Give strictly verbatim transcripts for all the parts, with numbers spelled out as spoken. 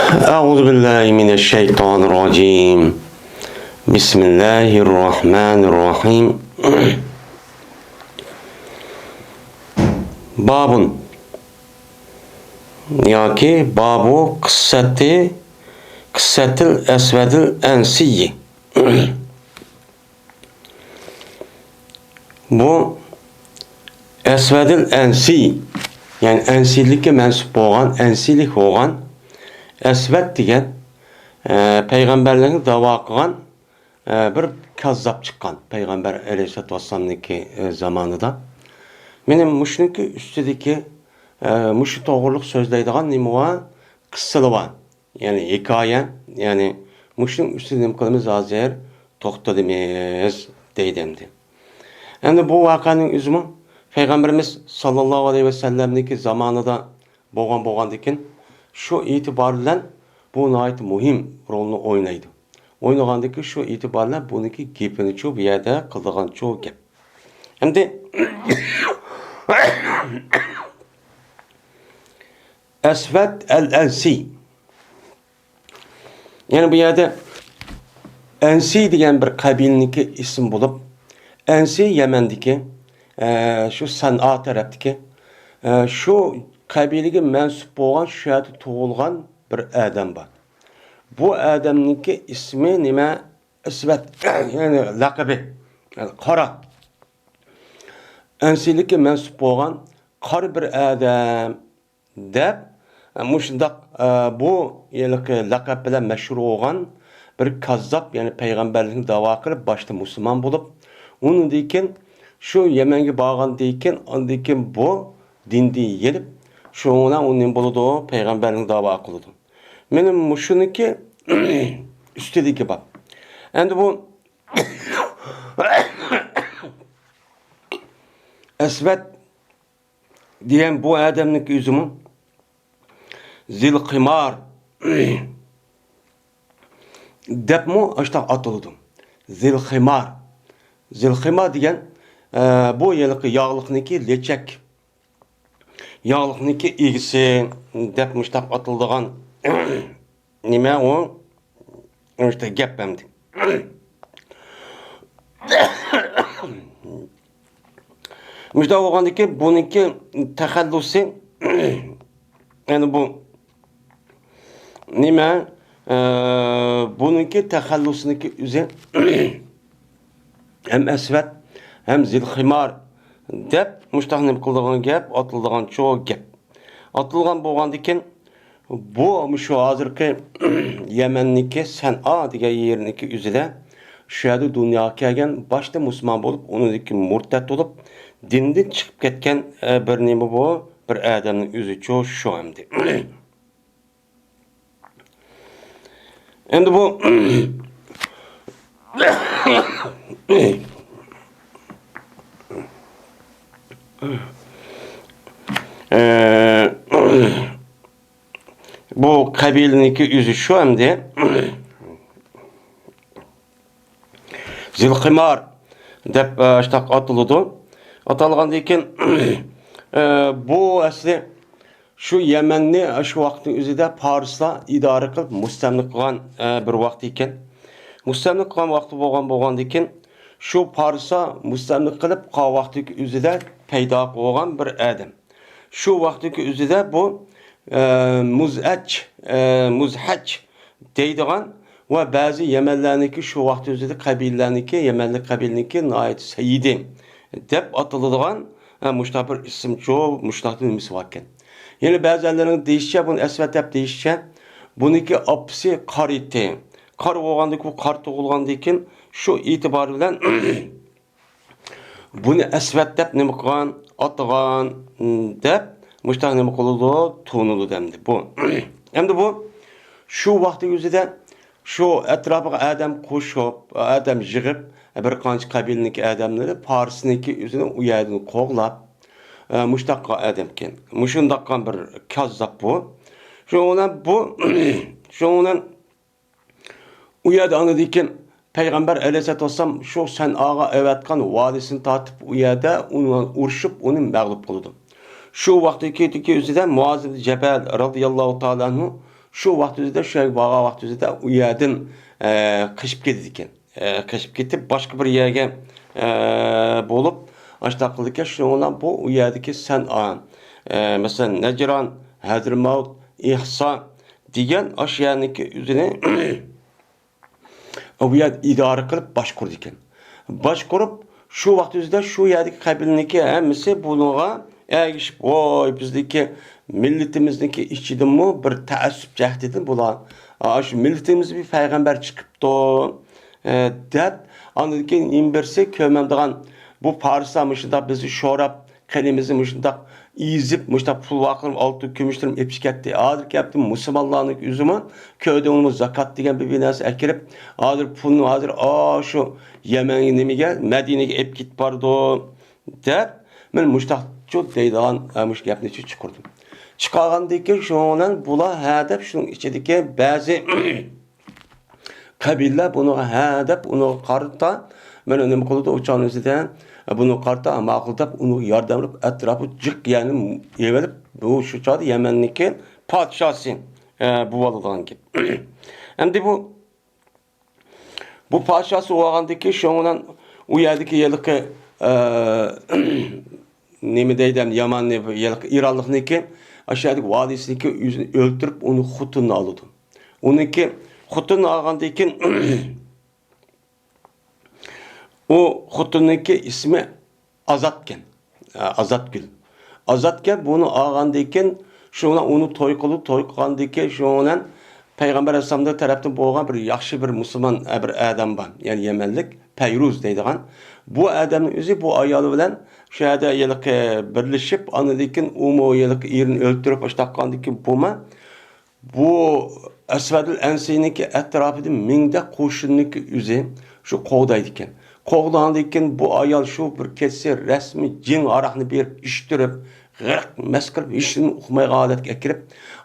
أعوذ بالله من الشيطان الرجيم. بسم الله الرحمن الرحيم. باب ياكى باب قصة، قصة الأسود الأنسي. بۇ ئەسۋەدىل ئەنسىي، يەنى ئەنسىيلىككە مەنسۇپ بولغان، ئەنسىيلىك بولغان ئەسۋەد دېگەن، ئە، پەيغەمبەرلىكنى داۋا قىلغان، ئە، بىر كاززاپ چىققان پەيغەمبەر ئەلەيھىسسالاتۇ ۋەسسالامنىڭكى، ئە، زامانىدا. مېنىڭ مۇشۇنىڭكى ئۈستىدىكى، ئە، مۇشۇ توغرىلىق سۆزلەيدىغان نېمە بار؟ قىسسىلا بار. يەنى ھېكايە، يەنى مۇشۇنىڭ ئۈستىدە نېمە قىلىمىز ھازىر؟ توختىلىمىز دەيدۇ ئەمدى. ئەمدى بۇ ۋەقەنىڭ ئۆزىمۇ پەيغەمبىرىمىز ساللاللاھۇ ئەلەيھى ۋەسەللەمنىڭكى زامانىدا بولغان بولغاندىكىن، شۇ ئېتىبار بىلەن بۇ ناھايىتى مۇھىم رولنى ئوينايدۇ. ئوينىغاندىكى شۇ ئېتىبار بىلەن بۇنىڭكى گېپىنىچۇ بۇ يەردە قىلىدىغانچۇ گەپ. ئەمدى ئەسۋەد ئەل ئەنسىي. يەنى بۇ يەردە ئەنسىي دېگەن بىر قەبىلىنىڭكى ئىسمى بولۇپ، ئەنسىي يەمەندىكى، ئە، شۇ سەنئا تەرەپتىكى، ئە، شۇ قەبىلىگە مەنسۇپ بولغان، شۇ يەردە تۇغۇلغان بىر ئادەم بار. بۇ ئادەمنىڭكى ئىسمى نېمە؟ ئەسۋەد، يەنى لەقىبى، يەنى قارا. ئەنسىيلىككە مەنسۇپ بولغان قارا بىر ئادەم. دەپ، مۇشۇنداق، ئە، بۇ ھېلىقى لەقەپ بىلەن مەشھۇر بولغان بىر كاززاپ، يەنى پەيغەمبەرلىكنى داۋا قىلىپ، باشتا مۇسۇلمان بولۇپ، ئۇنىڭدىن كېيىن شۇ يەمەنگە بارغاندىن كېيىن، ئاندىن كېيىن بۇ دىندىن يېنىپ، شۇنىڭ بىلەن ئۇ نېمە بولىدۇ؟ پەيغەمبەرلىكنى داۋا قىلىدۇ. مېنىڭ مۇشۇنىڭكى ئۈستىدىكى بار. ئەمدى بۇ ئەسۋەد دېگەن بۇ ئادەمنىڭكى ئۆزىمۇ زىلخىمار دەپمۇ ئاشۇنداق ئاتىلىدۇ. زىلخىمار. زىلخىمار دېگەن، ئە، بۇ ھېلىقى ياغلىقنىڭكى لېچەك. ياغلىقنىڭكى ئىگىسى دەپ مۇشۇنداق ئاتىلىدىغان نېمە ئۇ؟ ئىشتە گەپ ئەمدى. مۇشۇنداق بولغاندىكىن بۇنىڭكى تەخەللۇسى، يەنى بۇ نېمە؟ ئە، بۇنىڭكى تەخەللۇسىنىڭكى ئۆزى ھەم ئەسۋەد، ھەم زىلخىمار دەپ مۇشۇنداق نېمە قىلىدىغان گەپ، ئاتىلىدىغان چوڭ گەپ. ئاتىلغان بولغاندىكىن، بۇ مۇشۇ ھازىرقى يەمەننىڭكى سەنئا دېگەن يېرىنىڭكى ئۆزىدە، شۇ يەردە دۇنياغا كەلگەن، باشتا مۇسۇلمان بولۇپ، ئۇنىڭدىن كېيىن مۇرتەت بولۇپ، دىندىن چىقىپ كەتكەن، ئە، بىر نېمە بۇ، بىر ئادەمنىڭ ئۆزىچۇ شۇ ئەمدى. ئەمدى بۇ، ئە، بۇ قەبىلىنىڭكى ئۆزى شۇ ئەمدى. زىلخىمار دەپ، ئە، شۇنداق ئاتىلىدۇ. ئاتالغاندىن كېيىن، ئە، بۇ ئەسلى شۇ يەمەننى شۇ ۋاقىتنىڭ ئۆزىدە پارسلار ئىدارە قىلىپ مۇستەملىكە قىلغان، ئە، بىر ۋاقىت ئىكەن. مۇستەملىكە قىلغان ۋاقتى بولغان، بولغاندىن كېيىن، شۇ پارسلار مۇستەملىكە قىلىپ قالغان ۋاقتىدىكى ئۆزىدە پەيدا بولغان بىر ئادەم. شۇ ۋاقىتتىكى ئۆزىدە بۇ، ئە، مۇزئەج، ئە، مۇزھەج دەيدىغان ۋە بەزى يەمەنلەرنىڭكى شۇ ۋاقىت ئۆزىدە قەبىلىلەرنىڭكى، يەمەنلىك قەبىلىنىڭكى ناھايىتى سەييىدى دەپ ئاتىلىدىغان، ئە، مۇشۇنداق بىر ئىسىمچۇ، مۇشۇنداق نېمىسى باركەن. يەنە بەزىلەرنىڭ دېيىشىچە، بۇنى ئەسۋەد دەپ دېيىشىچە، بۇنىڭكى ئاپىسى قارا ئىدى. قارا بولغاندىكى، قارا تۇغۇلغاندىن كېيىن شۇ ئېتىبار بىلەن بۇنى ئەسۋەد دەپ نېمە قىلغان، ئاتىغان، دەپ مۇشۇنداق نېمە قىلىدۇ، تونۇلىدۇ ئەمدى بۇ. ئەمدى بۇ شۇ ۋاقىتنىڭ ئۆزىدە شۇ ئەتراپىغا ئادەم قوشۇپ، ئادەم يىغىپ، بىر قانچە قەبىلىنىڭكى ئادەملىرى پارسنىڭكى ئۆزىنى ئۇ يەردىن قوغلاپ، ئە، مۇشۇنداققا ئادەمكەن. مۇشۇنداققا بىر كاززاپ بۇ. شۇنىڭ بىلەن بۇ، شۇنىڭ بىلەن ئۇ يەردە ئاندىن كېيىن پەيغەمبەر ئەلەيھىسسالاتۇ ۋەسسالام شۇ سەنئاغا ئەۋەتكەن ۋالىسىنى تارتىپ، ئۇ يەردە ئۇنى ئۇرۇشۇپ، ئۇنى مەغلۇپ قىلىدۇ. شۇ ۋاقىتتىكى ئۆزىدە مۇئاز ئىبن جەبەل رەزىياللاھۇ تائالا ئەنھۇ شۇ ۋاقىت ئۆزىدە، شۇ يەرگە بارغان ۋاقىت ئۆزىدە ئۇ يەردىن، ئە، قېچىپ كېتىدىكەن. ئە، قېچىپ كېتىپ، باشقا بىر يەرگە، ئە، بولۇپ، ئاشۇنداق قىلىدىكەن. شۇنىڭ بىلەن بۇ، ئۇ يەردىكى سەنئا، ئە، مەسىلەن، نەجران، ھەزرىمەۋت، ئېھسا دېگەن ئاشۇ يەرنىڭكى ئۆزىنى ئۇ يەردە ئىدارە قىلىپ باشقۇرىدىكەن. باشقۇرۇپ، شۇ ۋاقىت ئۆزىدە شۇ يەردىكى قەبىلىنىڭكى ھەممىسى بۇنىڭغا ئەگىشىپ، ۋاي، بىزنىڭكى مىللىتىمىزنىڭكى ئىچىدىمۇ بىر تەئەسسۇپ جەھىتىدىن بۇلار، ئا، شۇ مىللىتىمىزدىن بىر پەيغەمبەر چىقىپتۇ، ئە، دەپ، ئاندىن كېيىن يەنە بىرسى كۆرمەمدىغان، بۇ پارسلار مۇشۇنداق بىزنى شوراپ، قېنىمىزنى مۇشۇنداق ئېزىپ، مۇشۇنداق پۇل ۋارقىرىپ، ئالتۇن كۈمۈشلىرىمۇ ئېلىپ كەتتى. ھازىر كەپتۇ مۇسۇلمانلارنىڭ ئۆزىمۇ كۆردىڭىزمۇ، زاكات دېگەن بىر، بىر نەرسە ئەكىرىپ، ھازىر پۇلنى ھازىر، ئا، شۇ يەمەنگە، نېمىگە، مەدىنىگە ئېلىپ كېتىپ بارىدۇ، دەپ، مەن مۇشۇنداقچۇ دەيدىغان، ئە، مۇشۇ گەپنى چىقاردىم. چىقارغاندىن كېيىن شۇنىڭ بىلەن بۇلار ھە دەپ شۇنىڭ ئىچىدىكى بەزى قەبىلىلەر بۇنىڭغا ھە دەپ، ئۇنىڭغا قارىتا، مانا نېمە قىلىدۇ، ئۇ چاغنىڭ ئۆزىدە، بۇنىڭغا قارىتا ماقۇل دەپ، ئۇنىڭغا ياردەم قىلىپ، ئەتراپىغا جىق يەرنى يېۋىلىپ، بۇ شۇ چاغدا يەمەننىڭكى پادىشاسى، ئە، بولۇۋالىدىغان گەپ. ئەمدى بۇ، بۇ پادىشاسى بولغاندىن كېيىن، شۇنىڭ بىلەن ئۇ يەردىكى ھېلىقى، ئە، نېمە دەيدۇ، يامان، ھېلىقى ئىرانلىقنىڭكى، ئاشۇ يەردىكى ۋالىيسىنىڭكى ئۆزىنى ئۆلتۈرۈپ، ئۇنى خوتۇنىنى ئالىدۇ. ئۇنىڭكى خوتۇنىنى ئالغاندىن كېيىن، ئۇ خوتۇننىڭكى ئىسمى ئازادكەن. ئا، ئازادگۈل. ئازادكەن، بۇنى ئالغاندىن كېيىن، شۇنىڭ بىلەن ئۇنى توي قىلىدۇ، توي قىلغاندىن كېيىن، شۇنىڭ بىلەن پەيغەمبەر ئەلەيھىسسالامنىڭ تەرەپتىن بولغان بىر ياخشى بىر مۇسۇلمان، ئە، بىر ئادەم بار، يەنى يەمەنلىك، پەيرۇز دەيدىغان. بۇ ئادەمنىڭ ئۆزى بۇ ئايالى بىلەن شۇ يەردە ھېلىقى بىرلىشىپ، ئاندىن كېيىن ئۇمۇ ھېلىقى ئېرىنى ئۆلتۈرۈپ، ئاشۇنداق قىلغاندىن كېيىن بۇمۇ بۇ ئەسۋەدۇل ئەنسىنىڭكى ئەتراپىدا مىڭدەك قوشۇننىڭكى ئۆزى شۇ قوغدايدىكەن. قوغدىغاندىن كېيىن بۇ ئايال شۇ بىر كېچىسى رەسمىي جىڭ ھاراقنى بېرىپ ئىچتۈرۈپ، غەرق مەست قىلىپ، ھېچنېمە ئۇقمايدىغان ھالەتكە ئەكىرىپ،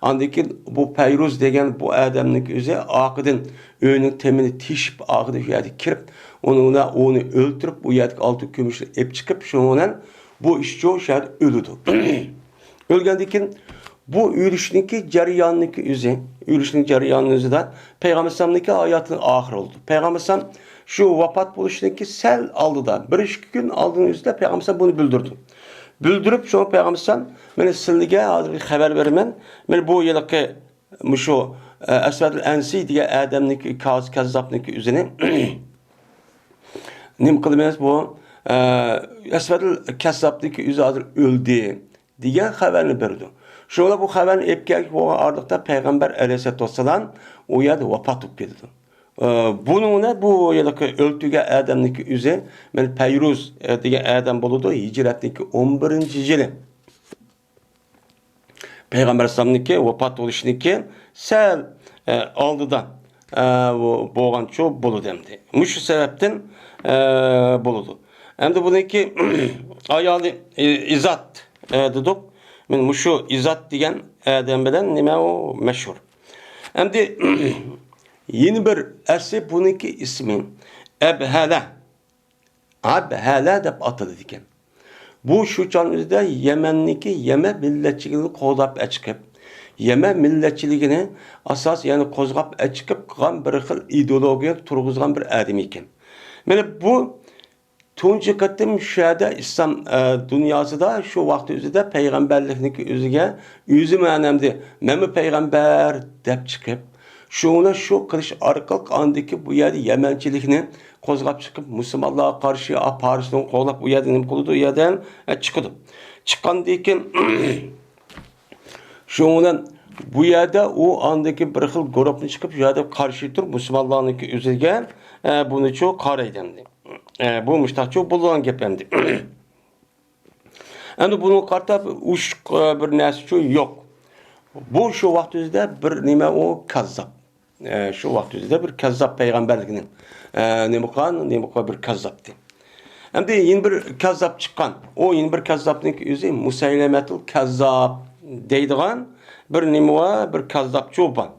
ئاندىن كېيىن بۇ پەيرۇز دېگەن بۇ ئادەمنىڭكى ئۆزى ئارقىدىن ئۆينىڭ تېمىنى تېشىپ، ئارقىدىن شۇ يەرگە كىرىپ، ئۇنىڭ بىلەن ئۇنى ئۆلتۈرۈپ، ئۇ يەردىكى ئالتۇن كۈمۈشنى ئېلىپ چىقىپ، شۇنىڭ بىلەن بۇ ئىشچى شۇ يەردە ئۆلىدۇ. ئۆلگەندىن كېيىن بۇ ئۆلۈشنىڭكى جەريانىنىڭكى ئۆزى، ئۆلۈشنىڭ جەريانىنىڭ ئۆزىدە پەيغەمبەر ئەلەيھىسسالامنىڭكى ھاياتىنىڭ ئاخىرى بولىدۇ. پەيغەمبەر ئەلەيھىسسالام شۇ ۋاپات بولۇشنىڭكى سەل ئالدىدا، بىر ئىككى كۈن ئالدىنىڭ ئۆزىدە پەيغەمبەر ئەلەيھىسسالام بۇنى بىلدۈردى. بىلدۈرۈپ، شۇڭا پەيغەمبەر ئەلەيھىسسالام، مانا سىلىگە ھازىر بىر خەۋەر بېرىمەن. مانا بۇ ھېلىقى مۇشۇ، ئە، ئەسۋەدۇل ئەنسى دېگەن ئادەمنىڭكى، كاز-، كەززاپنىڭكى ئۆزىنى نېمە قىلىمىز؟ بۇ، ئە، ئەسۋەدۇل كەززاپنىڭكى ئۆزى ھازىر ئۆلدى دېگەن خەۋەرنى بېرىدۇ. شۇڭا بۇ خەۋەرنى ئېلىپ كەلگەن بولغان ئارىلىقتا پەيغەمبەر ئەلەيھىسسالاتۇ ۋەسسالام ئۇ يەردە ۋاپات بولۇپ كېتىدۇ. ئە، بۇنىڭ بىلەن بۇ ھېلىقى ئۆلتۈرگەن ئادەمنىڭكى ئۆزى، مانا پەيرۇز، ئە، دېگەن ئادەم بولىدۇ، ھىجرەتنىڭكى ئون بىرىنچى يىلى. پەيغەمبەر ئەلەيھىسسالامنىڭكى ۋاپات بولۇشىنىڭكى سەل، ئە، ئالدىدا، ئە، بۇ، بولغانچۇ بولىدۇ ئەمدى. مۇشۇ سەۋەبتىن، ئە، بولىدۇ. ئەمدى بۇنىڭكى ئايالى، ئى-، ئىزات، ئە، دېدۇق. مانا مۇشۇ ئىزات دېگەن ئادەم بىلەن نېمە ئۇ مەشھۇر. ئەمدى يەنە بىر ئەسلى بۇنىڭكى ئىسمى ئەبھەلە. ئەبھەلە دەپ ئاتىلىدىكەن. بۇ شۇ چاغنىڭ ئۆزىدە يەمەننىڭكى يەمەن مىللەتچىلىكىنى قوغداپ ئەچىقىپ، يەمەن مىللەتچىلىكىنى ئاساس، يەنى قوزغاپ ئەچىقىپ قىلغان بىر خىل ئىدېئولوگىيە تۇرغۇزغان بىر ئادەم ئىكەن. مانا بۇ تۇنجى قېتىم شۇ يەردە ئىسلام، ئە، دۇنياسىدا شۇ ۋاقىت ئۆزىدە پەيغەمبەرلىكنىڭكى ئۆزىگە، ئۆزى مەنەمدە، مەنمۇ پەيغەمبەر دەپ چىقىپ، شۇنى شۇ قىلىش ئارقىلىق ئاندىكى بۇ يەردە يەمەنچىلىكنى قوزغاپ چىقىپ، مۇسۇلمانلارغا قارشى، ئا، پارسنى قوغلاپ، ئۇ يەردە نېمە قىلىدۇ، ئۇ يەردە، ئە، چىقىدۇ. چىققاندىن كېيىن، شۇنىڭ بىلەن بۇ يەردە ئۇ ئاندىكى بىر خىل گۇرۇپنى چىقىپ، شۇ يەردە قارشى تۇرۇپ، مۇسۇلمانلارنىڭكى ئۆزىگە، ئە، بۇنىچۇ قارايدۇ ئەمدى. ئە، بۇ مۇشتاقچۇ بولغان گەپ ئەمدى. ئەمدى بۇنىڭغا قارىتا ئۇششۇق، ئە، بىر نەرسىچۇ يوق. بۇ شۇ ۋاقىت ئۆزىدە بىر نېمە ئۇ كاززاپ. ئە، شۇ ۋاقىت ئۆزىدە بىر كاززاپ پەيغەمبەرلىكنى، ئە، نېمە قىلغان، نېمە قىلغان بىر كاززاپتى. ئەمدى يەنە بىر كاززاپ چىققان. ئۇ يەنە بىر كاززاپنىڭكى ئۆزى مۇسەيلەمەتۇل كاززاپ دەيدىغان بىر نېمە بار، بىر كاززاپچۇ بار.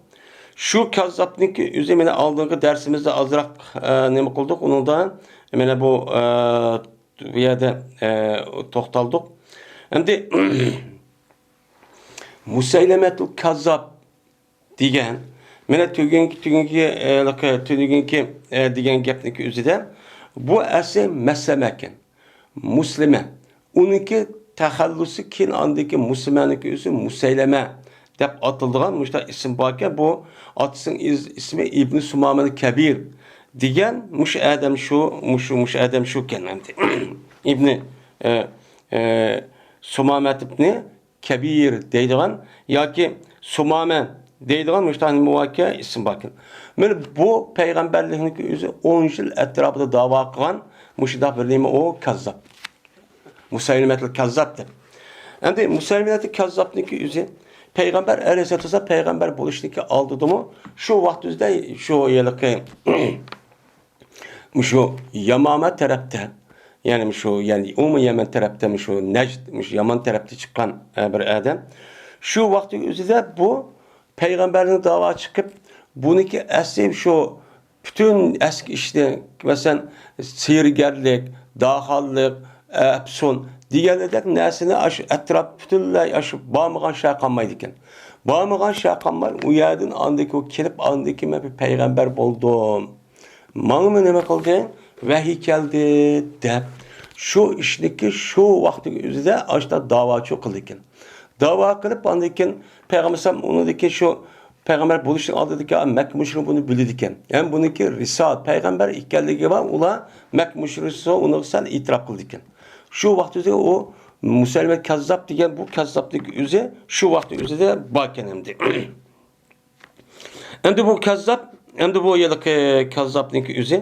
شۇ كاززاپنىڭكى ئۆزى مانا ئالدىنقى دەرسىمىزدە ئازراق، ئە، نېمە قىلدۇق، ئۇنىڭدا مانا بۇ، ئە، بۇ يەردە، ئە، توختالدۇق. ئەمدى مۇسەيلەمەتۇل كاززاپ دېگەن. مانا تۈگۈنكى، تۈگۈنكى، ئە، تۈگۈنكى، ئە، دېگەن گەپنىڭكى ئۆزىدە بۇ ئەسلى مەسلەمە ئىكەن. مۇسلىمە. ئۇنىڭكى تەخەللۇسى كېيىن ئاندىكى مۇسلىمەنىڭكى ئۆزى مۇسەيلەمە دەپ ئاتىلىدىغان مۇشۇنداق ئىسىم باركەن. بۇ ئاتىسىنىڭ ئىز-، ئىسمى ئىبنى سۇمامەل كەبىر دېگەن مۇشۇ ئادەم شۇ، مۇشۇ، مۇشۇ ئادەم شۇكەن ئەمدى. ئىبنى، ئە، ئە، سۇمامەت ئىبنى كەبىر دەيدىغان ياكى سۇمامە دەيدىغان مۇشۇنداق نېمە باركەن، ئىسىم باركەن. مانا بۇ پەيغەمبەرلىكنىڭكى ئۆزى ئون يىل ئەتراپىدا داۋا قىلغان مۇشۇنداق بىر نېمە ئۇ كاززاپ. مۇسەيلىمەتۇل كاززاپ دەپ. ئەمدى مۇسەيلىمەتۇل كاززاپنىڭكى ئۆزى پەيغەمبەر ئەلەيھىسسالاتۇ ۋەسسالام پەيغەمبەر بولۇشتىكى ئالدىدىمۇ شۇ ۋاقىت ئۆزىدە شۇ ھېلىقى مۇشۇ يامامە تەرەپتە، يەنى مۇشۇ، يەنى ئۇمۇ يەمەن تەرەپتە، مۇشۇ نەجد، مۇشۇ يامان تەرەپتە چىققان، ئە، بىر ئادەم. شۇ ۋاقىتنىڭ ئۆزىدە بۇ پەيغەمبەرنىڭ داۋا چىقىپ، بۇنىڭكى ئەسلى شۇ پۈتۈن ئەسكى ئىشنى، مەسىلەن، سېھىرگەرلىك، داخانلىق، ئەپسۇن دېگەنلەردەك نەرسىنى ئاشۇ ئەتراپ پۈتۈنلەي ئاشۇ بارمىغان شەھەر قالمايدىكەن. بارمىغان شەھەر قالماي، ئۇ يەردىن ئاندىن كېيىن كېلىپ، ئاندىن كېيىن مەن بىر پەيغەمبەر بولدۇم. ماڭىمۇ نېمە قىلدى؟ ۋەھىي كەلدى، دەپ، شۇ ئىشنىكى شۇ ۋاقىتنىڭ ئۆزىدە ئاشۇنداق داۋاچۇ قىلىدىكەن. داۋا قىلىپ، ئاندىن كېيىن پەيغەمبەر ئەلەيھىسسالام ئۇنىڭدىن كېيىن شۇ پەيغەمبەر بولۇشنىڭ ئالدىدىكى مەككە مۇشرىكى بۇنى بىلىدىكەن. ھەم بۇنىڭكى رىسال، پەيغەمبەر ئىكەنلىكى بار، ئۇلار مەككە مۇشرىكى ئۇنىڭغا سەل ئېتىراپ قىلىدىكەن. شۇ ۋاقىت ئۆزىدە ئۇ مۇسەيلىمە كەززاپ دېگەن بۇ كەززاپنىڭكى ئۆزى شۇ ۋاقىتنىڭ ئۆزىدە باركەن ئەمدى. ئەمدى بۇ كەززاپ، ئەمدى بۇ ھېلىقى كەززاپنىڭكى ئۆزى.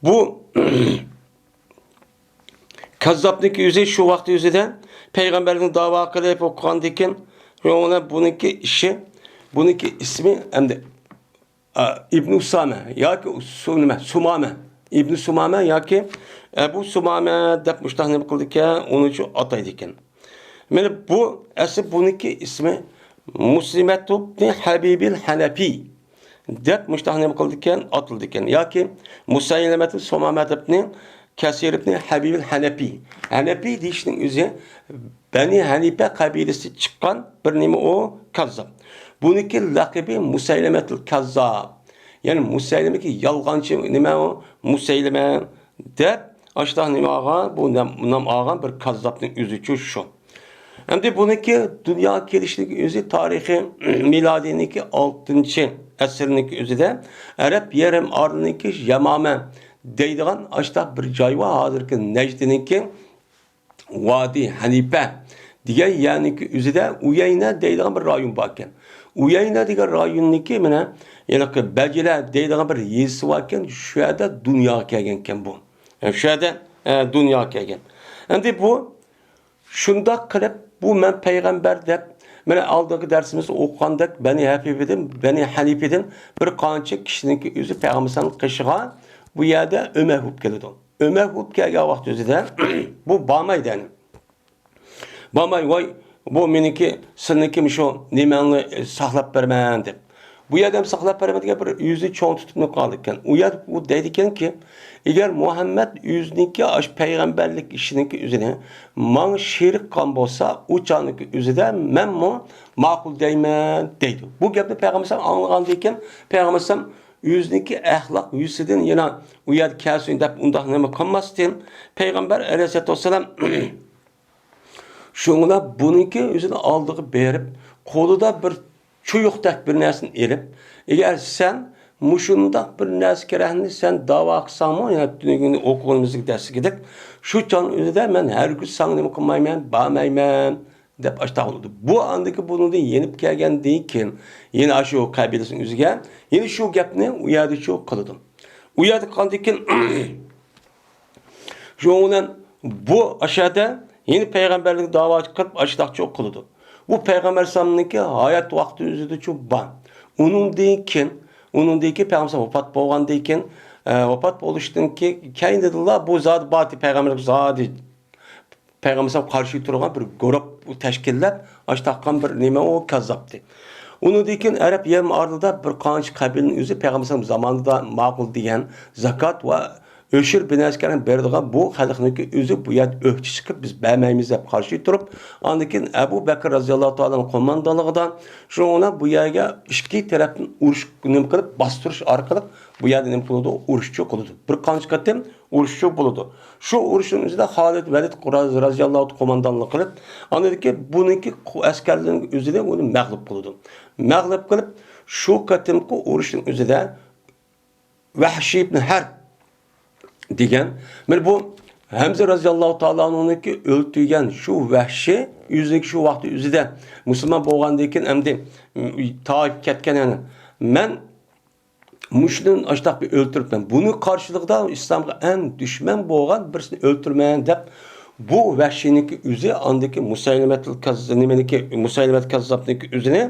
بۇ كەززاپنىڭكى ئۆزى شۇ ۋاقىت ئۆزىدە پەيغەمبەرنىڭ داۋا قىلىپ ئوقۇغاندىكىن، يەنە بۇنىڭكى ئىشى، بۇنىڭكى ئىسمى ئەمدى ئا، ئىبنى ئۇسامە ياكى سۇ-، نېمە، سۇمامە. ئىبنى سۇمامە ياكى ئەبۇ سۇمامە دەپ مۇشۇنداق نېمە قىلىدىكەن، ئۇنى شۇ ئاتايدىكەن. مانا بۇ ئەسلى بۇنىڭكى ئىسمى مۇسلىمەتۇبنى ھەبىبىل ھەنەپىي دەپ مۇشۇنداق نېمە قىلىدىكەن، ئاتىلىدىكەن. ياكى مۇسەيلەمەتۇ سۇمامە دەپنى كەسىر ئىبنى ھەبىبىل ھەنەپىي. ھەنەپىي دېيىشنىڭ ئۆزى بەنى ھەنىپە قەبىلىسى چىققان بىر نېمە ئۇ كاززاپ. بۇنىڭكى لەقىبى مۇسەيلىمەتۇل كاززاپ. يەنى مۇسەيلىمەكى يالغانچى نېمە ئۇ؟ مۇسەيلىمە دەپ ئاشۇنداق نېمە ئالغان، بۇ نام، نام ئالغان بىر كاززاپنىڭ ئۆزىچۇ شۇ. ئەمدى بۇنىڭكى دۇنياغا كېلىشلىكى ئۆزى تارىخى مىلادىينىڭكى ئالتىنچى ئەسىرنىڭكى ئۆزىدە ئەرەب يېرىم ئارىلىنىڭكى يامامە دەيدىغان ئاشۇنداق بىر جاي بار، ھازىرقى نەجدىنىڭكى ۋادى ھەنىپە دېگەن يەرنىڭكى ئۆزىدە ئۇيەينە دەيدىغان بىر رايون باركەن. ئۇيەينە دېگەن رايوننىڭكى مانا ھېلىقى بەجىلە دەيدىغان بىر يېزىسى باركەن، شۇ يەردە دۇنياغا كەلگەنكەن بۇ. شۇ يەردە، ئە، دۇنياغا كەلگەن. ئەمدى بۇ شۇنداق قىلىپ، بۇ مەن پەيغەمبەر دەپ، مانا ئالدىنقى دەرسىمىزدە ئوقۇغاندەك، بەنى ھەنىپىدىن، بەنى ھەنىپىدىن بىر قانچە كىشىنىڭكى ئۆزى پەيغەمبەر قېشىغا بۇ يەردە ئۆمەر بولۇپ كېلىدۇ. ئۆمەر بولۇپ كەلگەن ۋاقىت ئۆزىدە بۇ بارمايدۇ يەنى. بارماي، ۋاي، بۇ مېنىڭكى، سېنىڭكى مۇشۇ نېمەڭنى ساقلاپ بېرىمەن دەپ. بۇ يەردە ھەم ساقلاپ بېرىمەن دېگەن بىر ئۆزىنى چوڭ تۇتۇپ قالىدىكەن. ئۇ يەردە ئۇ دەيدىكەنكى، ئەگەر مۇھەممەد ئۆزىنىڭكى ئاشۇ پەيغەمبەرلىك ئىشىنىڭكى ئۆزىنى ماڭا شېرىك قىلغان بولسا، ئۇ چاغنىڭكى ئۆزىدە مەنمۇ ماقۇل دەيمەن دەيدۇ. بۇ گەپنى پەيغەمبەر ئەلەيھىسسالام ئاڭلىغاندىن كېيىن، پەيغەمبەر ئەلەيھىسسالام ئۆزىنىڭكى ئەخلاق يۈزىسىدىن يەنە ئۇ يەردە كەلسۇن دەپ ئۇنداق نېمە قىلماستىن، پەيغەمبەر ئەلەيھىسسالاتۇ ۋەسسالام شۇڭا بۇنىڭكى ئۆزىنى ئالدىغا بېرىپ، قولىدا بىر چۇيۇقتەك بىر نەرسىنى ئېلىپ، ئەگەر سەن مۇشۇنداق بىر نەرسە كېرەكنى سەن داۋا قىلساڭمۇ، يەنە تۈنۈگۈن ئوقۇغىنىمىزدەك دەرسكىدەك، شۇ چاغنىڭ ئۆزىدە مەن ھەرگىز ساڭا نېمە قىلمايمەن، بارمايمەن، دەپ ئاشتاق بولىدۇ. بۇ ئاندىكى بۇنىڭدىن يېنىپ كەلگەندىن كېيىن، يەنە ئاشۇ قەبىلىسىنىڭ ئۆزىگە، يەنە شۇ گەپنى ئۇ يەردىچۇ قىلىدۇ. ئۇ يەردە قىلغاندىن كېيىن، شۇنىڭ بىلەن بۇ ئاشۇ يەردە يەنە پەيغەمبەرلىك داۋا قىلىپ ئاشتاقچۇ قىلىدۇ. بۇ پەيغەمبەر ئەلەيھىسسالامنىڭكى ھايات ۋاقتى ئۆزىدىچۇ بار. ئۇنىڭدىن كېيىن، ئۇنىڭدىن كېيىن پەيغەمبەر ۋاپات بولغاندىن كېيىن، ئە، ۋاپات بولۇشتىن كېيىن، كەينىدىنلا بۇ زادى بار، پەيغەمبەرلىك زادى پەيغەمبەر ئەلەيھىسسالام قارشى تۇرغان بىر گۇرۇپ تەشكىللەپ، ئاشتاققان بىر نېمە ئۇ كاززاپتى. ئۇنىڭدىن كېيىن ئەرەب يېرىم ئارىلىدا بىر قانچە قەبىلىنىڭ ئۆزى پەيغەمبەر ئەلەيھىسسالام زامانىدا ماقۇل دېگەن زاكات ۋە ھۆشۈر بىن ئەسكەرنىڭ بېرىدىغان بۇ خەلقنىڭكى ئۆزى بۇ يەردە ئۆكتە چىقىپ، بىز بەرمەيمىز دەپ قارشى تۇرۇپ، ئاندىن كېيىن ئەبۇ بەكىر رەزىياللاھۇ تائالانىڭ قوماندانلىقىدا شۇنىڭ بىلەن بۇ يەرگە ئىككى تەرەپتىن ئۇرۇش نېمە قىلىپ، باستۇرۇش ئارقىلىق بۇ يەردە نېمە قىلىدۇ؟ ئۇرۇشچۇ قىلىدۇ. بىر قانچە قېتىم ئۇرۇشچۇ بولىدۇ. شۇ ئۇرۇشنىڭ ئۆزىدە خالىد ۋەلىد رەزىياللاھۇ قوماندانلىق قىلىپ، ئاندىن كېيىن بۇنىڭكى قۇ-، ئەسكەرلىرىنىڭ ئۆزىنى ئۇنى مەغلۇپ قىلىدۇ. مەغلۇپ قىلىپ، شۇ قېتىمقى ئۇرۇشنىڭ ئۆزىدە ۋەھشىي ئىبن ھەرب دېگەن، مانا بۇ ھەمزە رەزىياللاھۇ تائالا ئەنھۇنىڭكى ئۆلتۈرگەن شۇ ۋەھشىي، ئۆزىنىڭكى شۇ ۋاقتى ئۆزىدە مۇسۇلمان بولغاندىن كېيىن ئەمدى، م، تائىپقا كەتكەن، يەنى مەن مۇشۇنى ئاشتاق بىر ئۆلتۈرۈپمەن. بۇنىڭ قارشىلىقىدا ئىسلامغا ئەڭ دۈشمەن بولغان بىرسىنى ئۆلتۈرىمەن دەپ، بۇ ۋەھشىينىڭكى ئۆزى ئاندىكى مۇسەيلىمەتۇل كەز-، نېمىنىڭكى، مۇسەيلىمەت كەززابنىڭكى ئۆزىنى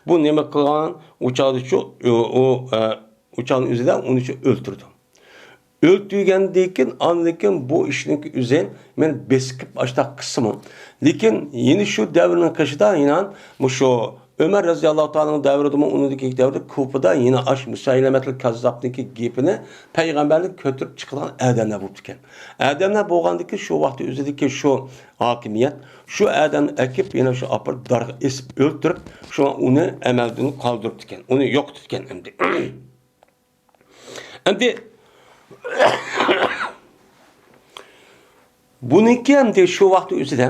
بۇ نېمە قىلغان ئۇ چاغدىچۇ، ئۇ، ئۇ، ئە، ئۇ چاغنىڭ ئۆزىدە ئۇنىچۇ ئۆلتۈردى. ئۆلتۈرگەندىن كېيىن، ئاندىن كېيىن بۇ ئىشنىڭكى ئۆزى مەن بېسىپ ئاشتاق قىلسىمۇ. لېكىن يەنە شۇ دەۋرنىڭ قېشىدا يەنە مۇشۇ ئۆمەر رەزىياللاھۇ تائالانىڭ دەۋرىدىمۇ، ئۇنىڭدىن كېيىنكى دەۋردە كۇپىدا يەنە ئاش مۇسەيلىمەتۇل كەززابنىڭكى گېپىنى پەيغەمبەرلىك كۆتۈرۈپ چىقىدىغان ئادەملەر بولۇپتىكەن. ئادەملەر بولغاندىكىن شۇ ۋاقىتتا ئۆزىدىكى شۇ ھاكىمىيەت، شۇ ئادەمنى ئەكىپ يەنە شۇ ئاپىرىپ دارغا ئېسىپ ئۆلتۈرۈپ، شۇڭا ئۇنى ئەمەلدىن قالدۇرۇپتىكەن، ئۇنى يوقىتىپتىكەن ئەمدى. ئەمدى بۇنىڭكى ئەمدى شۇ ۋاقىت ئۆزىدە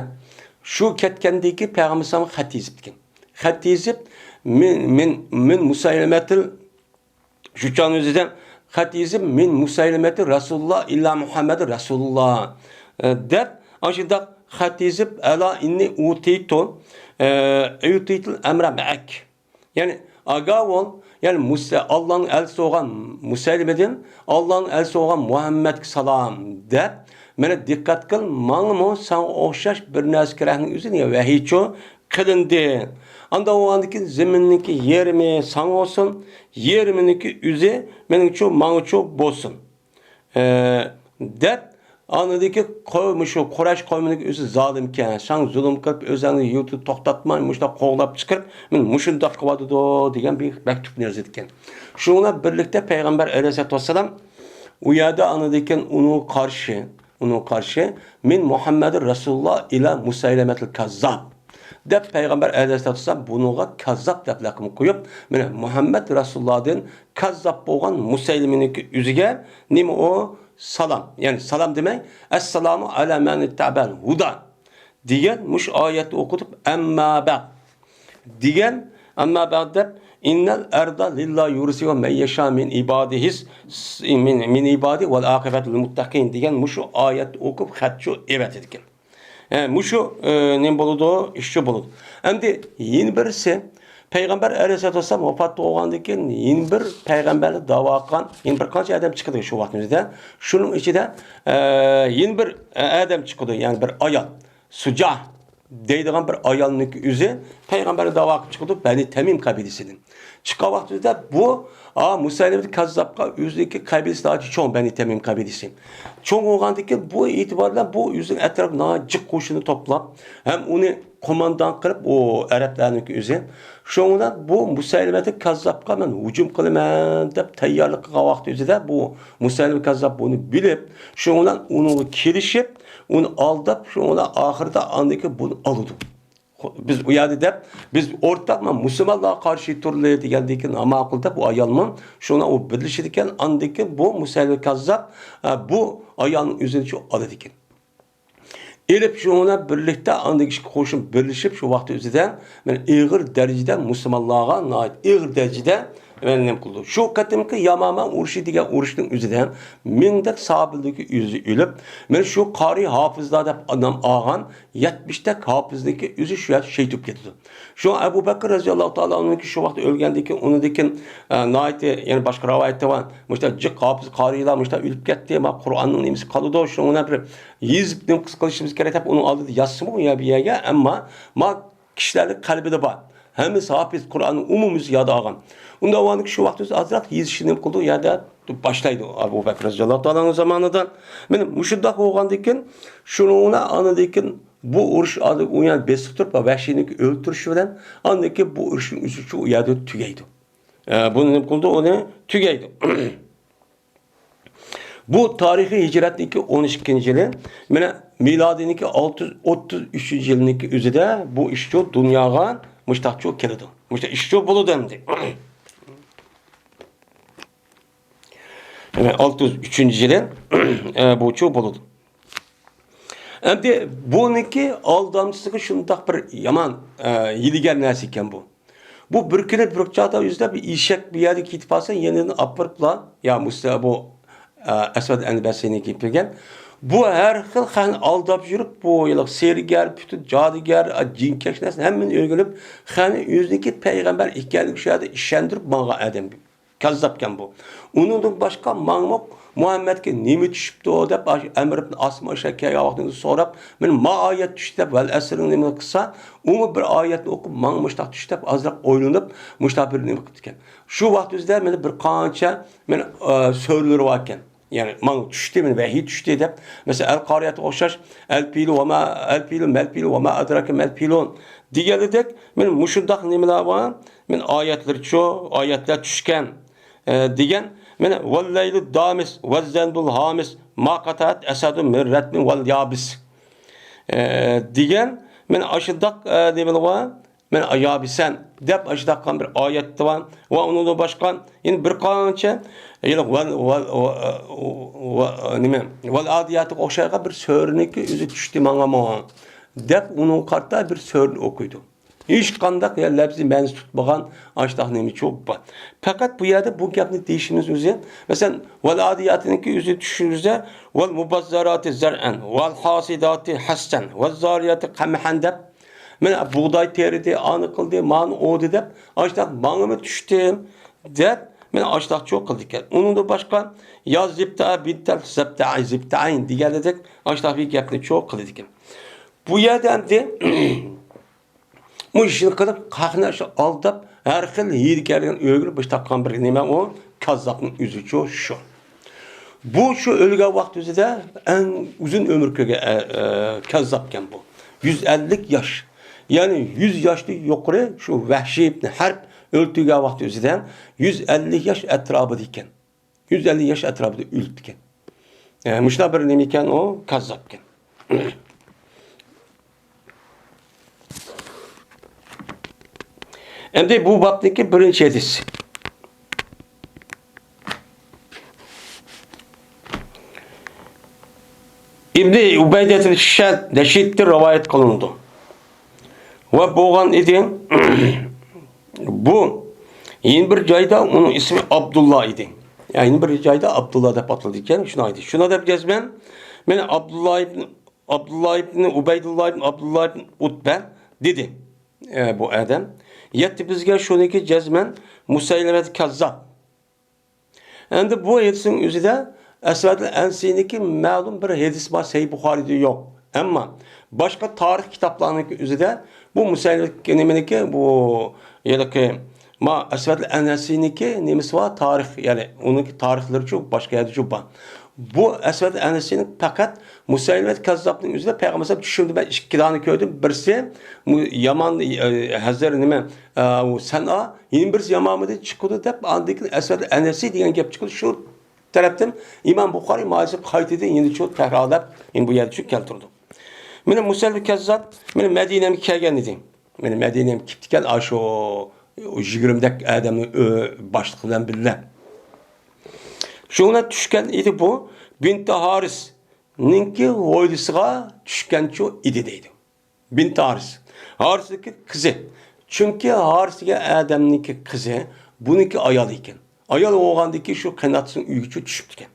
شۇ كەتكەندىكى پەيغەمبەر ئەلەيھىسسالامغا خەت يېزىپتىكەن. خەت يېزىپ، مىن، مىن، مىن مۇسەيلىمەتىل، شۇ چاغنىڭ ئۆزىدە خەت يېزىپ، مىن مۇسەيلىمەتى رەسۇلۇللا ئىللا مۇھەممەدى رەسۇلۇللا، ئە، دەپ، ئاشۇنداق خەت يېزىپ، ئەلا ئىننى ئۇتىتۇ، ئە، ئۇتىتۇل ئەمرە مەئەك. يەنى، ئاگاھ بول، يەنى مۇسە-، ئاللانىڭ ئەلچىسى بولغان مۇسەيلىمىدىن، ئاللانىڭ ئەلچىسى بولغان مۇھەممەدكە سالام دەپ، مانا دىققەت قىل، ماڭىمۇ ساڭا ئوخشاش بىر نەرسە كېرەكنىڭ ئۆزى نېمە؟ ۋەھىيچۇ قىلىندى. ئانداق بولغاندىن كېيىن زېمىننىڭكى يېرىمى ساڭا بولسۇن، يېرىمىنىڭكى ئۆزى مېنىڭچۇ، ماڭىچۇ بولسۇن. ئە، دەپ، ئاندىكى قوي-، مۇشۇ قۇرەيش قومىنىڭ ئۆزى زالىمكەن، ساڭا زۇلۇم قىلىپ، ئۆزۈڭنى يۇرتتا توختاتماي، مۇشۇنداق قوغلاپ چىقىرىپ، مېنى مۇشۇنداق قىلىۋاتىدۇ، دېگەن بىر مەكتۇپنى يازىدىكەن. شۇنىڭ بىلەن بىرلىكتە پەيغەمبەر ئەلەيھىسسالاتۇ ۋەسسالام ئۇ يەردە ئاندىن كېيىن ئۇنىڭغا قارشى، ئۇنىڭغا قارشى، مىن مۇھەممەدىر رەسۇلۇللا ئىلا مۇسەيلىمەتىل كەززاب دەپ پەيغەمبەر ئەلەيھىسسالاتۇ ۋەسسالام بۇنىڭغا كەززاب دەپ لەقەم قويۇپ، مانا مۇھەممەد رەسۇلۇللادىن كەززاب بولغان مۇسەيلىمىنىڭكى ئۆزىگە نېمە ئۇ؟ سالام. يەنى سالام دېمەي، ئەسسالامۇ ئەلا مەن ئىتتەبەل ھۇدا دېگەن مۇشۇ ئايەتنى ئوقۇتۇپ، ئەمما بەئد دېگەن، ئەمما بەئد دەپ، ئىننەل ئەردا لىللا يۇرسى ۋە مەن يەشا مىن ئىبادىھىس، مىن، مىن ئىبادى ۋەل ئاقىبەتۇ لىل مۇتتەقىن دېگەن مۇشۇ ئايەتنى ئوقۇپ خەتچۇ ئېۋەتىدىكەن. ھە، مۇشۇ، ئە، نېمە بولىدۇ؟ ئىشچۇ بولىدۇ. ئەمدى يەنە بىرسى، پەيغەمبەر ئەلەيھىسسالاتۇ ۋەسسالام ۋاپات بولغاندىن كېيىن يەنە بىر پەيغەمبەرلىك داۋا قىلغان يەنە بىر قانچە ئادەم چىقىدۇ شۇ ۋاقتىمىزدا. شۇنىڭ ئىچىدە، ئە، يەنە بىر، ئە، ئادەم چىقىدۇ، يەنى بىر ئايال. سۇجاھ دەيدىغان بىر ئايالنىڭكى ئۆزى پەيغەمبەرلىك داۋا قىلىپ چىقىدۇ، بەنى تەمىم قەبىلىسىدىن. چىققان ۋاقتىدا بۇ، ئا، مۇسەيلىمە كەززابقا ئۆزىنىڭكى قەبىلىسى ناھايىتى چوڭ، بەنى تەمىم قەبىلىسى. چوڭ بولغاندىن كېيىن بۇ ئېتىبار بىلەن بۇ ئۆزىنىڭ ئەتراپىغا ناھايىتى جىق قوشۇننى توپلاپ، ھەم ئۇنى قوماندان قىلىپ، ئۇ ئەرەبلەرنىڭكى ئۆزى. شۇنىڭ بىلەن بۇ مۇسەيلىمەتۇل كەززابقا مەن ھۇجۇم قىلىمەن دەپ تەييارلىق قىلغان ۋاقتى ئۆزىدە بۇ مۇسەيلىمە كەززاب بۇنى بىلىپ، شۇنىڭ بىلەن ئۇنىڭغا كېلىشىپ، ئۇنى ئالداپ، شۇنىڭ بىلەن ئاخىرىدا ئاندىن كېيىن بۇنى ئالىدۇ. خو-، بىز ئۇ يەردە دەپ، بىز ئورتاق مۇسۇلمانلارغا قارشى تۇرىلى دېگەندىن كېيىن، ھە، ماقۇل دەپ ئۇ ئايالمۇ شۇنىڭ بىلەن ئۇ بىرلىشىدىكەن. ئاندىن كېيىن بۇ مۇسەيلىمە كەززاب، ئە، بۇ ئايالنىڭ ئۆزىنى شۇ ئالىدىكەن. ئېلىپ شۇنىڭ بىلەن بىرلىكتە ئاندىن كېيىن قوشۇن بىرلىشىپ شۇ ۋاقىت ئۆزىدە مەن ئېغىر دەرىجىدە مۇسۇلمانلارغا ناھايىتى ئېغىر دەرىجىدە مەن نېمە قىلدى. شۇ قېتىمقى يامامە ئۇرۇشى دېگەن ئۇرۇشنىڭ ئۆزىدە مىڭدەك سابىلىكى ئۆزى ئۆلۈپ، مەن شۇ قارىي ھاپىزلار دەپ نام ئالغان يەتمىشتەك ھاپىزنىڭكى ئۆزى شۇ يەردە شېھىت بولۇپ كېتىدۇ. شۇڭا ئەبۇ بەكرى رەزىياللاھۇ تائالا ئانھۇنىڭكى شۇ ۋاقىت ئۆلگەندىن كېيىن، ئۇنىڭدىن كېيىن، ئە، ناھايىتى، يەنە باشقا رىۋايەتتە بار، مۇشۇنداق جىق ھاپىز قارىيلار مۇشۇنداق ئۆلۈپ كەتتى، ما قۇرئاننىڭ نېمىسى قالىدۇ، شۇنىڭ بىلەن بىر يېزىپ نېمە قىلىشىمىز كېرەك دەپ ئۇنىڭ ئالدىدا يازسىمۇ يا بۇ يەرگە، ئەمما ما كىشىلەرنىڭ قەلبىدە بار. ھەممىسى ھاپىز، قۇرئاننى ئومۇميۈزلۈك ياد ئالغان. ئۇنداق بولغاندىكىن شۇ ۋاقىت ئۆزى ئازراق يېزىشنى نېمە قىلىدۇ، يا دەپ باشلايدۇ ئەبۇ بەكرى رەزىياللاھۇ تائالا ئانھۇ زامانىدا. مانا مۇشۇنداق بولغاندىن كېيىن، شۇنىڭ بىلەن ئاندىن كېيىن بۇ ئۇرۇش ئالدى ئۇ يەنى بېسىپ تۇرۇپ، ۋەھشىينىڭكى ئۆلتۈرۈشى بىلەن ئاندىن كېيىن بۇ ئۇرۇشنىڭ ئۈزۈشى ئۇ يەردە تۈگەيدۇ. ئە، بۇنى نېمە قىلىدۇ؟ ئۇنى تۈگەيدۇ. بۇ تارىخىي ھىجرەتنىڭكى ئون ئىككىنچى يىلى، مانا، مىلادىينىڭكى ئالتە يۈز ئوتتۇز ئۈچىنچى يىلنىڭكى ئۆزىدە بۇ ئىشچۇ دۇنياغا مۇشتاقچۇ كېلىدۇ. مۇشتاق ئىشچۇ بولىدۇ ئەمدى. ئالتە يۈز ئۈچىنچى يىلى، ئە، بۇچۇ بولىدۇ. ئەمدى بۇنىڭكى ئالدامچىسىغا شۇنداق بىر يامان، ئە، ھىيلىگەر نەرسە ئىكەن بۇ. بۇ بىر كۈنى بىر چاغدا يۈزلەپ ئېشەك بىر يەردە كېتىپ قالسا، يېنىدىن ئاپىرىپلا، يا مۇستا-، بۇ، ئە، ئەسۋەد ئەنبەسىنى كېلىپ كەلگەن. بۇ ھەر خىل خەقنى ئالداپ يۈرۈپ، بۇ ھېلىقى سېھىرگەر، پۈتۈن جادۇگەر، ئە، جىنكەش نەرسىنى ھەممىنى ئۆگىنىپ، خەقنى ئۆزىنىڭكى پەيغەمبەر ئىكەنلىكى شۇ يەردە ئىشەندۈرۈپ ماڭغان ئادەم. كاززاپكەن بۇ. ئۇنىڭدىن باشقا ماڭىمۇ مۇھەممەدكە نېمە چۈشۈپتۇ دەپ، ئاشۇ ئەمر ئىبن ئاسمۇ ئەشئەر كەلگەن ۋاقتىدا سوراپ، مانا ما ئايەت چۈشتى دەپ، ۋەل ئەسرنى نېمە قىلسا، ئۇمۇ بىر ئايەتنى ئوقۇپ، ماڭا مۇشتاق چۈشتى دەپ، ئازراق ئويلىنىپ، مۇشتاق بىر نېمە قىپتىكەن. شۇ ۋاقىت ئۆزىدە مانا بىر قانچە، مانا، ئە، سۆرىلىرى باركەن. يەنى ماڭا چۈشتى، مانا ۋەھىي چۈشتى دەپ، مەسىلەن، ئەل قارىيەتكە ئوخشاش، ئەل پىلۇ ۋە ما، ئەل پىلۇ، مەل پىلۇ ۋە ما ئەدراكە مەل پىلۇ دېگەندەك، مانا مۇشۇنداق نېمىلەر بار، مانا ئايەتلەرچۇ، ئايەتلەر چۈشكەن، ئە، دېگەن، مانا ۋەللەيلۇ دامىس، ۋەززەنبۇل ھامىس، ما قاتەت ئەسەدۇ مىن رەتمىن ۋەل يابىس، ئە، دېگەن، مانا ئاشۇنداق، ئە، نېمىلەر بار، مانا يابىسەن دەپ ئاشۇنداق بىر ئايەت بار. ۋە ئۇنىڭدىن باشقا يەنە بىر قانچە، يەنە ۋەل، ۋەل، ۋە، ۋە، نېمە، ۋەل ئادىياتىغا ئوخشايدىغان بىر سۈرىنىڭكى ئۆزى چۈشتى ماڭىمۇ دەپ ئۇنىڭغا قارىتا بىر سۈرىنى ئوقۇيدۇ. ھېچقانداق يا لەپزىي مەنىسى تۇتمىغان ئاشۇنداق نېمىچۇ بار. پەقەت بۇ يەردە بۇ گەپنى دېيىشىمىز ئۆزى، مەسىلەن، ۋەل ئادىياتىنىڭكى ئۆزى چۈشىمىزدە، ۋەل مۇبەززەراتى زەرئەن، ۋەل ھاسىداتى ھەسسەن، ۋەل زارىياتى قەمھەن دەپ، مانا بۇغداي تېرىدى، ئانى قىلدى، مانى ئوۋدى دەپ، ئاشۇنداق ماڭىمۇ چۈشتى دەپ، مانا ئاشۇنداقچۇ قىلىدىكەن. ئۇنىڭدىن باشقا، يا زىبتە بىنتەل زەبتەئەي زىبتەئەين دېگەندەك ئاشۇنداق بىر گەپنىچۇ قىلىدىكەن. بۇ يەردە ئەمدى مۇشۇ ئىشنى قىلىپ، خەقنى شۇ ئالداپ، ھەر خىل ھىيلىگەرلىكنى ئۆگىنىپ، بۇ تاققان بىر نېمە ئۇ، كاززاپنىڭ ئۆزىچۇ شۇ. بۇ شۇ ئۆلگەن ۋاقتى ئۆزىدە ئەڭ ئۇزۇن ئۆمۈر كۆرگەن، ئە، ئە، كاززاپكەن بۇ. يۈز ئەللىك ياش. يەنى يۈز ياشتىن يۇقىرى شۇ ۋەھشىي ئىبنى ھەرب ئۆلتۈرگەن ۋاقتى ئۆزىدە يۈز ئەللىك ياش ئەتراپىدا ئىكەن. يۈز ئەللىك ياش ئەتراپىدا ئۆلۈپتىكەن. ئە، مۇشۇنداق بىر نېمە ئىكەن ئۇ، كاززاپكەن. ئەمدى بۇ بابنىڭكى بىرىنچى ھەدىسى. ئىبنى ئۇبەيدەتىل شەد نەشىدتىن رىۋايەت قىلىنىدۇ. ۋە بولغان ئىدى. بۇ يەنە بىر جايدا ئۇنىڭ ئىسمى ئابدۇللا ئىدى. يەنى بىر جايدا ئابدۇللا دەپ ئاتىلىدىكەن، شۇنداق ئىدى. شۇنداق دەپ جەزمەن، مانا ئابدۇللا ئىبن، ئابدۇللا ئىبن ئۇبەيدۇللا ئىبن ئابدۇللا ئىبن ئۇتبە دېدى، ئە، بۇ ئادەم. يەتتى بىزگە شۇنىڭكى جەزمەن مۇسەيلىمەت كەززاب. ئەمدى بۇ ھەدىسنىڭ ئۆزىدە ئەسۋەدىل ئەنسىنىڭكى مەلۇم بىر ھەدىسى بار، سەھىھ بۇخارىيدا يوق. ئەمما باشقا تارىخ كىتابلارنىڭكى ئۆزىدە بۇ مۇسەيلىمە نېمىنىڭكى، بۇ ھېلىقى ما ئەسۋەدىل ئەنسىنىڭكى نېمىسى بار، تارىخ، يەنى ئۇنىڭكى تارىخلىرىچۇ باشقا يەردىچۇ بار. بۇ ئەسۋەد ئەنسىنىڭ پەقەت مۇسەيلىمە كەززابنىڭ ئۆزىدە پەيغەمبەر ئەلەيھىسسالام چۈشۈمدە مەن ئىككى دانە كۆردۈم. بىرسى مۇ-، يامان، ئە، ھەزەر نېمە، ئە، ئۇ سەنئا، يەنە بىرسى يامانمىدىن چىقىدۇ دەپ، ئاندىن كېيىن ئەسۋەد ئەنسى دېگەن گەپ چىقىدۇ. شۇ تەرەپتىن ئىمام بۇخارىي ماجىزى قايتىدىن يەنە شۇ تەكرارلاپ، يەنە بۇ يەردە شۇ كەلتۈرىدۇ. مانا مۇسەيلىمە كەززاب، مانا مەدىنەمگە كەلگەن ئىدى. مانا مەدىنەمگە كېپتىكەن، ئاشۇ يىگىرمىدەك ئادەمنىڭ ئۆ-، باشلىقى بىلەن بىللە. شۇڭا چۈشكەن ئىدى بۇ، بىنتى ھارىس. نىڭكى ھويلىسىغا چۈشكەنچۇ ئىدى دەيدۇ. بىنتى ھارىس. ھارىسنىڭكى قىزى. چۈنكى ھارىس دېگەن ئادەمنىڭكى قىزى، بۇنىڭكى ئايالى ئىكەن. ئايال بولغاندىن كېيىن شۇ قېناتىسىنىڭ ئۆيىگىچۇ چۈشۈپتىكەن.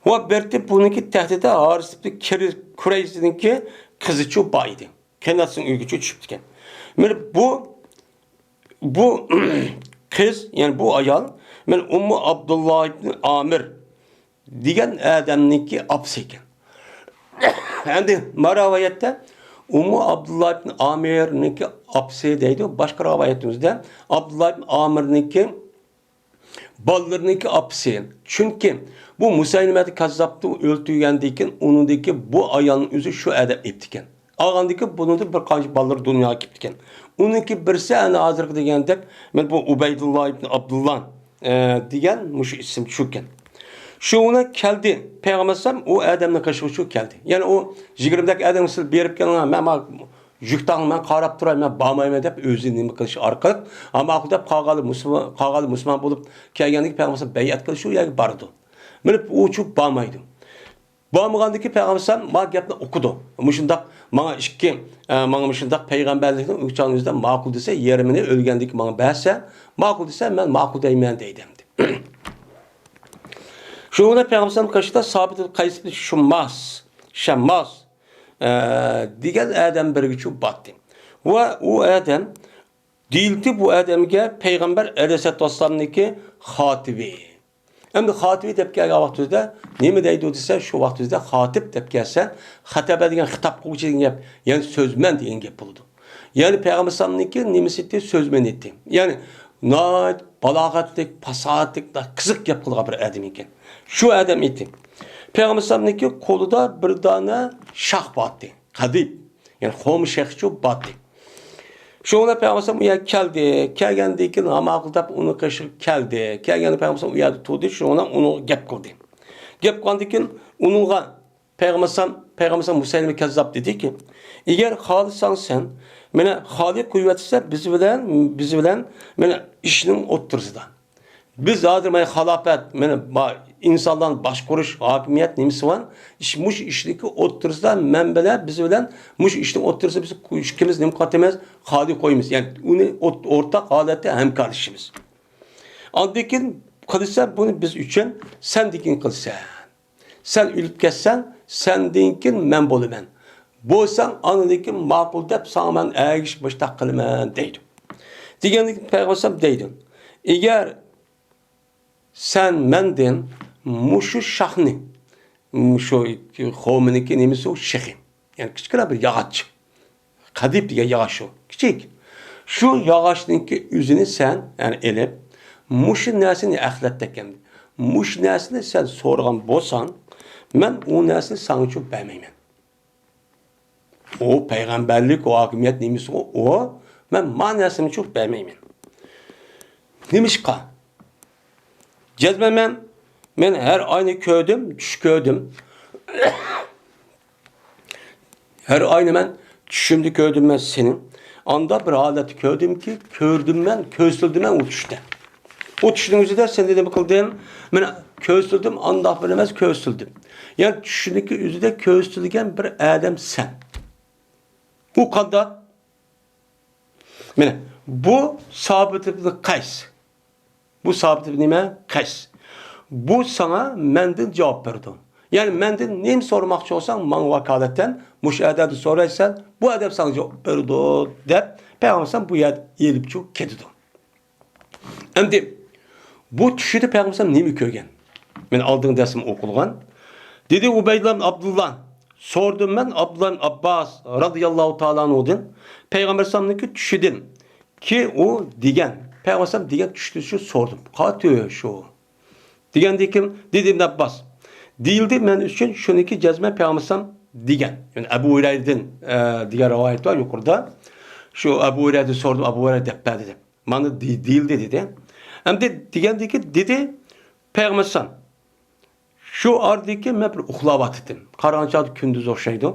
ۋە بىرتى بۇنىڭكى تەھتىدە ھارىس ئىبنى كىر-، كۇرەيزنىڭكى قىزىچۇ بار ئىدى. قېناتىسىنىڭ ئۆيىگىچۇ چۈشۈپتىكەن. مانا بۇ، بۇ قىز، يەنى بۇ ئايال، مانا ئۇممۇ ئابدۇللا ئىبنى ئامىر دېگەن ئادەمنىڭكى ئاپىسى ئىكەن. ئەمدى ما رىۋايەتتە ئۇممۇ ئابدۇللا ئىبن ئامىرنىڭكى ئاپىسى دەيدۇ. باشقا رىۋايىتىمىزدە ئابدۇللا ئىبن ئامىرنىڭكى بالىلىرىنىڭكى ئاپىسى. چۈنكى بۇ مۇسەيلىمەتى كەززابنى ئۆلتۈرگەندىن كېيىن ئۇنىڭدىكى بۇ ئايالنىڭ ئۆزى شۇ ئادەم ئېيتىپتىكەن. ئالغاندىن كېيىن بۇنىڭدىن بىر قانچە بالىلىرى دۇنياغا كېلىپتىكەن. ئۇنىڭكى بىرسى ئەنە ھازىرقى دېگەندەك، مانا بۇ ئۇبەيدۇللا ئىبن ئابدۇللا، ئە، دېگەن مۇشۇ ئىسىم شۇكەن. شۇنىڭ بىلەن كەلدى، پەيغەمبەر ئەلەيھىسسالام ئۇ ئادەمنى قېشىغا شۇ كەلدى. يەنى ئۇ يىگىرمىدەك ئادەمگە سىلەر بېرىپ كېلىڭلار، مەن مانا يۈك تاڭنى مەن قاراپ تۇراي، مەن بارمايمەن دەپ ئۆزى نېمە قىلىش ئارقىلىق، ھا ماقۇل دەپ قالغانلار مۇسۇلمان، قالغانلار مۇسۇلمان بولۇپ كەلگەندىكىن پەيغەمبەر ئەلەيھىسسالام بەيئەت قىلىش شۇ يەرگە بارىدۇ. مانا ئۇ شۇ بارمايدۇ. بارمىغاندىكىن پەيغەمبەر ئەلەيھىسسالام ما گەپنى ئۇقىدۇ. مۇشۇنداق ماڭا ئىككى، ئە، ماڭا مۇشۇنداق پەيغەمبەرلىكنى ئۇ چاغنىڭ ئۆزىدە ماقۇل دېسە، يېرىمىنى ئۆلگەندىكىن ماڭا بەرسە، ماقۇل دېسە، مەن ماقۇل دەيمەن دەيدۇ ئەمدى. شۇنىڭ بىلەن پەيغەمبەر ئەلەيھىسسالام قېشىدا سابىت ئىبن قەيس ئىبن شۇمماس، شەمماس، ئە، دېگەن ئادەم بىرگىچۇ بارتى. ۋە ئۇ ئادەم دېيىلدى، بۇ ئادەمگە پەيغەمبەر ئەلەيھىسسالاتۇ ۋەسسالامنىڭكى خاتىبى. ئەمدى خاتىبى دەپ كەلگەن ۋاقتىمىزدا نېمە دەيدۇ دېسە، شۇ ۋاقتىمىزدا خاتىب دەپ كەلسە، خەتەبە دېگەن خىتاب قىلغۇچى دېگەن گەپ، يەنى سۆزمەن دېگەن گەپ بولىدۇ. يەنى پەيغەمبەر ئەلەيھىسسالامنىڭكى نېمىسى ئىدى؟ سۆزمەن ئىدى. يەنى ناھايىتى بالاغەتلىك، پاساھەتلىك، قىزىق گەپ قىلغان بىر ئادەم ئىكەن. شۇ ئادەم ئىدى. پەيغەمبەر ئەلەيھىسسالامنىڭكى قولىدا بىر دانە شاخ بارتى. قەدىپ. يەنى خورما شېخىچۇ باتتى. شۇنىڭ بىلەن پەيغەمبەر ئەلەيھىسسالام ئۇ يەرگە كەلدى. كەلگەندىن كېيىن ھاماقىل دەپ ئۇنىڭ قېشىغا كەلدى. كەلگەندە پەيغەمبەر ئەلەيھىسسالام ئۇ يەردە تۇردى. شۇنىڭ بىلەن ئۇنىڭغا گەپ قىلدى. گەپ قىلغاندىن كېيىن ئۇنىڭغا پەيغەمبەر ئەلەيھىسسالام، پەيغەمبەر ئەلەيھىسسالام مۇسەيلىمە كەززاپ دېدىكى، ئەگەر خالىساڭ سەن، مانا خالىي قويۇۋەتسە بىز بىلەن، بىز بىلەن مانا ئىشنىڭ ئوتتۇرىسىدا. بىز ھازىر مانا خالاپەت، مانا ئىنسانلارنى باشقۇرۇش، ھاكىمىيەت نېمىسى بار؟ ئىش، مۇشۇ ئىشنىڭكى ئوتتۇرىسىدا مەن بىلەن، بىز بىلەن مۇشۇ ئىشنىڭ ئوتتۇرىسىدا بىز ئىككىمىز نېمە قىلىمىز؟ خالىي قويىمىز. يەنى ئۇنى ئوت-، ئورتاق ھالەتتە ھەمكارلىشىمىز. ئاندىن كېيىن قىلسا بۇنى بىز ئۈچۈن، سەن دېگىن قىلسا. سەن ئۆلۈپ كەتسەڭ، سەندىن كېيىن مەن بولىمەن. بولساڭ، ئاندىن كېيىن ماقۇل دەپ ساڭا مەن ئەگىشىپ مۇشۇنداق قىلىمەن دەيدۇ. دېگەندىن كېيىن پەيغەمبەر ئەلەيھىسسالام دەيدۇ، ئەگەر سەن مەندىن مۇشۇ شاخنى، مۇشۇ خورمىنىڭكى نېمىسى ئۇ شېخى، يەنى كىچىككىنە بىر ياغاچ. قەدىپ دېگەن ياغاچ شۇ. كىچىك. شۇ ياغاچنىڭكى ئۆزىنى سەن، يەنى ئېلىپ، مۇشۇ نەرسىنى ئەخلەتتەك ئەمدى. مۇشۇ نەرسىنى سەن سورىغان بولساڭ، مەن ئۇ نەرسىنى ساڭىچۇ بەرمەيمەن. ئۇ پەيغەمبەرلىك، ئۇ ھاكىمىيەت نېمىسىغۇ ئۇ، مەن ما نەرسىنىچۇ بەرمەيمەن. نېمىشقا؟ جەزمەن مەن، مەن ھەر ئاينى كۆردۈم، چۈش كۆردۈم. ھەر ئاينى مەن چۈشۈمدە كۆردۈم مەن سېنى. ئاندا بىر ھالەتتە كۆردۈمكى، كۆردۈم مەن، كۆرسىتىلدى مەن ئۇ چۈشتە. ئۇ چۈشنىڭ ئۆزىدە سەن نېمە قىلدىڭ؟ مەن كۆرسىتىلدىم، ئانداق بىر ئەمەس كۆرسىتىلدىم. يەنى چۈشنىڭكى ئۆزىدە كۆرسىتىلگەن بىر ئادەم سەن. ئۇ قانداق؟ مانا بۇ سابىت ئىبن قەيس. بۇ سابىت ئىبن نېمە؟ قەيس. بۇ ساڭا مەندىن جاۋاب بېرىدۇ. يەنى مەندىن نېمە سورىماقچى بولساڭ، ماڭا ۋاكالىتەن مۇشۇ ئادەمدىن سورايسەن، بۇ ئادەم ساڭا جاۋاب بېرىدۇ، دەپ پەيغەمبەر ئەلەيھىسسالام بۇ يەردە ئېلىپ چىقىپ كېتىدۇ. ئەمدى بۇ چۈشىدە پەيغەمبەر ئەلەيھىسسالام نېمە كۆرگەن؟ مەن ئالدىنقى دەرسىم ئوقۇلغان. دېدى ئۇبەيدۇللا ئىبن ئابدۇللا. سورىدىم مەن ئابدۇللا ئىبن ئابباس رازىياللاھۇ تائالا ئەنھۇدىن پەيغەمبەر ئەلەيھىسسالامنىڭكى چۈشىدىن كى ئۇ دېگەن. پەيغەمبەر ئەلەيھىسسالام دېگەن چۈشتە شۇ سورىدىم. قاتى شۇ. دېگەندىن كېيىن دېدى ئىبن ئابباس، دېيىلدى مەن ئۈچۈن شۇنىڭكى جەزمەن پەيغەمبەر ئەلەيھىسسالام دېگەن. يەنى ئەبۇ ھۇرەيرىدىن، ئە، دېگەن رىۋايەت بار يۇقىرىدا. شۇ ئەبۇ ھۇرەيرىدىن سورىدىم، ئەبۇ ھۇرەيرە دەپ بەردى دەپ. مانا دېي-، دېيىلدى دېدى. ئەمدى دېگەندىكى دېدى پەيغەمبەر ئەلەيھىسسالام. شۇ ئارىدىكى مەن بىر ئۇخلاۋاتىتتىم. قارىغان چاغدا كۈندۈز ئوخشايدۇ.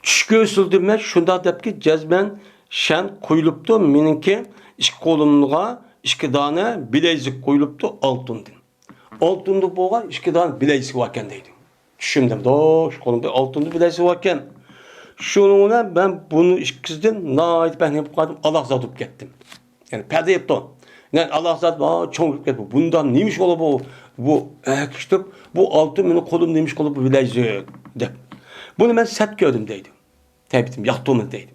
چۈش كۆرسىتىلدى مەن شۇنداق دەپكى جەزمەن شەن قويۇلۇپتۇ. مېنىڭكى ئىككى قولۇمغا ئىككى دانە بىلەيزۈك قويۇلۇپتۇ ئالتۇندىن. ئالتۇندىن بولغان ئىككى دانە بىلەيزۈك باركەن دەيدۇ. چۈشۈمدە، دوش، قولۇمدا ئالتۇندىن بىلەيزۈك باركەن. شۇنىڭ بىلەن مەن بۇنىڭ ئىككىسىدىن ناھايىتى بەھرىلىنىپ قالدىم، ئالاھزات بولۇپ كەتتىم. يەنى پەردە يەپتۇ. يەنى ئالاھزات، ۋا، چوڭ بولۇپ كەتتى. بۇندا نېمە ئىش بولۇپ بۇ؟ بۇ ئەكىشتۇرۇپ، بۇ ئالتۇن مېنىڭ قولۇمدا نېمە ئىش قىلىپ بىلەيزۈك دەپ. بۇنى مەن سەت كۆردۈم دەيدۇ. تەبىئىتىم ياقتۇرمىدى دەيدۇ.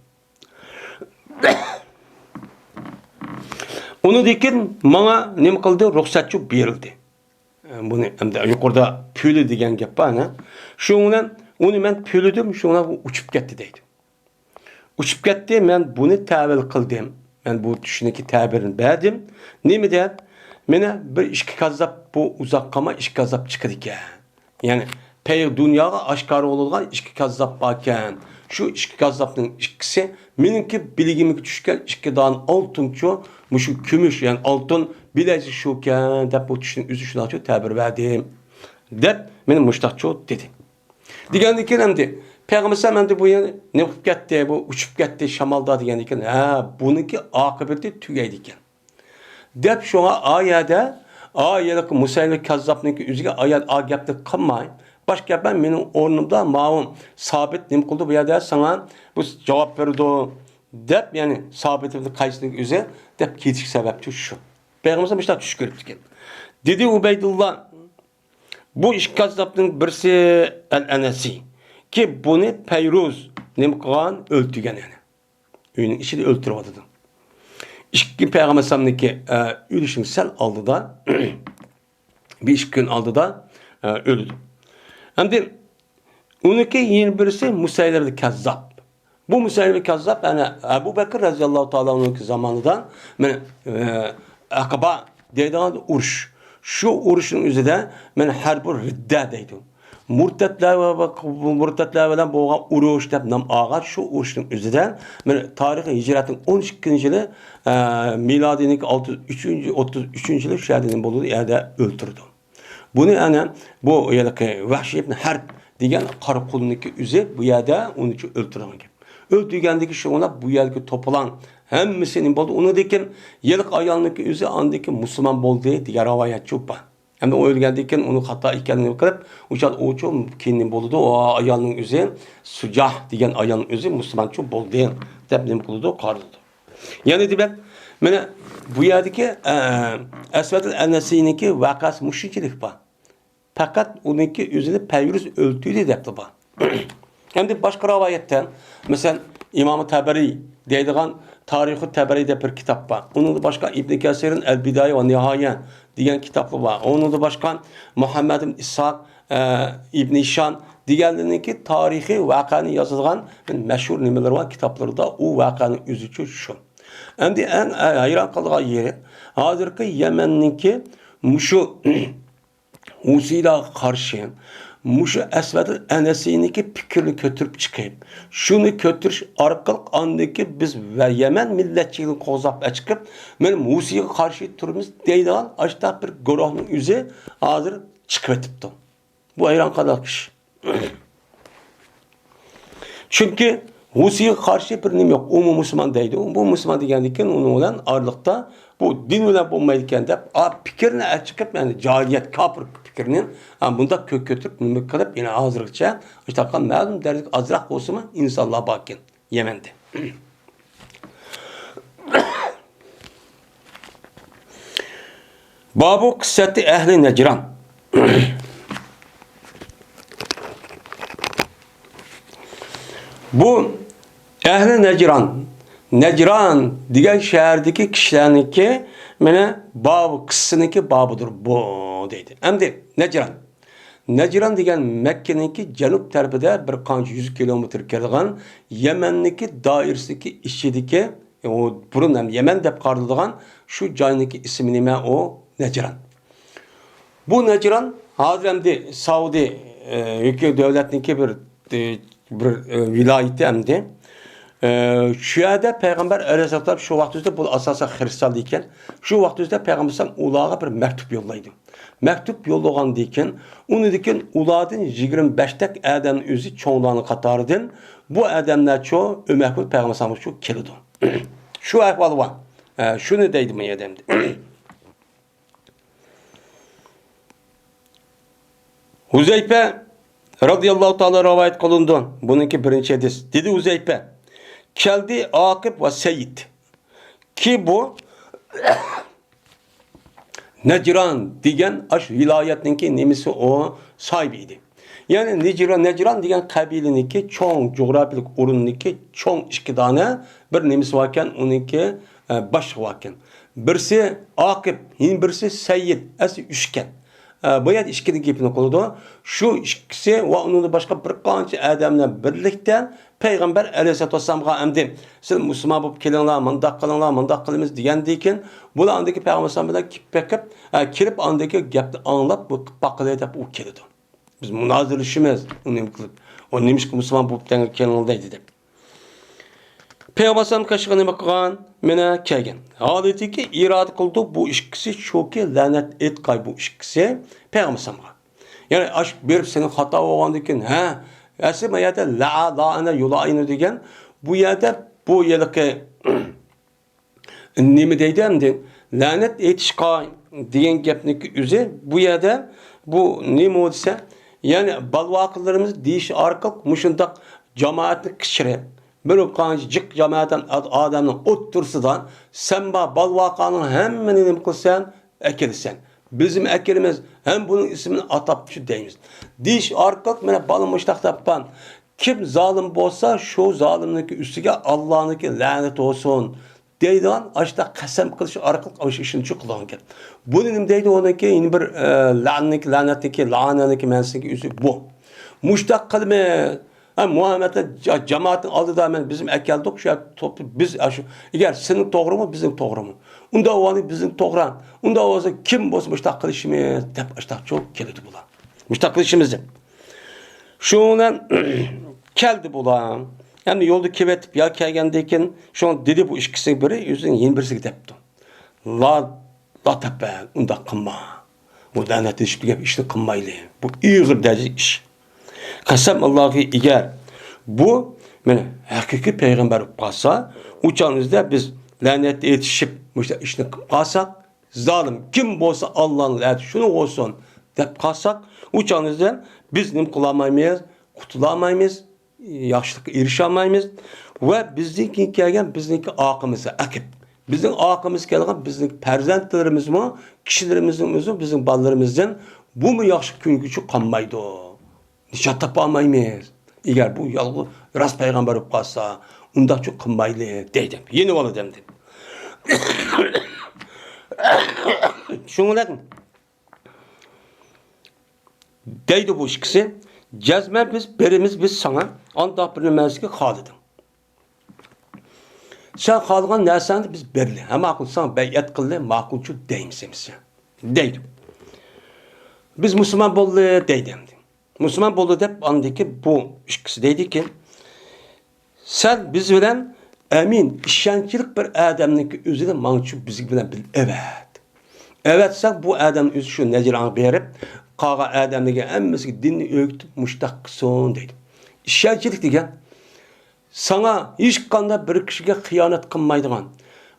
ئۇنىڭدىن كېيىن ماڭا نېمە قىلدى؟ رۇخسەتچۇ بېرىلدى. بۇنى ئەمدى يۇقىرىدا پۈلى دېگەن گەپ بار، ئەنە. شۇنىڭ بىلەن ئۇنى مەن پۈلىدىم، شۇنىڭ بىلەن ئۇ ئۇچۇپ كەتتى دەيدۇ. ئۇچۇپ كەتتى، مەن بۇنى تەۋىل قىلدىم. مەن بۇ چۈشنىڭكى تەبىرىنى بەردىم. نېمە دەپ؟ مانا بىر ئىككى كاززاپ، بۇ ئۇزاق قالماي ئىككى كاززاپ چىقىدىكەن. يەنى پەيغ دۇنياغا ئاشكارا بولىدىغان ئىككى كاززاپ باركەن. شۇ ئىككى كاززاپنىڭ ئىككىسى مېنىڭكى بىلىگىمگە چۈشكەن ئىككى دانە ئالتۇنچۇ، مۇشۇ كۈمۈش، يەنى ئالتۇن بىلەيسى شۇكەن دەپ، بۇ چۈشنىڭ ئۆزى شۇنداقچۇ تەبىر بەردى، دەپ مېنى مۇشتاقچۇ دېدى. دېگەندىن كېيىن ئەمدى پەيغەمبەر ئەمدى بۇ يەنە نېمە قىلىپ كەتتى، بۇ ئۇچۇپ كەتتى شامالدا دېگەندىن كېيىن، ھە، بۇنىڭكى ئاقىۋىتى تۈگەيدىكەن. دەپ شۇڭا ئا يەردە، ئا يەردىكى مۇسەيلىمە كەززاپنىڭكى ئۆزىگە ئا يەردە ئا گەپنى قىلماي، باشقا گەپ بىلەن مېنىڭ ئورنۇمدا ماۋۇ سابىت نېمە قىلدى بۇ يەردە ساڭا بۇ جاۋاب بېرىدۇ دەپ، يەنى سابىت ئىبن قەيسنىڭ ئۆزى دەپ كېتىش سەۋەبچى شۇ. پەيغەمبەر مۇشۇنداق چۈش كۆرۈپتىكەن. دېدى ئۇبەيدۇللا، بۇ ئىككى كەززاپنىڭ بىرسى ئەل ئەنەسى، كى بۇنى پەيرۇز نېمە قىلغان، ئۆلتۈرگەن يەنى. ئۆينىڭ ئىچىدە ئۆلتۈرۈۋاتىدۇ. ئىككى پەيغەمبەر ئەلەيھىسسالامنىڭكى، ئە، ئۆلۈشىنىڭ سەل ئالدىدا، بىر ئىككى كۈن ئالدىدا، ئە، ئۆلىدۇ. ئەمدى ئۇنىڭكى يەنە بىرسى مۇسەيلىمە كەززاپ. بۇ مۇسەيلىمە كەززاپ، يەنى ئەبۇ بەكىر رەزىياللاھۇ تائالا ئەنھۇنىڭكى زامانىدا، مانا، ئە، ئەقىبا دەيدىغان ئۇرۇش. شۇ ئۇرۇشنىڭ ئۆزىدە مانا ھەربۇ رىددە دەيدۇ. مۇرتەتلەر ۋە، ۋە، مۇرتەتلەر بىلەن بولغان ئۇرۇش دەپ نام ئالغان شۇ ئۇرۇشنىڭ ئۆزىدە، مانا تارىخى ھىجرەتنىڭ ئون ئىككىنچى يىلى، ئە، مىلادىينىڭكى ئالتە يۈز ئۈچىنچى، ئوتتۇز ئۈچىنچى يىلى شۇ يەردە نېمە بولىدۇ، يەردە ئۆلتۈرىدۇ. بۇنى ئەنە بۇ ھېلىقى ۋەھشىي ئىبن ھەرب دېگەن قارا قۇلنىڭكى ئۆزى بۇ يەردە ئۇنى ئۆلتۈرگەن گەپ. ئۆلتۈرگەندىكى شۇ بۇ يەردىكى توپىلاڭ ھەممىسى نېمە بولدى؟ ئۇنىڭدىن كېيىن ھېلىقى ئايالنىڭكى ئۆزى ئاندىن كېيىن مۇسۇلمان بولدى دېگەن رىۋايەتچۇ بار. ئەمدى ئۇ ئۆلگەندىن كېيىن ئۇنىڭ خاتا ئىكەنلىكىنى قىلىپ، ئۇ چاغ ئۇچۇ كېيىن نېمە بولىدۇ؟ ئۇ ئايالنىڭ ئۆزى، سۇجاھ دېگەن ئايالنىڭ ئۆزى مۇسۇلمانچۇ بولدى دەپ نېمە قىلىدۇ؟ قارىلىدۇ. يەنە دېمەك، مانا بۇ يەردىكى، ئە، ئەسۋەدىل ئەنەسىينىڭكى ۋەقەسى مۇشۇنچىلىك بار. پەقەت ئۇنىڭكى ئۆزىنى پەيرۇز ئۆلتۈردى دەپلا بار. ئەمدى باشقا رىۋايەتتە، مەسىلەن، ئىمام تەبەرى دەيدىغان تارىخۇ تەبەرى دەپ بىر كىتاب بار. ئۇنىڭدىن باشقا ئىبن كەسىرنىڭ ئەل بىدايە ۋە نىھايە دېگەن كىتابى بار. ئۇنىڭدىن باشقا مۇھەممەد ئىبن ئىسھاق، ئە، ئىبن ھىشام دېگەنلەرنىڭكى تارىخىي ۋەقەنى يازىدىغان بىر مەشھۇر نېمىلىرى بار كىتابلىرىدا ئۇ ۋەقەنىڭ ئۆزىچۇ شۇ. ئەمدى ئەڭ، ئە، ھەيران قالىدىغان يېرى، ھازىرقى يەمەننىڭكى مۇشۇ ھۇسىيلارغا قارشى مۇشۇ ئەسۋەدىل ئەنەسىينىڭكى پىكرىنى كۆتۈرۈپ چىقىپ، شۇنى كۆتۈرۈش ئارقىلىق ئاندىكى بىز ۋە يەمەن مىللەتچىلىكىنى قوغزاپ ئەچىقىپ، مانا ھۇسىيغا قارشى تۇرىمىز دەيدىغان ئاشۇنداق بىر گۇرۇھنىڭ ئۆزى ھازىر چىقىۋېتىپتۇ. بۇ ھەيران قالارلىق ئىش. چۈنكى ھۇسىيغا قارشى بىر نېمە يوق. ئۇمۇ مۇسۇلمان دەيدۇ. بۇ مۇسۇلمان دېگەندىن كېيىن ئۇنىڭ بىلەن ئارىلىقتا بۇ دىن بىلەن بولمايدىكەن دەپ، ئا، پىكىرنى ئەچىقىپ، يەنى جاھىلىيەت، كاپىر پىكىرنى، ئا، بۇنداق كۆ-، كۆتۈرۈپ نېمە قىلىپ، يەنە ھازىرغىچە مۇشۇنداق مەلۇم دەرىجىدە ئازراق بولسىمۇ ئىنسانلار باركەن يەمەندە. بابۇ قىسسەتى ئەھلى نەجران. بۇ ئەھلى نەجران، نەجران دېگەن شەھەردىكى كىشىلەرنىڭكى، مانا، بابى، قىسسىنىڭكى بابىدۇر بۇ، دەيدۇ. ئەمدى نەجران. نەجران دېگەن مەككىنىڭكى جەنۇب تەرىپىدە بىر قانچە يۈز كىلومېتىر كېلىدىغان يەمەننىڭكى دائىرىسىدىكى ئىچىدىكى، ئۇ بۇرۇن ھەم يەمەن دەپ قارىلىدىغان شۇ جاينىڭكى ئىسمى نېمە؟ ئۇ نەجران. بۇ نەجران ھازىر ئەمدى سەئۇدى، ئە، ياكى دۆلەتنىڭكى بىر، ئە، بىر، ئە، ۋىلايىتى ئەمدى. ئە، شۇ يەردە پەيغەمبەر ئەلەيھىسسالام شۇ ۋاقتىدا بۇ ئاساسەن خىرىستىيان ئىكەن. شۇ ۋاقتىدا پەيغەمبەر ئەلەيھىسسالام ئۇلارغا بىر مەكتۇپ يوللايدۇ. مەكتۇپ يوللىغاندىن كېيىن، ئۇنىڭدىن كېيىن ئۇلاردىن يىگىرمە بەشتەك ئادەمنى ئۆزى چوڭلارنىڭ قاتارىدىن بۇ ئادەملەر شۇ ئۆمەر بىن پەيغەمبەر ئەلەيھىسسالامغا شۇ كېلىدۇ. شۇ ئەھۋال بار. ئە، شۇنى دەيدۇ بۇ يەردە ئەمدى. ھۇزەيپە رازىياللاھۇ تائالا رىۋايەت قىلىنىدۇ. بۇنىڭكى بىرىنچى ھەدىس. دېدى ھۇزەيپە، كەلدى ئاقىب ۋە سەيىد. كى بۇ نەجران دېگەن ئاشۇ ۋىلايەتنىڭكى نېمىسى ئۇ ساھىبى ئىدى. يەنى نىجرا-، نەجران دېگەن قەبىلىنىڭكى چوڭ جۇغراپىيەلىك ئورۇننىڭكى چوڭ ئىككى دانە بىر نېمىسى باركەن، ئۇنىڭكى، ئە، باشلىقى باركەن. بىرسى ئاقىب، يەنە بىرسى سەيىد، ئەسلى ئۈچكەن. ئە، بۇ يەردە ئىككىنىڭ گېپىنى قىلىدۇ. شۇ ئىككىسى ۋە ئۇنىڭدىن باشقا بىر قانچە ئادەملەر بىرلىكتە پەيغەمبەر ئەلەيھىسسالاتۇ ۋەسسالامغا ئەمدى سىلەر مۇسۇلمان بولۇپ كېلىڭلار، مۇنداق قىلىڭلار، مۇنداق قىلىمىز دېگەندىن كېيىن، بۇلار ئاندىكى پەيغەمبەر ئەلەيھىسسالام بىلەن كېلىپ بېقىپ، ئە، كېلىپ ئاندىكى گەپنى ئاڭلاپ، بۇ قىلىپ باققىلى دەپ ئۇ كېلىدۇ. بىز مۇنازىرىلىشىمىز، ئۇنى نېمە قىلىپ. ئۇ نېمىشقا مۇسۇلمان بولۇپ دەڭگە كېلىڭ دەيدۇ دەپ. پەيغەمبەر ئەلەيھىسسالام كاشىغا نېمە قىلغان؟ مانا كەلگەن. ھالىتىكى ئىرادە قىلدى بۇ ئىككىسى شۇكى لەنەت ئېيتقاي بۇ ئىككىسى پەيغەمبەر ئەلەيھىسسالامغا. يەنى ئاش بېرىپ سېنىڭ خاتا بولغاندىكىن، ھە؟ ئەسلى ما يەردە لا، لائەنە، يۇلائىنۇ دېگەن بۇ يەردە بۇ ھېلىقى نېمە دەيدۇ ئەمدى؟ لەنەت ئېيتىشقا دېگەن گەپنىڭكى ئۆزى بۇ يەردە بۇ نېمە دېسە، يەنى بالىۋاقىلىرىمىز دېيىش ئارقىلىق مۇشۇنداق جامائەتنىڭ ئىچىدە، بىر قانچە جىق جامائەت ئادەمنىڭ ئوتتۇرىسىدا سەن بار بالىۋاقاڭنىڭ ھەممىنى نېمە قىلىسەن؟ ئەكېلىسەن. بىزمۇ ئەكېلىمىز ھەم بۇنىڭ ئىسمىنى ئاتاپچۇ دەيمىز. دېيىش ئارقىلىق مانا بالا مۇشتاق تاپقان. كىم زالىم بولسا، شۇ زالىمنىڭكى ئۈستىگە ئاللانىڭكى لەنىتى بولسۇن دەيدىغان ئاشۇنداق قەسەم قىلىش ئارقىلىق ئاشۇ ئىشنى شۇ قىلغان گەپ. بۇنى نېمە دەيدۇ؟ ئۇنىڭكى يەنە بىر، ئە، لەنىنىڭكى، لەنەتنىڭكى، لائەنەنىڭكى مەنىسىنىڭكى ئۆزى بۇ. مۇشتاق قىلىمىز. ھە، مۇھەممەد جا-، جامائەتنىڭ ئالدىدا مەن بىزمۇ ئەكەلدۇق، شۇ يەردە توپلاپ بىز ئاشۇ. ئەگەر سېنىڭ توغرىمۇ، بىزنىڭ توغرىمۇ؟ ئۇنداق بولغاندا بىزنىڭ توغرا. ئۇنداق بولسا كىم بولسا مۇشتاق قىلىشىمىز دەپ ئاشتاق چوق كېلىدۇ بۇلار. مۇشتاق قىلىشىمىز دەپ. شۇنىڭ بىلەن كەلدى بۇلار. ئەمدى يولدا كېلىۋېتىپ يا كەلگەندىن كېيىن شۇڭا دېدى بۇ ئىككىسىنىڭ بىرى ئۆزىنىڭ يەنە بىرسىگە دەپتۇ. لا، لا تەپئەل، ئۇنداق قىلما. بۇ لەنەتلىشىپ دېگەن ئىشنى قىلمايلى. بۇ ئېغىر دەرىجىلىك ئىش. قەسەم ئاللاغا ئېگەر. بۇ، مانا، ھەقىقىي پەيغەمبەر بولۇپ قالسا، ئۇ چاغنىڭدا بىز لەنەت ئېيتىشىپ، مۇشۇنداق ئىشنى قىلىپ قالساق، زالىم كىم بولسا ئاللانىڭ لەنىتى شۇنىڭغا بولسۇن دەپ قالساق، ئۇ چاغنىڭدا بىز نېمە قىلالمايمىز؟ قۇتۇلالمايمىز. ياخشىلىققا ئېرىشەلمەيمىز ۋە بىزدىن كېيىن كەلگەن بىزنىڭكى ئارقىمىزدا ئەقىب، بىزنىڭ ئارقىمىزدا كەلگەن بىزنىڭ پەرزەنتلىرىمىزمۇ، كىشىلىرىمىزنىڭ ئۆزى بىزنىڭ بالىلىرىمىزدىن بۇمۇ ياخشى كۈنگۈچى قالمايدۇ. نىجات تاپالمايمىز. ئەگەر بۇ يالغۇز راست پەيغەمبەر بولۇپ قالسا، ئۇنداقچۇ قىلمايلى دەيدۇ. يېنىۋالىدۇ ئەمدى. شۇنىڭ بىلەن دەيدۇ بۇ ئىككىسى، جەزمەن بىز بېرىمىز بىز ساڭا، ئانداق بىر نېمە ئەمەسكى خالىدىڭ. سەن خالىغان نەرسەڭنى بىز بېرىلى، ھە ماقۇل، ساڭا بەيئەت قىلدى، ماقۇلچۇ دەيمىز ئەمىسە دەيدۇ. بىز مۇسۇلمان بولدى دەيدۇ ئەمدى. مۇسۇلمان بولدى دەپ ئاندىكى بۇ ئىككىسى دەيدىكى، سەن بىز بىلەن ئەمىن، ئىشەنچلىك بىر ئادەمنىڭكى ئۆزىنى ماڭچۇ بىز بىلەن بىل ئەۋەت. ئەۋەتسەڭ بۇ ئادەم ئۆزى شۇ نەجرانغا بېرىپ، قالغان ئادەملەرگە ھەممىسىگە دىننى ئۆگىتىپ مۇشتاق قىلسۇن دەيدۇ. ئىشەنچلىك دېگەن ساڭا ھېچقانداق بىر كىشىگە خىيانەت قىلمايدىغان،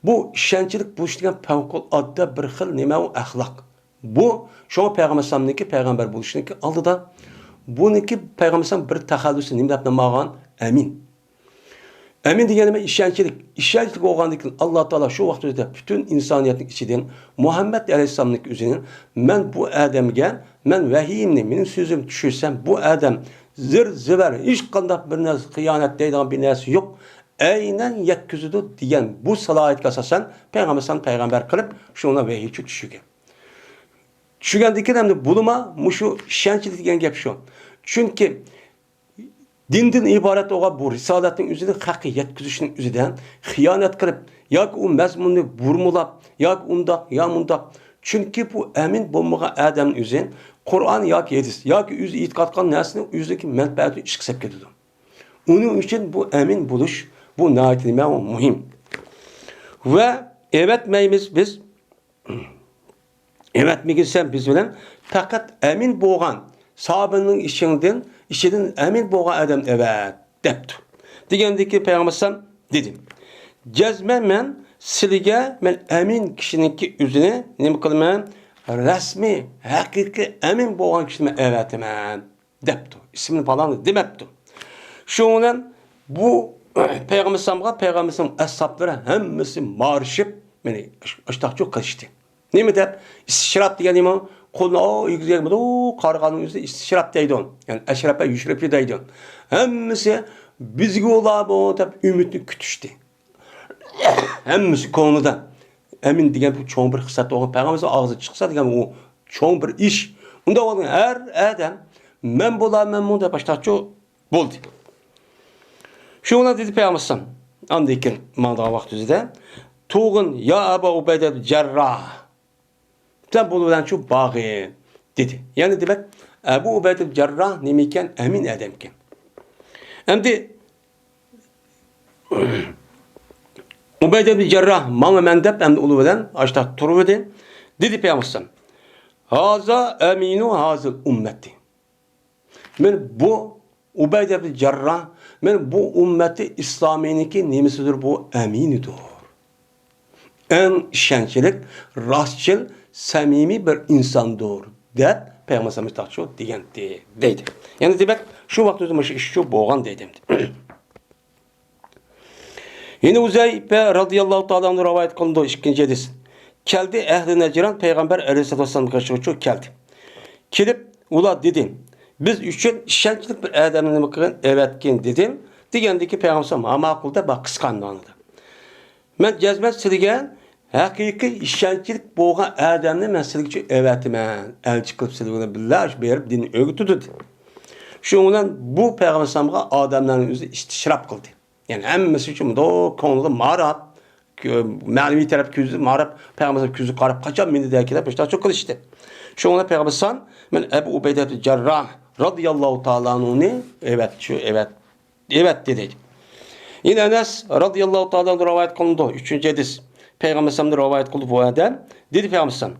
بۇ ئىشەنچلىك بولۇش دېگەن پەۋقۇلئاددە بىر خىل نېمە ئۇ ئەخلاق. بۇ شۇڭا پەيغەمبەر ئەلەيھىسسالامنىڭكى پەيغەمبەر بولۇشىنىڭكى ئالدىدا بۇنىڭكى پەيغەمبەر ئەلەيھىسسالام بىر تەخەللۇسى نېمە دەپ نام ئالغان؟ ئەمىن. ئەمىن دېگەن نېمە؟ ئىشەنچلىك. ئىشەنچلىك بولغاندىن كېيىن ئاللا تائالا شۇ ۋاقىت ئۆزىدە پۈتۈن ئىنسانىيەتنىڭ ئىچىدىن مۇھەممەد ئەلەيھىسسالامنىڭكى ئۆزىنى، مەن بۇ ئادەمگە مەن ۋەھىيىمنى، مېنىڭ سۆزۈمنى چۈشۈرسەم، بۇ ئادەم زىر زىبەر، ھېچقانداق بىر نەرسە، خىيانەت دەيدىغان بىر نەرسە يوق، ئەينەن يەتكۈزىدۇ دېگەن بۇ سالاھىيەتكە ئاساسەن پەيغەمبەر ئەلەيھىسسالام پەيغەمبەر قىلىپ شۇنىڭ ۋەھىي چۈشۈرگەن. چۈشۈرگەندىن كېيىن ئەمدى بولىما مۇشۇ ئىشەنچلىك دېگەن گەپ شۇ. چۈنكى دىندىن ئىبارەت بولغان بۇ رىسالەتنىڭ ئۆزىنى خەققە يەتكۈزۈشنىڭ ئۆزىدە خىيانەت قىلىپ ياكى ئۇ مەزمۇننى بۇرمىلاپ ياكى ئۇنداق يا مۇنداق. چۈنكى بۇ ئەمىن بولمىغان ئادەمنىڭ ئۆزى قۇرئان ياكى ھەدىس ياكى ئۆزى ئېتىقاد قىلغان نەرسىنىڭ ئۆزىدىكى مەنپەئەتىنى ئىشقا سەپ كېتىدۇ. ئۇنىڭ ئۈچۈن بۇ ئەمىن بولۇش، بۇ ناھايىتى نېمە، مۇھىم. ۋە ئەۋەتمەيمىز بىز، ئەۋەتمىگىن سەن بىز بىلەن، پەقەت ئەمىن بولغان، ساھابىنىڭ ئىچىڭدىن، ئىچىدىن ئەمىن بولغان ئادەم ئەۋەت، دەپتۇ. دېگەندىكى پەيغەمبەر ئەلەيھىسسالام دېدى، جەزمەن مەن سىلىگە مەن ئەمىن كىشىنىڭكى ئۆزىنى نېمە قىلىمەن؟ رەسمىي، ھەقىقىي ئەمىن بولغان كىشىنى مەن ئەۋەتىمەن. دەپتۇ. ئىسمىنى پالانى دېمەپتۇ. شۇنىڭ بىلەن بۇ پەيغەمبەر ئەلەيھىسسالامغا پەيغەمبەر ئەلەيھىسسالام ئەسھابلىرى ھەممىسى مارىشىپ، يەنى ئاشتاقچۇ قىلىشتى. نېمە دەپ؟ ئىستىشراپ دېگەن نېمە؟ قولىنى ئاۋۇ يېگۈزگەن بولىدۇ، قارىغاننىڭ ئۆزى ئىستىشراپ دەيدۇ. يەنى ئەشرەپە يۇشرىپى دەيدۇ. ھەممىسى بىزگە ئۇلار بۇ دەپ ئۈمىدنى كۈتۈشتى. ھەممىسى كۆڭلىدە ئەمىن دېگەن بۇ چوڭ بىر خىسلەت بولغان. پەيغەمبەر ئاغزىدىن چىقسا دېگەن ئۇ چوڭ بىر ئىش. ئۇنداق بولغان ھەر ئادەم مەن بولارمەنمۇ دەپ باشلاقچۇ بولدى. شۇ بىلەن دېدى پەيغەمبەر ئەلەيھىسسالام. ئاندىن كېيىن ماڭىدىغان ۋاقىت ئۆزىدە، تۇغۇن يا ئەبا ئۇبەيدە جەرراھ. سەن بۇنىڭ بىلەن شۇ باغىن، دېدى. يەنى دېمەك، ئەبۇ ئۇبەيدە جەرراھ نېمە ئىكەن؟ ئەمىن ئادەمكەن. ئەمدى ئۇبەيدە ئىبن جەرراھ ماڭىمەن دەپ، ئەمدى ئۇلار بىلەن ئاشتاق تۇرۇۋىدى. دېدى پەيغەمبەر ئەلەيھىسسالام، «ھازا ئەمىنۇ ھازىل ئۇممەتى.» مەن بۇ ئۇبەيدە ئىبن جەرراھ، مەن بۇ ئۇممەتى ئىسلامىينىڭكى نېمىسىدۇر، بۇ ئەمىنىدۇر. ئەڭ ئىشەنچلىك، راستچىل، سەمىمىي بىر ئىنساندۇر، دەپ پەيغەمبەر ئەلەيھىسسالام شۇ دېگەنتى، دەيدۇ. يەنى دېمەك، شۇ ۋاقىتتا مۇشۇ ئىشچۇ بولغان، دەيدۇ. يەنە ھۇزەيپە رازىياللاھۇ تائالا ئەنھۇ رىۋايەت قىلىنىدۇ، ئىككىنچى ھەدىس. كەلدى ئەھلى نەجران پەيغەمبەر ئەلەيھىسسالاتۇ ۋەسسالامغا قارشى كەلدى. كېلىپ، ئۇلار دېدى، «بىز ئۈچۈن ئىشەنچلىك بىر ئادەمنى نېمە قىلغىن، ئەۋەتكىن» دېدىم. دېگەندىكى پەيغەمبەر ئەلەيھىسسالام، «ھا، ماقۇل» دەپ، قىسقا ئاندىن. مەن جەزمەن سىلىگە ھەقىقىي ئىشەنچلىك بولغان ئادەمنى مەن سىلىگىچە ئەۋەتىمەن. ئەلچى قىلىپ سىلى بىلەن بىللە بېرىپ دىننى ئۆگىتىدۇ، دېدى. شۇنىڭ بىلەن بۇ پەيغەمبەر ئەلەيھىسسالامغا ئادەملەرنىڭ ئۆزى ئىشتىشراپ قىلدى. يەنى ھەممىسى ئۈچۈن مۇنداق كۆڭلىگە ماراپ، كۆ-، مەنىۋى تەرەپ كۆزى ماراپ، پەيغەمبەر ئەلەيھىسسالام كۆزى قاراپ، قاچان مېنى دەركىلەپ مۇشۇنداق قىلىشتى. شۇنىڭ بىلەن پەيغەمبەر ئەلەيھىسسالام، مەن ئەبۇ ئۇبەيدە ئىبن جەرراھ رازىياللاھۇ تائالا ئەنھۇنى ئەۋەتتى، شۇ ئەۋەت-، ئەۋەتتى دەيدۇ. يەنە ئەنەس رازىياللاھۇ تائالا ئەنھۇ رىۋايەت قىلىنىدۇ، ئۈچىنچى ھەدىس. پەيغەمبەر ئەلەيھىسسالامدىن رىۋايەت قىلىدۇ بۇ ئادەم. دېدى پەيغەمبەر ئەلەيھىسسالام،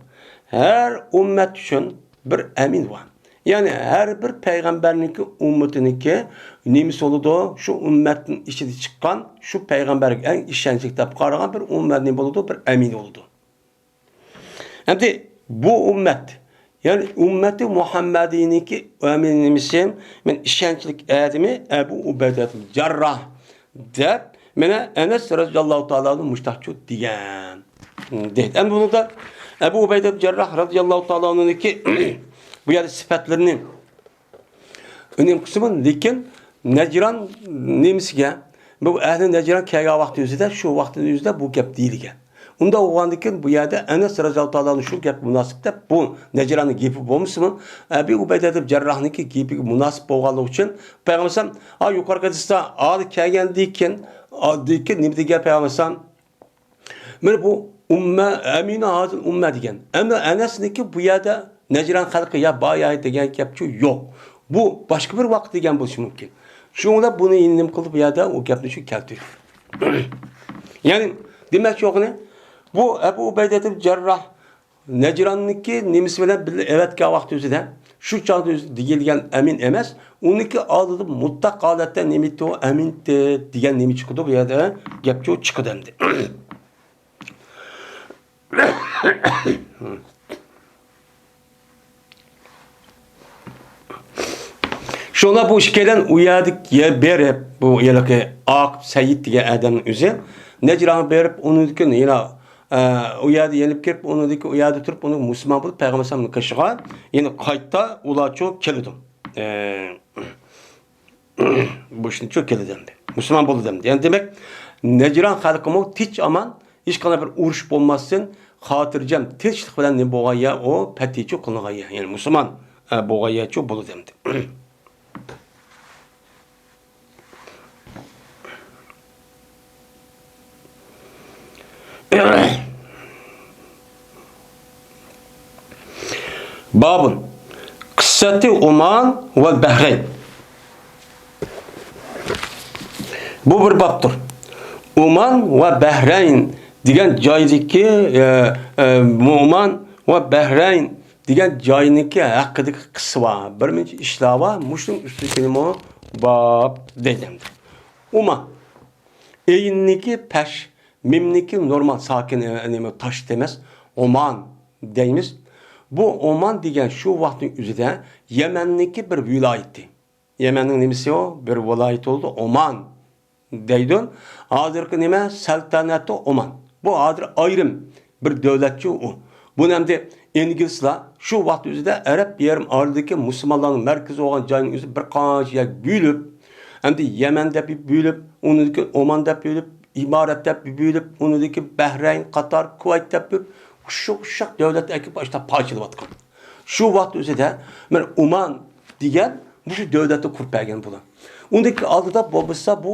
ھەر ئۈممەت ئۈچۈن بىر ئەمىن بار. يەنى ھەر بىر پەيغەمبەرنىڭكى ئۈممىتىنىڭكى نېمىسى بولىدۇ؟ شۇ ئۈممەتنىڭ ئىچىدە چىققان، شۇ پەيغەمبەرگە ئەڭ ئىشەنچلىك دەپ قارىغان بىر ئۈممەت نېمە بولىدۇ؟ بىر ئەمىن بولىدۇ. ئەمدى بۇ ئۈممەت، يەنى ئۈممىتى مۇھەممەدىينىڭكى ئەمىنى نېمىسى؟ مەن ئىشەنچلىك ئادىمى ئەبۇ ئۇبەيدە جەرراھ دەپ، مانا ئەنەس رازىياللاھۇ تائالا ئەنھۇ مۇشتاقچۇ دېگەن. دەيدۇ. ئەمدى بۇنىڭدا ئەبۇ ئۇبەيدە جەرراھ رازىياللاھۇ تائالا ئەنھۇنىڭكى بۇ يەردە سۈپەتلىرىنى ئۈنۈم قىسمى، لېكىن نەجران نېمىسىگە، بۇ ئەھلى نەجران كەلگەن ۋاقتى ئۆزىدە، شۇ ۋاقىتنىڭ ئۆزىدە بۇ گەپ دېيىلگەن. ئۇنداق بولغاندىكىن، بۇ يەردە ئەنەس رازىياللاھۇ تائالا ئەنھۇ شۇ گەپكە مۇناسىپ دەپ، بۇ نەجراننىڭ گېپى بولمىسىمۇ، ئەبى ئۇبەيدە ئىبن جەرراھنىڭكى گېپىگە مۇناسىپ بولغانلىقى ئۈچۈن، پەيغەمبەر ئەلەيھىسسالام، ھا، يۇقىرىقى ھەدىستە ئالدى كەلگەندىن كېيىن، ئالدىدىن كېيىن نېمە دېگەن پەيغەمبەر ئەلەيھىسسالام؟ مانا بۇ ئۇممە، ئەمىنۇ ھازىل ئۇممە دېگەن. ئەمما ئەنەسنىڭكى بۇ يەردە نەجران خەلقى يا بار يا دېگەن گەپچۇ يوق. بۇ باشقا بىر ۋاقىت دېگەن بولۇشى مۇمكىن. شۇنىڭ بىلەن بۇنى نېمە قىلدى بۇ يەردە؟ ئۇ گەپنى شۇ كەلتۈردى. يەنى دېمەكچى بولغىنى، بۇ ئەبۇ ئۇبەيدە ئىبن جەرراھ نەجراننىڭكى نېمىسى بىلەن بىللە ئەۋەتكەن ۋاقتى ئۆزىدە، شۇ چاغدا ئۆزى دېيىلگەن ئەمىن ئەمەس، ئۇنىڭكى ئالدىدا مۇتلەق ھالەتتە نېمە ئېيتتى ئۇ؟ ئەمىنتى دېگەن نېمە چىقىدۇ بۇ يەردە؟ گەپچۇ چىقىدۇ ئەمدى. شۇڭا بۇ ئىككىيلەن ئۇ يەردە يە-، بېرىپ، بۇ ھېلىقى ئاقىپ سەيىد دېگەن ئادەمنىڭ ئۆزى نەجرانغا بېرىپ، ئۇنىڭدىن كېيىن يەنە، ئە، ئۇ يەردە يېنىپ كىرىپ، ئۇنىڭدىن كېيىن ئۇ يەردە تۇرۇپ، ئۇنى مۇسۇلمان بولۇپ، پەيغەمبەر ئەلەيھىسسالامنىڭ قېشىغا يەنە قايتا ئۇلارچۇ كېلىدۇ. ئە، بۇ ئىشنىچۇ كېلىدۇ ئەمدى. مۇسۇلمان بولىدۇ ئەمدى. يەنى دېمەك، نەجران خەلقىمۇ تىنچ ئامان، ھېچقانداق بىر ئۇرۇش بولماستىن، خاتىرجەم، تىنچلىق بىلەن نېمە بولغان يەر ئۇ؟ پەتھىچۇ قىلىنغان يەر. يەنى مۇسۇلمان، ئە، بولغان يەرچۇ بولىدۇ ئەمدى. بابۇن، قىسسەتى ئومان ۋە بەھرەين. بۇ بىر بابتۇر. ئومان ۋە بەھرەين دېگەن جايدىكى، ئە، ئە، ئومان ۋە بەھرەين دېگەن جاينىڭكى ھەققىدىكى قىسسە بار. بىر مۇنچە ئىشلار بار. مۇشۇنىڭ ئۈستىدىكىنىمۇ باب دەيدۇ ئەمدى. ئومان. ئەيننىكى پەش، مىمنىكى نورمال ساكىن، ئە، نېمە، تاشتى ئەمەس، ئومان دەيمىز. بۇ ئومان دېگەن شۇ ۋاقىتنىڭ ئۆزىدە يەمەننىكى بىر ۋىلايىتى. يەمەننىڭ نېمىسى ئۇ؟ بىر ۋىلايىتى بولىدۇ، ئومان دەيدۇ. ھازىرقى نېمە؟ سەلتەنەتۇ ئومان. بۇ ھازىر ئايرىم بىر دۆلەتچۇ ئۇ. بۇنى ئەمدى ئىنگلىزلار شۇ ۋاقىت ئۆزىدە ئەرەب يېرىم ئارىلىدىكى مۇسۇلمانلارنىڭ مەركىزى بولغان جاينىڭ ئۆزى بىر قانچە يەرگە بۆلۈپ، ئەمدى يەمەن دەپ بۆلۈپ، ئۇنىڭدىن كېيىن ئومان دەپ بۆلۈپ، ئىمارەت دەپ بۆلۈپ، ئۇنىڭدىن كېيىن بەھرەين، قاتار، كۇۋەيت دەپ بۆلۈپ، ئوخشاش ئوخشاش دۆلەتكە ئەكىپ ئاشۇنداق پارچىلىۋاتقان. شۇ ۋاقىت ئۆزىدە مانا ئومان دېگەن مۇشۇ دۆلەتنى قۇرۇپ بەرگەن بۇلار. ئۇنىڭدىن كېيىن ئالدىدا بولمىسا بۇ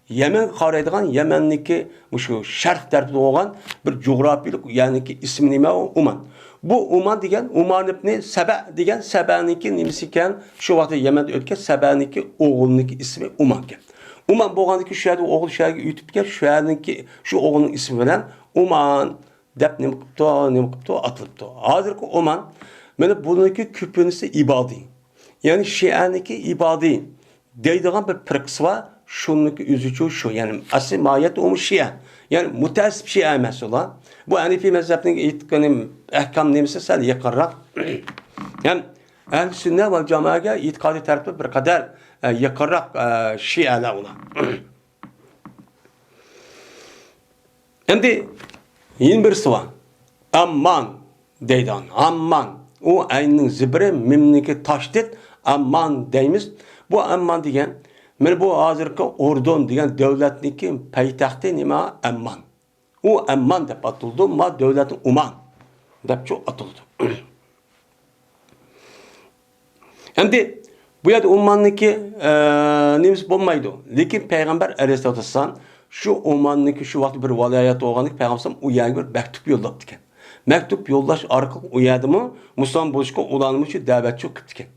يەمەنگە قارايدىغان، يەمەننىڭكى مۇشۇ شەرق تەرىپىدە بولغان بىر جۇغراپىيىلىك يەرنىڭكى ئىسمى نېمە؟ ئۇ ئۇمان. بۇ ئۇمان دېگەن، ئۇمان ئىبنى سەبە دېگەن، سەبەنىڭكى نېمىسى ئىكەن؟ شۇ ۋاقىتتا يەمەندە ئۆتكەن سەبەنىڭكى ئوغلىنىڭكى ئىسمى ئۇمان ئىكەن. ئۇمان بولغاندىكىن، شۇ يەردە ئوغۇل شۇ يەرگە ئۆتۈپكەن، شۇ يەرنىڭكى، شۇ ئوغلىنىڭ ئىسمى بىلەن ئۇمان دەپ نېمە قىپتۇ، نېمە قىپتۇ، ئاتىلىپتۇ. ھازىرقى ئۇمان، مانا بۇنىڭكى كۆپىنچىسى ئىبادىي. يەنى شىئەنىڭكى ئىبادىي دەيدىغان بىر پىرقىسى بار، شۇنىڭكى ئۆزىچۇ شۇ، يەنى ئەسلى ماھىيەتتە ئۇمۇ شىئە. يەنى مۇتەئەسسىپ شىئە ئەمەس ئۇلار. بۇ ھەنىفىي مەزھەپنىڭ ئېيتقىنى ئەھكام نېمىسى سەل يېقىنراق. ھەم ئەھلى سۈننە ۋەل جامائەگە ئېتىقادىي تەرەپتىن بىر قەدەر، ئە، يېقىنراق، ئە، شىئەلەر ئۇلار. ئەمدى يەنە بىرسى بار. ئەممان دەيدىغان. ئەممان. ئۇ ئەيننىڭ زىبرى، مىمنىڭكى تاشدىد. ئەممان دەيمىز. بۇ ئەممان دېگەن، مانا بۇ ھازىرقى ئۇردۇن دېگەن دۆلەتنىڭكى پايتەختى نېمە؟ ئەممان. ئۇ ئەممان دەپ ئاتىلىدۇ. ما دۆلەتنى ئۇمان دەپچۇ ئاتىلىدۇ. ئەمدى بۇ يەردە ئۇماننىڭكى، ئە، نېمىسى بولمايدۇ. لېكىن پەيغەمبەر ئەلەيھىسسالاتۇ ۋەسسالام شۇ ئۇماننىڭكى شۇ ۋاقىت بىر ۋىلايەت بولغاندىكىن، پەيغەمبەر ئۇ يەرگە بىر مەكتۇپ يوللاپتىكەن. مەكتۇپ يوللاش ئارقىلىق ئۇ يەردىمۇ مۇسۇلمان بولۇشقا ئۇلارنىمۇ شۇ دەۋەتچۇ قىپتىكەن.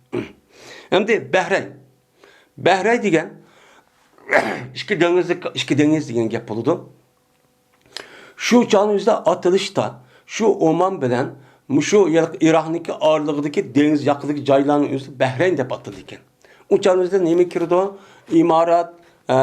ئەمدى بەھرەين. بەھرەين دېگەن ئىككى دېڭىز، ئىككى دېڭىز دېگەن گەپ بولىدۇ. شۇ چاغنىڭ ئۆزىدە ئاتىلىشتا، شۇ ئومان بىلەن مۇشۇ ئىراقنىڭكى ئارىلىقىدىكى دېڭىز ياقىدىكى جايلارنىڭ ئۆزى بەھرەين دەپ ئاتىلىدىكەن. ئۇ چاغنىڭ ئۆزىدە نېمە كىرىدۇ؟ ئىمارات، ئە،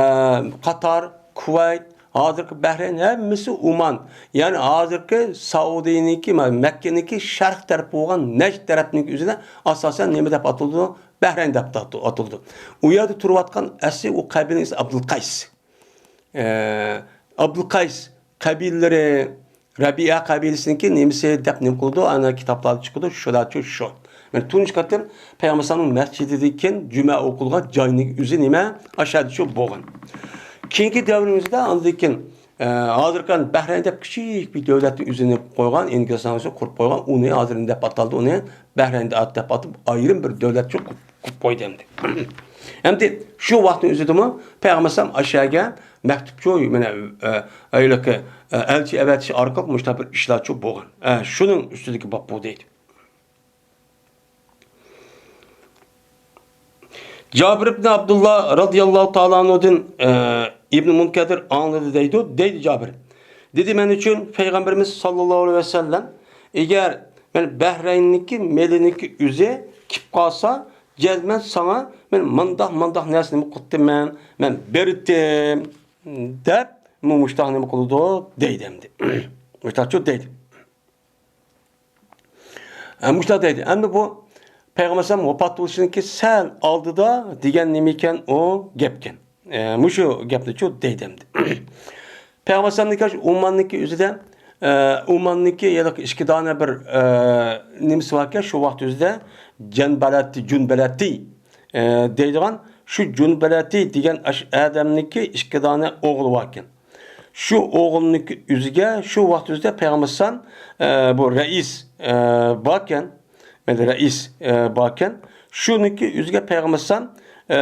قاتار، كۇۋەيت، ھازىرقى بەھرەين ھەممىسى ئومان. يەنى ھازىرقى سەئۇدىنىڭكى، مەككىنىڭكى شەرق تەرىپى بولغان نەجد تەرەپنىڭكى ئۆزىدە ئاساسەن نېمە دەپ ئاتىلىدۇ؟ بەھرەين دەپ ئاتىلىدۇ. ئۇ يەردە تۇرۇۋاتقان ئەسلى ئۇ قەبىلىنىڭ ئىسمى ئابدۇلقەيس. ئە، ئابدۇلقەيس قەبىلىلىرى، رەبىئە قەبىلىسىنىڭكى نېمىسى دەپ نېمە قىلىدۇ؟ ئەنە كىتابلاردا چىقىدۇ، شۇلارچۇ شۇ. مانا تۇنجى قېتىم پەيغەمبەر ئەلەيھىسسالامنىڭ مەسچىتىدىكىن جۈمە ئوقۇلغان جاينىڭ ئۆزى نېمە؟ ئاشۇ يەردىچۇ بولغان. كېيىنكى دەۋرىمىزدە ئاندىن كېيىن، ئە، ھازىرقى بەھرەين دەپ كىچىك بىر دۆلەتنىڭ ئۆزىنى قويغان، ئىنگلىزلارنىڭ ئۆزى قۇرۇپ قويغان، ئۇنى ھازىر نېمە دەپ ئاتالدى؟ ئۇنى بەھرەين دەپ ئاتاپ، ئايرىم بىر دۆلەتچۇ قىلىپ قويدى ئەمدى. ئەمدى شۇ ۋاقىتنىڭ ئۆزىدىمۇ پەيغەمبەر ئەلەيھىسسالام ئاشۇ يەرگە مەكتۇپچۇ، مانا، ئە، ھېلىقى، ئە، ئەلچى ئەۋەتىش ئارقىلىق مۇشۇنداق بىر ئىشلارچۇ بولغان. ئە، شۇنىڭ ئۈستىدىكى باب بۇ دەيدۇ. جابىر ئىبن ئابدۇللا رازىياللاھۇ تائالا ئەنھۇدىن، ئە، ئىبن مۇنكەدىر ئاڭلىدى دەيدۇ، دەيدۇ جابىر. دېدى، مەن ئۈچۈن پەيغەمبىرىمىز ساللاللاھۇ ئەلەيھى ۋەسەللەم، ئەگەر مەن بەھرەيننىڭكى مېلىنىڭكى ئۆزى كېلىپ قالسا، جەزمەن ساڭا مەن مۇنداق، مۇنداق نەرسىنى نېمە قىلتىم مەن، مەن بېرىتتىم، دەپ، مۇشتاق نېمە قىلىدۇ دەيدۇ ئەمدى. مۇشتاقچۇ دەيدۇ. ھە، مۇشۇنداق دەيدۇ. ئەمدى بۇ پەيغەمبەر ئەلەيھىسسالام ۋاپات بولۇشىنىڭكى سەل ئالدىدا دېگەن نېمە ئىكەن ئۇ گەپكەن. ئە، مۇشۇ گەپنىچۇ دەيدۇ ئەمدى. پەيغەمبەر ئەلەيھىسسالامنىڭكى شۇ ئۇماننىڭكى ئۆزىدە، ئە، ئۇماننىڭكى ھېلىقى ئىككى دانە بىر، ئە، نېمىسى باركەن، شۇ ۋاقىت ئۆزىدە جەنبەلەتى، جۇنبەلەتى، ئە، دەيدىغان، شۇ جۇنبەلەتى دېگەن ئاش-، ئادەمنىڭكى ئىككى دانە ئوغلى باركەن. شۇ ئوغلىنىڭكى ئۆزىگە شۇ ۋاقىت ئۆزىدە پەيغەمبەر ئەلەيھىسسالام، ئە، بۇ رەئىس، ئە، باركەن، مەيلى رەئىس، ئە، باركەن. شۇنىڭكى ئۆزىگە پەيغەمبەر ئەلەيھىسسالام، ئە،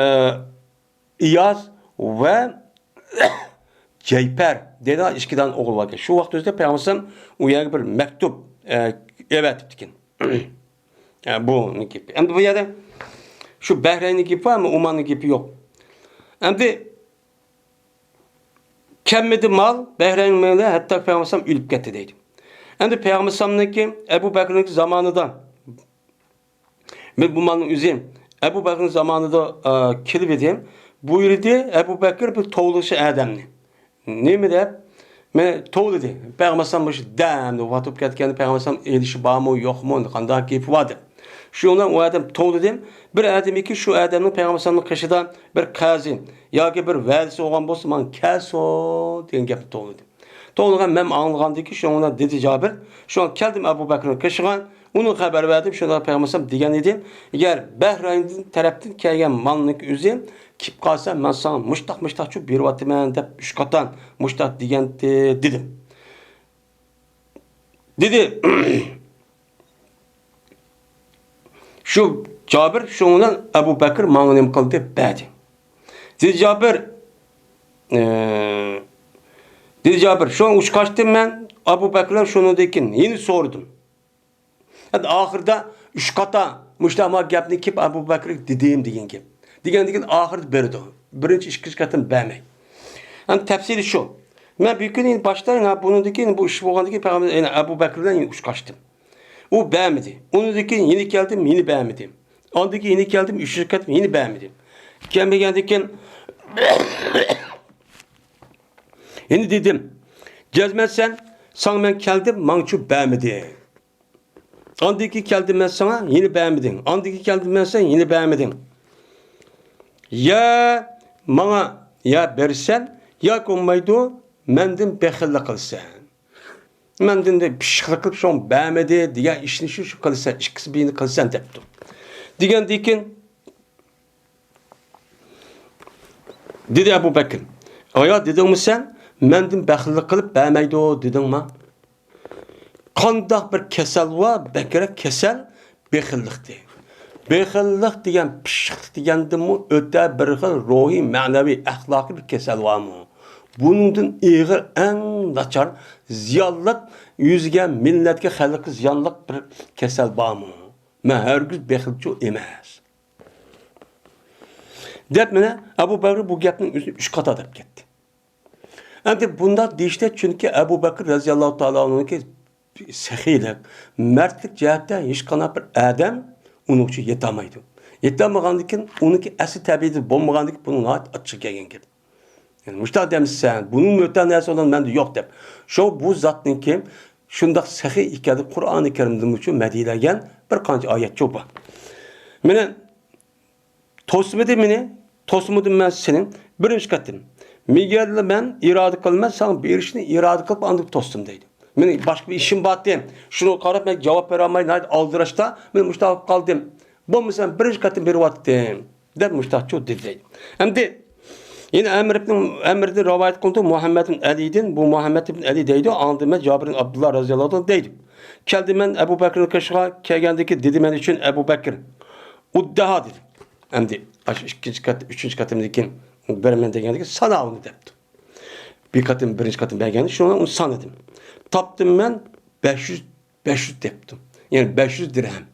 ئىياز ۋە جەيپەر دەيدىغان ئىككى دانە ئوغلى باركەن. شۇ ۋاقىت ئۆزىدە پەيغەمبەر ئەلەيھىسسالام ئۇ يەرگە بىر مەكتۇپ، ئە، ئەۋەتىپتىكەن. ئە، بۇنىڭ گېپى. ئەمدى بۇ يەردە شۇ بەھرەيننىڭ گېپى بار، ئەمما ئوماننىڭ گېپى يوق. ئەمدى كەلمىدى مال، بەھرەيننىڭ مېلى، ھەتتا پەيغەمبەر ئەلەيھىسسالام ئۆلۈپ كەتتى دەيدۇ. ئەمدى پەيغەمبەر ئەلەيھىسسالامنىڭكى ئەبۇ بەكرىنىڭكى زامانىدا، بىر بۇ مالنىڭ ئۆزى ئەبۇ بەكرىنىڭ زامانىدا، ئا، كېلىپ ئىدى. بۇيرۇدى ئەبۇ بەكرى بىر توۋلىغۇچى ئادەمنى. نېمە دەپ؟ مېنى توۋلىدى. پەيغەمبەر ئەلەيھىسسالام مۇشۇ دەمدە ۋاپات بولۇپ كەتكەندە پەيغەمبەر ئەلەيھىسسالام ئېلىشى بارمۇ، يوقمۇ، قانداق گېپى بار دەپ. شۇنىڭ بىلەن ئۇ ئادەم توۋلىدى. بىر ئادەمكى شۇ ئادەمنىڭ پەيغەمبەر ئەلەيھىسسالامنىڭ قېشىدا بىر قەزى ياكى بىر ۋەلىسى بولغان بولسا، ماڭا كەلسۇن دېگەن گەپنى توۋلىدى. توۋلىغان مەن ئاڭلىغاندىكىن، شۇنىڭ بىلەن دېدى جابىر، شۇڭا كەلدىم ئەبۇ بەكرىنىڭ قېشىغا، ئۇنىڭغا خەۋەر بەردىم، شۇنداق پەيغەمبەر ئەلەيھىسسالام دېگەن ئىدى، ئەگەر بەھرەين تەرەپتىن كەلگەن مالنىڭكى ئۆزى كېلىپ قالسا، مەن ساڭا مۇشتاق، مۇشتاقچۇ بېرىۋاتىمەن دەپ ئۈچ قاتان مۇشتاق دېگەنتى دېدىم. دېدى. شۇ جابىر، شۇنىڭ بىلەن ئەبۇ بەكرى ماڭا نېمە قىلدى؟ بەردى. دېدى جابىر، ئى، دېدى جابىر، شۇڭا ئۇچقاچتىم مەن، ئەبۇ بەكرىدىن شۇنىڭدىن كېيىن يەنە سورىدىم. ئەمدى ئاخىرىدا ئۈچ قاتا مۇشۇنداق گەپنى كېلىپ ئەبۇ بەكرىگە دېدىم دېگەن گەپ. دېگەندىن كېيىن ئاخىرىدا بېرىدۇ. بىرىنچى، ئىككىنچى قېتىم بەرمەي. ئەمدى تەپسىلى شۇ. مەن بۈگۈن باشتا يەنە بۇنىڭدىن كېيىن بۇ ئىش بولغاندىن كېيىن پەيغەمبەر يەنە ئەبۇ بەكرى بىلەن يەنە ئۇچراشتىم. ئۇ بەرمىدى. ئۇنىڭدىن كېيىن يەنە كەلدىم، يەنە بەرمىدى. ئاندىن كېيىن يەنە كەلدىم، ئۈچىنچى قېتىم يەنە بەرمىدى. كەلمىگەندىن كېيىن يەنە دېدىم، جەزمەن سەن، ساڭا مەن كەلدىم، ماڭچۇ بەرمىدىڭ. ئاندىن كېيىن كەلدىم مەن ساڭا، يەنە بەرمىدىڭ. ئاندىن كېيىن كەلدىم مەن ساڭا، يەنە بەرمىدىڭ. يا ماڭا يا بېرىسەن، ياكى بولمايدۇ، مەندىن بېخىللىق قىلىسەن. مەندىن دە پىششىقلىق قىلىپ، شۇڭا بەرمىدى دېگەن ئىشنى شۇ، شۇ قىلىسەن، ئىككىسى بىرنى قىلىسەن دەپتۇ. دېگەندىن كېيىن دېدى ئەبۇ بەكرى، ئايا، دېدىڭمۇ سەن، مەندىن بەخىللىق قىلىپ بەرمەيدۇ دېدىڭما؟ قانداق بىر كېسەل بار، بەكرەك كېسەل، بېخىللىق دېگەن. بېخىللىق دېگەن پىششىقلىق دېگەندىنمۇ ئۆتە بىر خىل روھىي، مەنىۋى، ئەخلاقىي بىر كېسەل بارمۇ؟ بۇنىڭدىن ئېغىر، ئەڭ ناچار، زىيانلىق، ئۆزىگە، مىللەتكە، خەلققە زىيانلىق بىر كېسەل بارمۇ؟ مەن ھەرگىز بېخىلچۇ ئەمەس. دەپ مانا ئەبۇ بەكرى بۇ گەپنىڭ ئۆزىنى ئۈچ قاتا دەپ كەتتى. ئەمدى بۇنداق دېيىشتە، چۈنكى ئەبۇ بەكرى رەزىياللاھۇ تائالا ئەنھۇنىڭكى سېخىيلىق، مەردلىك جەھەتتە ھېچقانداق بىر ئادەم ئۇنىڭغىچە يېتەلمەيدۇ. يېتەلمىگەندىن كېيىن ئۇنىڭكى ئەسلى تەبىئىتى بولمىغاندىن كېيىن بۇنىڭ ناھايىتى ئاچچىقى كەلگەن گەپ. يەنى مۇشۇنداق دەمسەن، بۇنىڭ مۇتەناسى بولغان مەندە يوق دەپ. شۇ بۇ زاتنىڭكى شۇنداق سېخىي ئىكەنلىكى قۇرئانى كەرىمدىمۇ شۇ مەدھىيلەنگەن بىر قانچە ئايەت شۇ بار. مانا توسمىدى مېنى، توسمىدىم مەن سېنى بىرىنچى قېتىم. مېگەرلا مەن ئىرادە قىلىمەن، ساڭا بېرىشنى ئىرادە قىلىپ ئاندىن توستۇم دەيدۇ. مېنىڭ باشقا بىر ئىشىم بارتى. شۇنىڭغا قاراپ مەن جاۋاب بېرەلمەي ناھايىتى ئالدىراشتا مەن مۇشۇنداق بولۇپ قالدىم. بولمىسا بىرىنچى قېتىم بېرىۋاتتىم. دەپ مۇشتاقچۇ دېدى دەيدۇ. ئەمدى يەنە ئەمر ئىبن، ئەمردىن رىۋايەت قىلىنىدۇ، مۇھەممەد ئىبن ئەلىدىن، بۇ مۇھەممەد ئىبن ئەلى دەيدۇ، ئاڭلىدىم مەن جابىر ئىبن ئابدۇللا رەزىياللاھۇ ئەنھۇدىن دەيدۇ. كەلدىم مەن ئەبۇ بەكرىنىڭ قېشىغا، كەلگەندىكى دېدى مەن ئۈچۈن ئەبۇ بەكرى، ئۇددەھا دېدى. ئەمدى ئاشۇ ئىككىنچى قېت-، ئۈچىنچى قېتىمدىن كېيىن بېرىمەن دېگەندىكى سانا ئۇنى دەپتۇ. بىر قېتىم، بىرىنچى قېتىم بەرگەندە شۇڭا ئۇنى سانىدىم. تاپتىم مەن بەش يۈز، بەش يۈز دەپتۇ. يەنى بەش يۈز دىرھەم.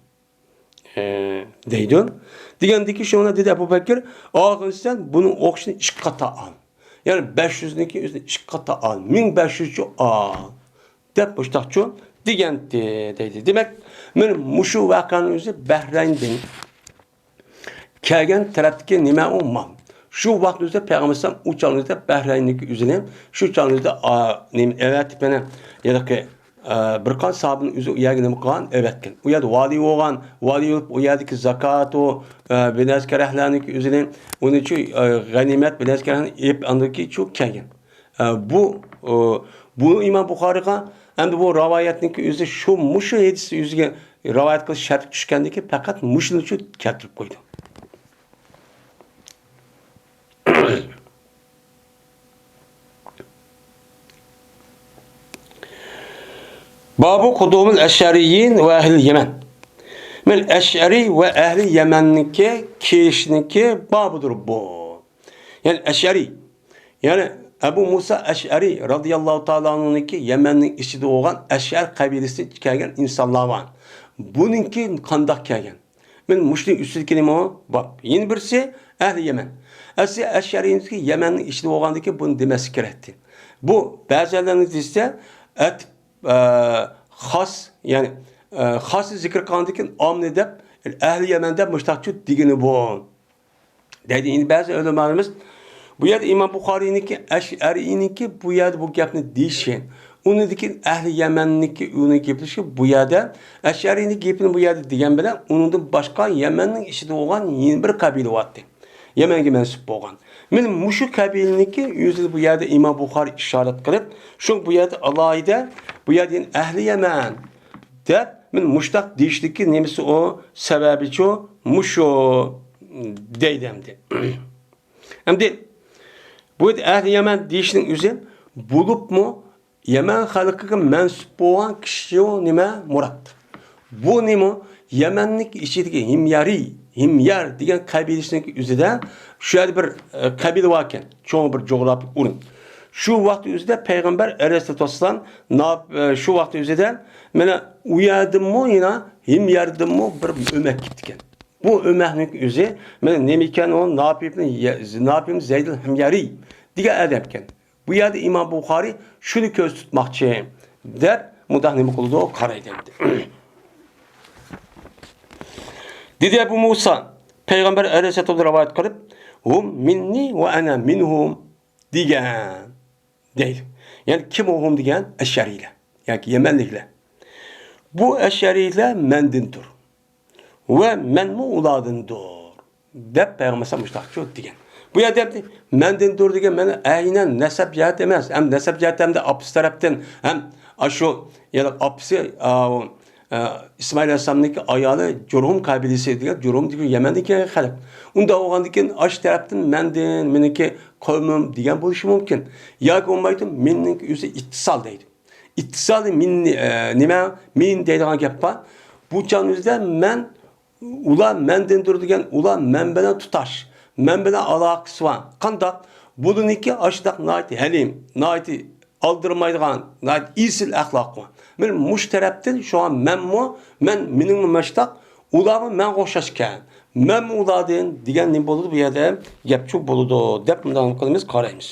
ئى، دەيدۇ. دېگەندىكى شۇڭا دېدى ئەبۇ بەكىر، ئالغىنىسەن بۇنىڭ ئوخشىشىنى ئىككى قاتا ئال. يەنى بەش يۈزنىڭكى ئۆزىنى ئىككى قاتا ئال. مىڭ بەش يۈزچۇ ئال. دەپ مۇشتاقچۇ دېگەنتى دەيدۇ. دېمەك، مانا مۇشۇ ۋەقەنىڭ ئۆزى بەھرەيندىن كەلگەن تەرەپتىكى نېمە ئۇ مال. شۇ ۋاقىتنىڭ ئۆزىدە پەيغەمبەر ئەلەيھىسسالام ئۇ چاغنىڭ ئۆزىدە بەھرەيندىكى ئۆزىنى، شۇ چاغنىڭ ئۆزىدە، ئا، نېمە، ئەۋەتىپ يەنە ھېلىقى ئە، بىر قانچە ساھابىنى ئۆزى ئۇ يەرگە نېمە قىلغان؟ ئەۋەتكەن. ئۇ يەردە ۋالىي بولغان، ۋالىي بولۇپ ئۇ يەردىكى زاكاتۇ، ئە، بىر نەرسە كەرەكلەرنىڭكى ئۆزىنى، ئۇنىچۇ، ئە، غەنىيمەت بىر نەرسە كەرەكلەرنى ئېلىپ ئاندىكى چۇ كەلگەن. ئە، بۇ، ئۇ، بۇ ئىمام بۇخارىيغا ئەمدى بۇ رىۋايەتنىڭكى ئۆزى شۇ، مۇشۇ ھەدىس يۈزىگە رىۋايەت قىلىش شەرتى چۈشكەندىكى پەقەت مۇشۇنىچۇ كەلتۈرۈپ قويدى. بابۇ قۇدۇمىل ئەشئەرىيين ۋە ئەھلى يەمەن. مەن ئەشئەرىي ۋە ئەھلى يەمەننىڭكى كېلىشنىڭكى بابىدۇر بۇ. يەنى ئەشئەرىي، يەنى ئەبۇ مۇسا ئەشئەرىي رازىياللاھۇ تائالا ئەنھۇنىڭكى يەمەننىڭ ئىچىدە بولغان ئەشئەر قەبىلىسىدىن كەلگەن ئىنسانلار بار. بۇنىڭكى قانداق كەلگەن؟ مەن مۇشۇنىڭ ئۈستىدىكى نېمە بار؟ يەنە بىرسى ئەھلى يەمەن. ئەسلى ئەشئەرىينىڭكى يەمەننىڭ ئىچىدە بولغاندىكى بۇنى دېمەسلىك كېرەكتى. بۇ بەزىلەرنىڭ دېسە، ئەت-، ئە، خاس، يەنى، ئە، خاسنى زىكىر قىلغاندىكى ئامنى دەپ، ئەھلى يەمەن دەپ مۇشتاقچۇ دېگىنى بۇ. دەيدۇ. ئەمدى بەزى ئۆلىمالىرىمىز بۇ يەردە ئىمام بۇخارىينىڭكى، ئەشئەرىينىڭكى بۇ يەردە بۇ گەپنى دېيىشى، ئۇنىڭدىن كېيىن ئەھلى يەمەننىڭكى ئۇنىڭ گېپىلىشى بۇ يەردە، ئەشئەرىينىڭ گېپىنى بۇ يەردە دېگەن بىلەن، ئۇنىڭدىن باشقا يەمەننىڭ ئىچىدە بولغان يەنە بىر قەبىلە بارتى. يەمەنگە مەنسۇپ بولغان. مانا مۇشۇ قەبىلىنىڭكى ئۆزىنى بۇ يەردە ئىمام بۇخارىي ئىشارەت قىلىپ، شۇ بۇ يەردە ئالاھىدە، بۇ يەردە يەنە ئەھلى يەمەن دەپ، مانا مۇشتاق دېيىشلىكى نېمىسى ئۇ؟ سەۋەبىچۇ؟ مۇشۇ دەيدۇ ئەمدى. ئەمدى بۇ يەردە ئەھلى يەمەن دېيىشنىڭ ئۆزى بولۇپمۇ يەمەن خەلقىگە مەنسۇپ بولغان كىشى نېمە؟ مۇراد. بۇ نېمە؟ يەمەننىڭ ئىچىدىكى ھىميەرى، ھىميەر دېگەن قەبىلىسىنىڭ ئۆزىدە، شۇ يەردە بىر، ئە، قەبىلە باركەن، چوڭ بىر جۇغراپىك ئورۇن. شۇ ۋاقىت ئۆزىدە پەيغەمبەر ئەلەيھىسسالاتۇ ۋەسسالام ناپ-، ئە، شۇ ۋاقىت ئۆزىدە مانا ئۇ يەردىنمۇ، يەنە ھىميەردىنمۇ بىر ئۆمەك كېپتىكەن. بۇ ئۆمەكنىڭ ئۆزى مانا نېمە ئىكەن، ئۇ ناپىپ، ناپىپ زەيدىل ھىميەرى دېگەن ئادەمكەن. بۇ يەردە ئىمام بۇخارىي شۇنى كۆزدە تۇتماقچى دەپ، مۇنداق نېمە قىلىدۇ، قارايدۇ ئەمدى. دېدى ئەبۇ مۇسا، پەيغەمبەر ئەلەيھىسسالام رىۋايەت قىلىپ، ھۇم مىننى ۋە ئەنە مىنھۇم دېگەن، دەيدۇ. يەنى كىم ئۇ ھۇم دېگەن؟ ئەشئەرىيلەر ياكى يەمەنلىكلەر. بۇ ئەشئەرىيلەر مەندىندۇر. ۋە مەنمۇ ئۇلاردىندۇر، دەپ پەيغەمبەر ئەلەيھىسسالام مۇشۇنداقچۇ دېگەن. بۇ يەردە ئەمدى مەندىندۇر دېگەن مەن ئەينەن نەسەب جەھەتتە ئەمەس، ھەم نەسەب جەھەتتە ھەمدە ئاپىسى تەرەپتىن، ھەم ئاشۇ، يەنى ئاپىسى، ئا، ئا، ئىسمائىل ئەلەيھىسسالامنىڭكى ئايالى جۇرھۇم قەبىلىسى دېگەن، جۇرھۇم دېگەن يەمەندىن كەلگەن خەلق. ئۇنداق بولغاندىن كېيىن ئاشۇ تەرەپتىن مەندىن، مېنىڭكى قەۋمىم دېگەن بولۇشى مۇمكىن. ياكى بولمايدۇ، مېنىڭكى ئۆزى ئىتتىسال دەيدۇ. ئىتتىسالى مىننى، ئە، نېمە؟ مىن دەيدىغان گەپ بار. بۇ چاغنىڭ ئۆزىدە مەن، ئۇلار مەندىندۇر دېگەن، ئۇلار مەن بىلەن تۇتاش، مەن بىلەن ئالاقىسى بار. قانداق؟ بۇلارنىڭكى ئاشۇنداق ناھايىتى ھەلىم، ناھايىتى ئالدىرىمايدىغان، ناھايىتى ئېسىل ئەخلاقى بار. مانا مۇشۇ تەرەپتىن شۇڭا مەنمۇ، مەن، مېنىڭمۇ مۇشۇنداق، ئۇلارمۇ مەنغا ئوخشاشكەن. مەنمۇ ئۇلاردىن دېگەن نېمە بولىدۇ؟ بۇ يەردە گەپچۇ بولىدۇ، دەپ مۇنداق قىلىمىز، قارايمىز.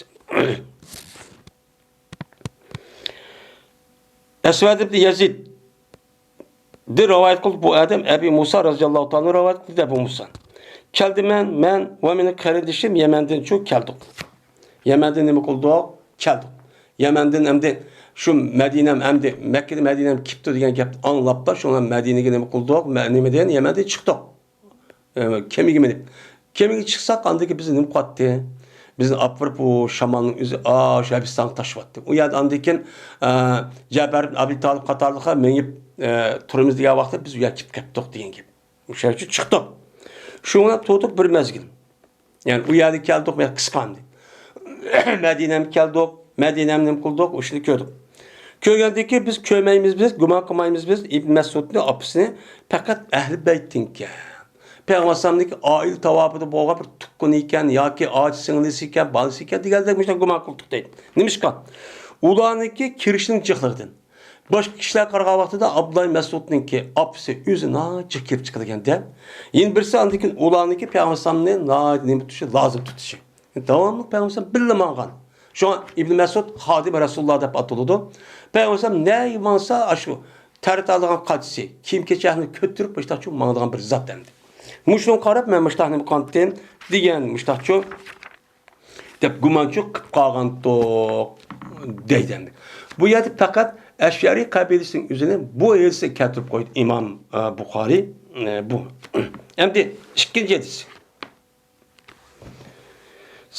ئەسۋەد ئىبن يەزىددىن رىۋايەت قىلدى بۇ ئادەم، ئەبى مۇسا رەزىياللاھۇ تائالا ئەنھۇ رىۋايەت قىلدى ئەبۇ مۇسا. كەلدى مەن، مەن ۋە مېنىڭ قېرىندىشىم يەمەندىن شۇ كەلدۇق. يەمەندىن نېمە قىلدۇق؟ كەلدۇق. يەمەندىن ئەمدى شۇ مەدىنەم ئەمدى مەككىدە مەدىنەم كېپتۇ دېگەن گەپنى ئاڭلاپلا شۇڭا مەدىنىگە نېمە قىلدۇق؟ مە-، نېمىدىن؟ يەمەندىن چىقتۇق. ئە، كېمىگە مىنىپ. كېمىگە چىقساق، ئاندىن كېيىن بىزنى نېمە قىلاتتى؟ بىزنى ئاپىرىپ، ئۇ شامالنىڭ ئۆزى، ئا، شۇ ھەبىستانغا تاشلىۋەتتى. ئۇ يەردە ئاندىن كېيىن، ئە، جەبەر ئىبن ئەبى تالىپ قاتارلىقلار مېڭىپ، ئە، تۇرىمىز دېگەن ۋاقىتتا، بىز ئۇ يەرگە كېتىپ كەپتۇق دېگەن گەپ. ئۇ شەھەر ئۈچۈن چىقتۇق. شۇ بىلەن تۇردۇق بىر مەزگىل. يەنى ئۇ يەرگە كەلدۇق، مەن قىسقاندى. مەدىنەمگە كەلدۇق، مەدىنەمنى نېمە قىلدۇق، ئۇ ئىشنى كۆردۇق. كۆرگەندىن كېيىن بىز كۆرمەيمىز، بىز گۇمان قىلمايمىز، بىز ئىبن مەسئۇدنى، ئاپىسىنى پەقەت ئەھلى بەيتتىنكەن. پەيغەمبەر ئەلەيھىسسالامنىڭكى ئائىلە تاۋابىدا بولغان بىر تۇغقىنى ئىكەن ياكى ئاچا سىڭلىسى ئىكەن، بالىسى ئىكەن دېگەندەك مۇشۇنداق گۇمان قىلدۇق دەيدۇ. نېمىشقا؟ ئۇلارنىڭكى كىرىشىنىڭ جىقلىقىدىن. باشقا كىشىلەر قارىغان ۋاقتىدا ئابدۇللا مەسئۇدنىڭكى ئاپىسى ئۆزى ناھايىتى جىق كېلىپ چىقىدىكەن-دە. يەنە بىرسى ئاندىن كېيىن ئۇلارنىڭكى پەيغەمبەر ئەلەيھىسسالامنى ناھايىتى نېمە تۇتۇشى، لازىم تۇتۇشى. داۋاملىق پەيغەمبەر ئەلەيھىسسالام بىللە ماڭغان. شۇڭا ئىبن مەسئۇد خادىم رەسۇلۇللا دەپ ئاتىلىدۇ. پەيغەمبەر ئەلەيھىسسالام نەگە ماڭسا، ئاشۇ تەرەت ئالىدىغان قاچىسى، كىيىم-كېچەكنى كۆتۈرۈپ، مۇشۇنداق ماڭىدىغان بىر زات ئەمدى. مۇشۇنىڭغا قاراپ مەن مۇشۇنداق نېمە قىلاتتىم دېگەن مۇشۇنداقچۇ دەپ گۇمانچۇ قىلىپ قالغانتۇق دەيدۇ ئەمدى. بۇ يەردە پەقەت ئەشئەرىي قەبىلىسىنىڭ ئۆزىنى بۇ ھەدىسكە كەلتۈرۈپ قويدى ئىمام، ئە، بۇخارىي، ئە، بۇ. ئەمدى ئىككىنچى ھەدىس.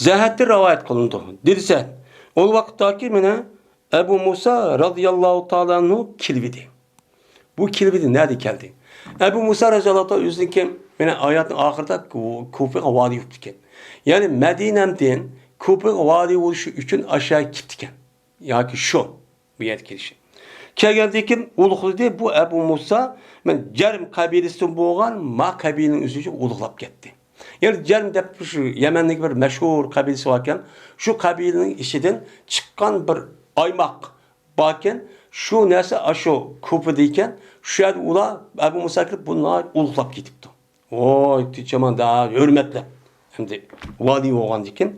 زەھەتتىن رىۋايەت قىلىنىدۇ. دېدى سەن، ئۇ ۋاقىتتاكى مانا ئەبۇ مۇسا رازىياللاھۇ تائالا ئەنھۇ كېلىۋىدى. بۇ كېلىۋىدى نەدە كەلدى؟ ئەبۇ مۇسا رازىياللاھۇ تائالا ئۆزىنىڭكى، مانا ھاياتىنىڭ ئاخىرىدا كۇ-، كۇفىغا ۋالىي بوپتىكەن. يەنى مەدىنەمدىن كۇفىغا ۋالىي بولۇشى ئۈچۈن ئاشۇ يەرگە كېپتىكەن. ياكى شۇ، بۇ يەرگە كېلىشى. كەلگەندىن كېيىن ئۇلۇغلىدى. بۇ ئەبۇ مۇسا، مانا جەرم قەبىلىسىدىن بولغان ما قەبىلىنىڭ ئۆزى ئۈچۈن ئۇلۇغلاپ كەتتى. يەنى جەرم دەپ شۇ يەمەندىكى بىر مەشھۇر قەبىلىسى باركەن. شۇ قەبىلىنىڭ ئىچىدىن چىققان بىر ئايماق باركەن، شۇ نەرسە ئاشۇ كۇفىدا ئىكەن، شۇ يەردە ئۇلار ئەبۇ مۇسا كېلىپ بۇنى ئۇلۇغلاپ كېتىپتۇ. ۋاي، تىچامان دا ھۆرمەتلەپ. ئەمدى ۋالىي بولغاندىكىن.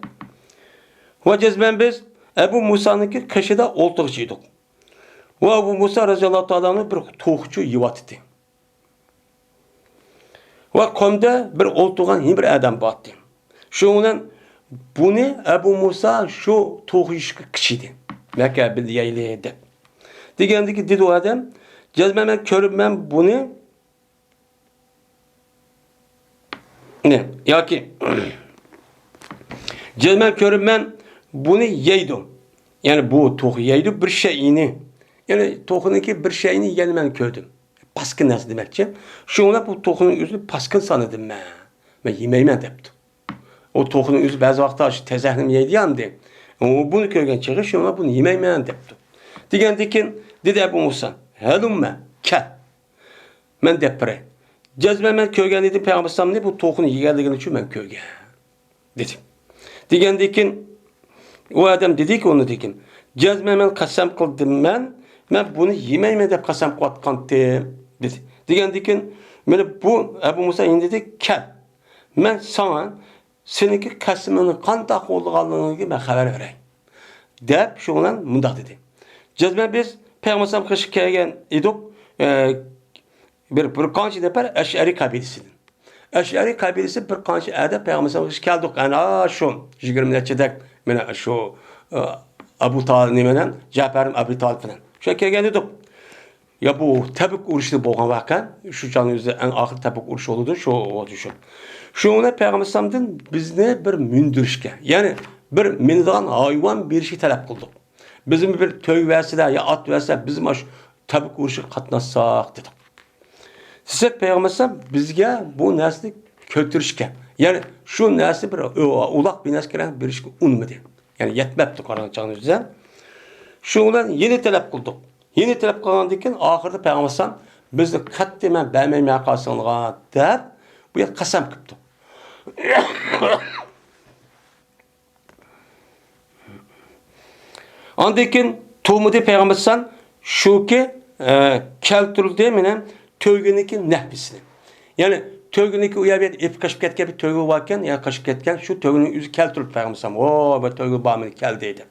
ۋە جەزمەن بىز ئەبۇ مۇسانىڭكى قېشىدا ئولتۇرغۇچى ئىدۇق. ۋە ئەبۇ مۇسا رەزىياللاھۇ تائالا ئەنھۇ بىر توخۇچۇ يېۋاتتى. ۋە قومدا بىر ئولتۇرغان يەنە بىر ئادەم بارتى. شۇنىڭ بىلەن بۇنى ئەبۇ مۇسا شۇ توخۇ يېيىشكە قىچىدى. مەكە بىللە يەيلى دەپ. دېگەندىكى دېدى ئۇ ئادەم، جەزمەن مەن كۆرۈپمەن بۇنى، نى، ياكى جەزمەن كۆرۈپمەن بۇنى يەيدۇ. يەنى بۇ توخۇ يەيدۇ بىر شەيئىنى. يەنى توخۇنىڭكى بىر شەيئىنى يەنە مەن كۆردۈم. پاسكىنا نەرسە دېمەكچى. شۇڭا بۇ توخۇنىڭ ئۆزىنى پاسكىنا سانىدىم مەن. مەن يېمەيمەن دەپتۇ. ئۇ توخۇنىڭ ئۆزى بەزى ۋاقىتتا شۇ تەزەكنىمۇ يەيدۇ ئەمدى. ئۇ بۇنى كۆرگەن چېغى شۇڭا بۇنى يېمەيمەن دەپتۇ. دېگەندىن كېيىن دېدى ئەبۇ مۇسا، ھەلۇممە، كەل. مەن دەپ بېرەي. جەزمەن مەن كۆرگەن ئىدىم پەيغەمبەر ئەلەيھىسسالامنى، بۇ توخۇنى يېگەنلىكىنى شۇ مەن كۆرگەن، دېدى. دېگەندىن كېيىن، ئۇ ئادەم دېدىكى، ئۇنىڭدىن كېيىن، جەزمەن مەن قەسەم قىلدىم، مەن، مەن بۇنى يېمەيمەن دەپ قەسەم قىلىۋاتقانتىم، دېدى. دېگەندىن كېيىن، مانا بۇ ئەبۇ مۇسا يەنە دېدى، كەل، مەن ساڭا سېنىڭكى قەسىمىڭنى قانداق بولىدىغانلىقىنى مەن خەۋەر بېرەي، دەپ شۇ بىلەن مۇنداق دېدى. جەزمەن بىز پەيغەمبەر ئەلەيھىسسالام قېشىغا كەلگەن ئىدۇق، ئە، بىر، بىر قانچە نەپەر ئەشئەرىي قەبىلىسىدىن. ئەشئەرىي قەبىلىسى بىر قانچە ئادەم پەيغەمبەر ئەلەيھىسسالام قېشىغا كەلدۇق. ئەنە شۇ يىگىرمە نەچچە دەك، مانا شۇ، ئە، ئەبۇ تالىپ نېمە بىلەن، جەپەر ئەبۇ تالىپ بىلەن. شۇ كەلگەن ئىدۇق. يا بۇ تەبۈك ئۇرۇشىدا بولغان ۋەقە، شۇ چاغنىڭ ئۆزىدە ئەڭ ئاخىرى تەبۈك ئۇرۇشى بولىدۇ، شۇ ۋاقىت شۇ. شۇ بىلەن پەيغەمبەر ئەلەيھىسسالامدىن بىزنى بىر مىندۈرۈشكە، يەنى بىر مىنىدىغان ھايۋان بېرىشكە تەلەپ قىلدۇق. بىزمۇ بىر تۆگە بەرسىلە يا ئات بەرسە، بىزمۇ ئاشۇ تەبۈك ئۇرۇشىغا قاتناشساق دېدۇق. دېسەك پەيغەمبەر ئەلەيھىسسالام بىزگە بۇ نەرسىنى كۆتۈرۈشكە، يەنى شۇ نەرسە بىر ئۇ-، ئۇلاق بىر نەرسە كېرەك بېرىشكە ئۇنىمىدى. يەنى يەتمەپتۇ قارىغان چاغنىڭ ئۆزىدە. شۇ بىلەن يەنە تەلەپ قىلدۇق. يەنە تەلەپ قىلغاندىن كېيىن، ئاخىرىدا پەيغەمبەر ئەلەيھىسسالام بىزنى قەتئىي مەن بەرمەيمەن قالساڭلار دەپ، بۇ يەردە قەسەم قىپتۇ. ئاندىن كېيىن تۇرمىدى پەيغەمبەر ئەلەيھىسسالام شۇكى، ئە، كەلتۈردى مېنىڭ تۆگىنىڭكى نەپىسىنى. يەنى تۆگىنىڭكى ئۇ يەر بۇ يەردە ئېپى قېچىپ كەتكەن بىر تۆگە باركەن، يەنى قېچىپ كەتكەن، شۇ تۆگىنىڭ ئۆزى كەلتۈرۈپ پەيغەمبەر ئەلەيھىسسالام، ۋاي، بىر تۆگە بار مېنىڭ كەلدى دەپ.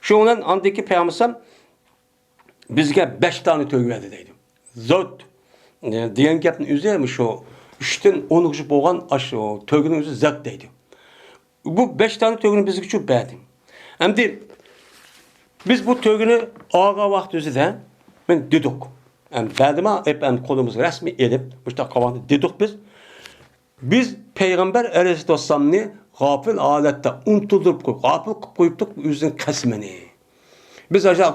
شۇنىڭ بىلەن ئاندىن كېيىن پەيغەمبەر ئەلەيھىسسالام بىزگە بەش دانە تۆگە بەردى دەيدۇ. زۆت، ئە، دېگەن گەپنىڭ ئۆزى شۇ ئۈچتىن ئونغىچە بولغان ئاشۇ تۆگىنىڭ ئۆزى زۆت دەيدۇ. بۇ بەش دانە تۆگىنى بىزگە چۈپ بەردى. ئەمدى بىز بۇ تۆگىنى ئالغان ۋاقىت ئۆزىدە مەن دېدۇق. ئەمدى بەردىما، ئەپ، ئەمدى قولىمىزغا رەسمىي ئېلىپ، مۇشۇنداق قىلغان دېدۇق بىز. بىز پەيغەمبەر ئەلەيھىسسالامنى غاپىل ھالەتتە ئۇنتۇلدۇرۇپ قويۇپ، غاپىل قىلىپ قويۇپتۇق ئۆزىنىڭ قەسىمىنى. بىز ئاشۇ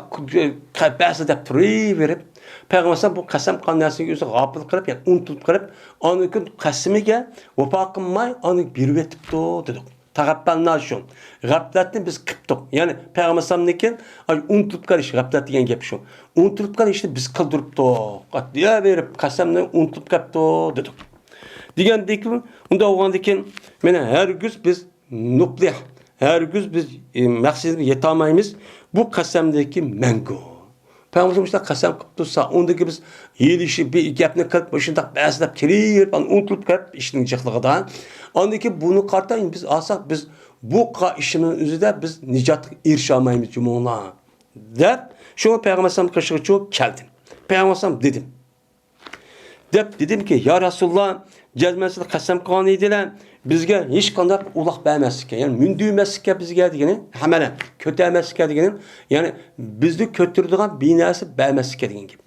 بەسە دەپ تۇرۇۋېرىپ، پەيغەمبەر ئەلەيھىسسالام بۇ قەسەم قىلغان نەرسىگە ئۆزى غاپىل قىلىپ، يەنى ئۇنتۇلۇپ قېلىپ، ئاندىن كېيىن قەسىمىگە ۋاپا قىلماي، ئاندىن بېرىۋېتىپتۇ دېدۇق. تەغەپپەلنا شۇ. غەپلەتنى بىز قىپتۇق. يەنى پەيغەمبەر ئەلەيھىسسالامدىن كېيىن، ئاي، ئۇنتۇلۇپ قېلىش، غەپلەت دېگەن گەپ شۇ. ئۇنتۇلۇپ قېلىشنى بىز قىلدۇرۇپتۇق. دېيەۋېرىپ، قەسەمنى ئۇنتۇلۇپ قاپتۇ دېدۇق. دېگەندىن كېيىن، ئۇنداق بولغاندىن كېيىن، مانا ھەرگىز بىز نۇپلىھ، ھەرگىز بىز، ئى، مەقسىتىمىزگە يېتەلمەيمىز. بۇ قەسەمدىكى مەڭگۈ. پەيغەمبەر مۇشۇنداق قەسەم قىلىپ تۇرسا، ئۇندىكى بىز ھىيلىشىپ، بىر گەپنى قىلىپ، مۇشۇنداق بەسلەپ كېلىۋېرىپ، ئاندىن ئۇنتۇلۇپ قېلىپ ئىشنىڭ جىقلىقىدا. ئاندىن كېيىن بۇنى قارىتا، بىز ئالساق، بىز بۇ قا-، ئىشنىڭ ئۆزىدە بىز نىجاتقا ئېرىشەلمەيمىز، جۇمۇڭلار، دەپ، شۇ پەيغەمبەر ئەلەيھىسسالام قېشىغا چۈشۈپ كەلدىم. پەيغەمبەر ئەلەيھىسسالام دېدىم. دەپ دېدىمكى، يا رەسۇلاللا، جەزمەن سىلەر قەسەم قىلغان ئىدىلەر، بىزگە ھېچقانداق ئۇلاق بەرمەسلىككە، يەنى مىندۈرمەسلىككە بىزگە دېگىنى، ھەممىنى كۆتەرمەسلىككە دېگىنى، يەنى بىزنى كۆتۈرىدىغان بىر نەرسە بەرمەسلىككە دېگەن گەپ.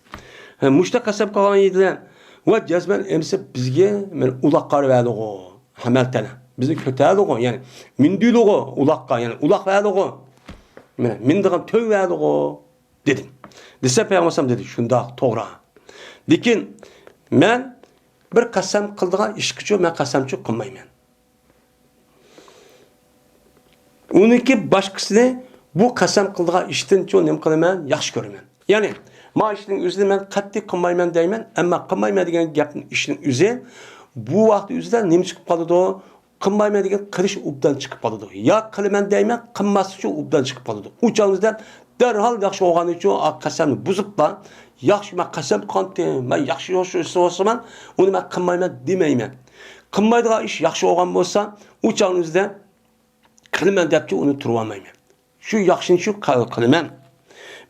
ھە، مۇشۇنداق قەسەم قىلغان ئىدىلەر، ۋە جەزمەن ئەمسە بىزگە مانا ئۇلاق قارىۋەردىغۇ، ھەممەلتەنە. بىزنى كۆتەردىغۇ، يەنى مىندۈردىغۇ ئۇلاققا، يەنى ئۇلاق بەردىغۇ، مانا مىنىدىغان تۆگە بەردىغۇ. دېدىم. دېسە پەيغەمبەر ئەلەيھىسسالام دېدى، شۇنداق، توغرا. لېكىن مەن بىر قەسەم قىلىدىغان ئىشقىچۇ مەن قەسەمچۇ قىلمايمەن. ئۇنىڭكى باشقىسىنى بۇ قەسەم قىلىدىغان ئىشتىنچۇ نېمە قىلىمەن؟ ياخشى كۆرىمەن. يەنى، ما ئىشنىڭ ئۆزىنى مەن قەتئىي قىلمايمەن دەيمەن، ئەمما قىلمايمەن دېگەن گەپنىڭ ئىشنىڭ ئۆزى بۇ ۋاقىت ئۆزىدە نېمە چىقىپ قالىدۇ؟ قىلمايمەن دېگەن قىلىش ئوبدان چىقىپ قالىدۇ. يا قىلىمەن دەيمەن، قىلماسلىقچۇ ئوبدان چىقىپ قالىدۇ. ئۇ چاغدا دەرھال ياخشى بولغانىچۇ قەسەمنى بۇزۇپلا، ياخشى، مەن قەسەم قىلغانتىم، مەن ياخشى يوشۇرسىمەن، ئۇنى مەن قىلمايمەن دېمەيمەن. قىلمايدىغان ئىش ياخشى بولغان بولسا، ئۇ چاغنىڭ ئۆزىدە قىلىمەن دەپچۇ ئۇنى تۇرۇۋالمايمەن. شۇ ياخشىنى شۇ قا-، قىلىمەن.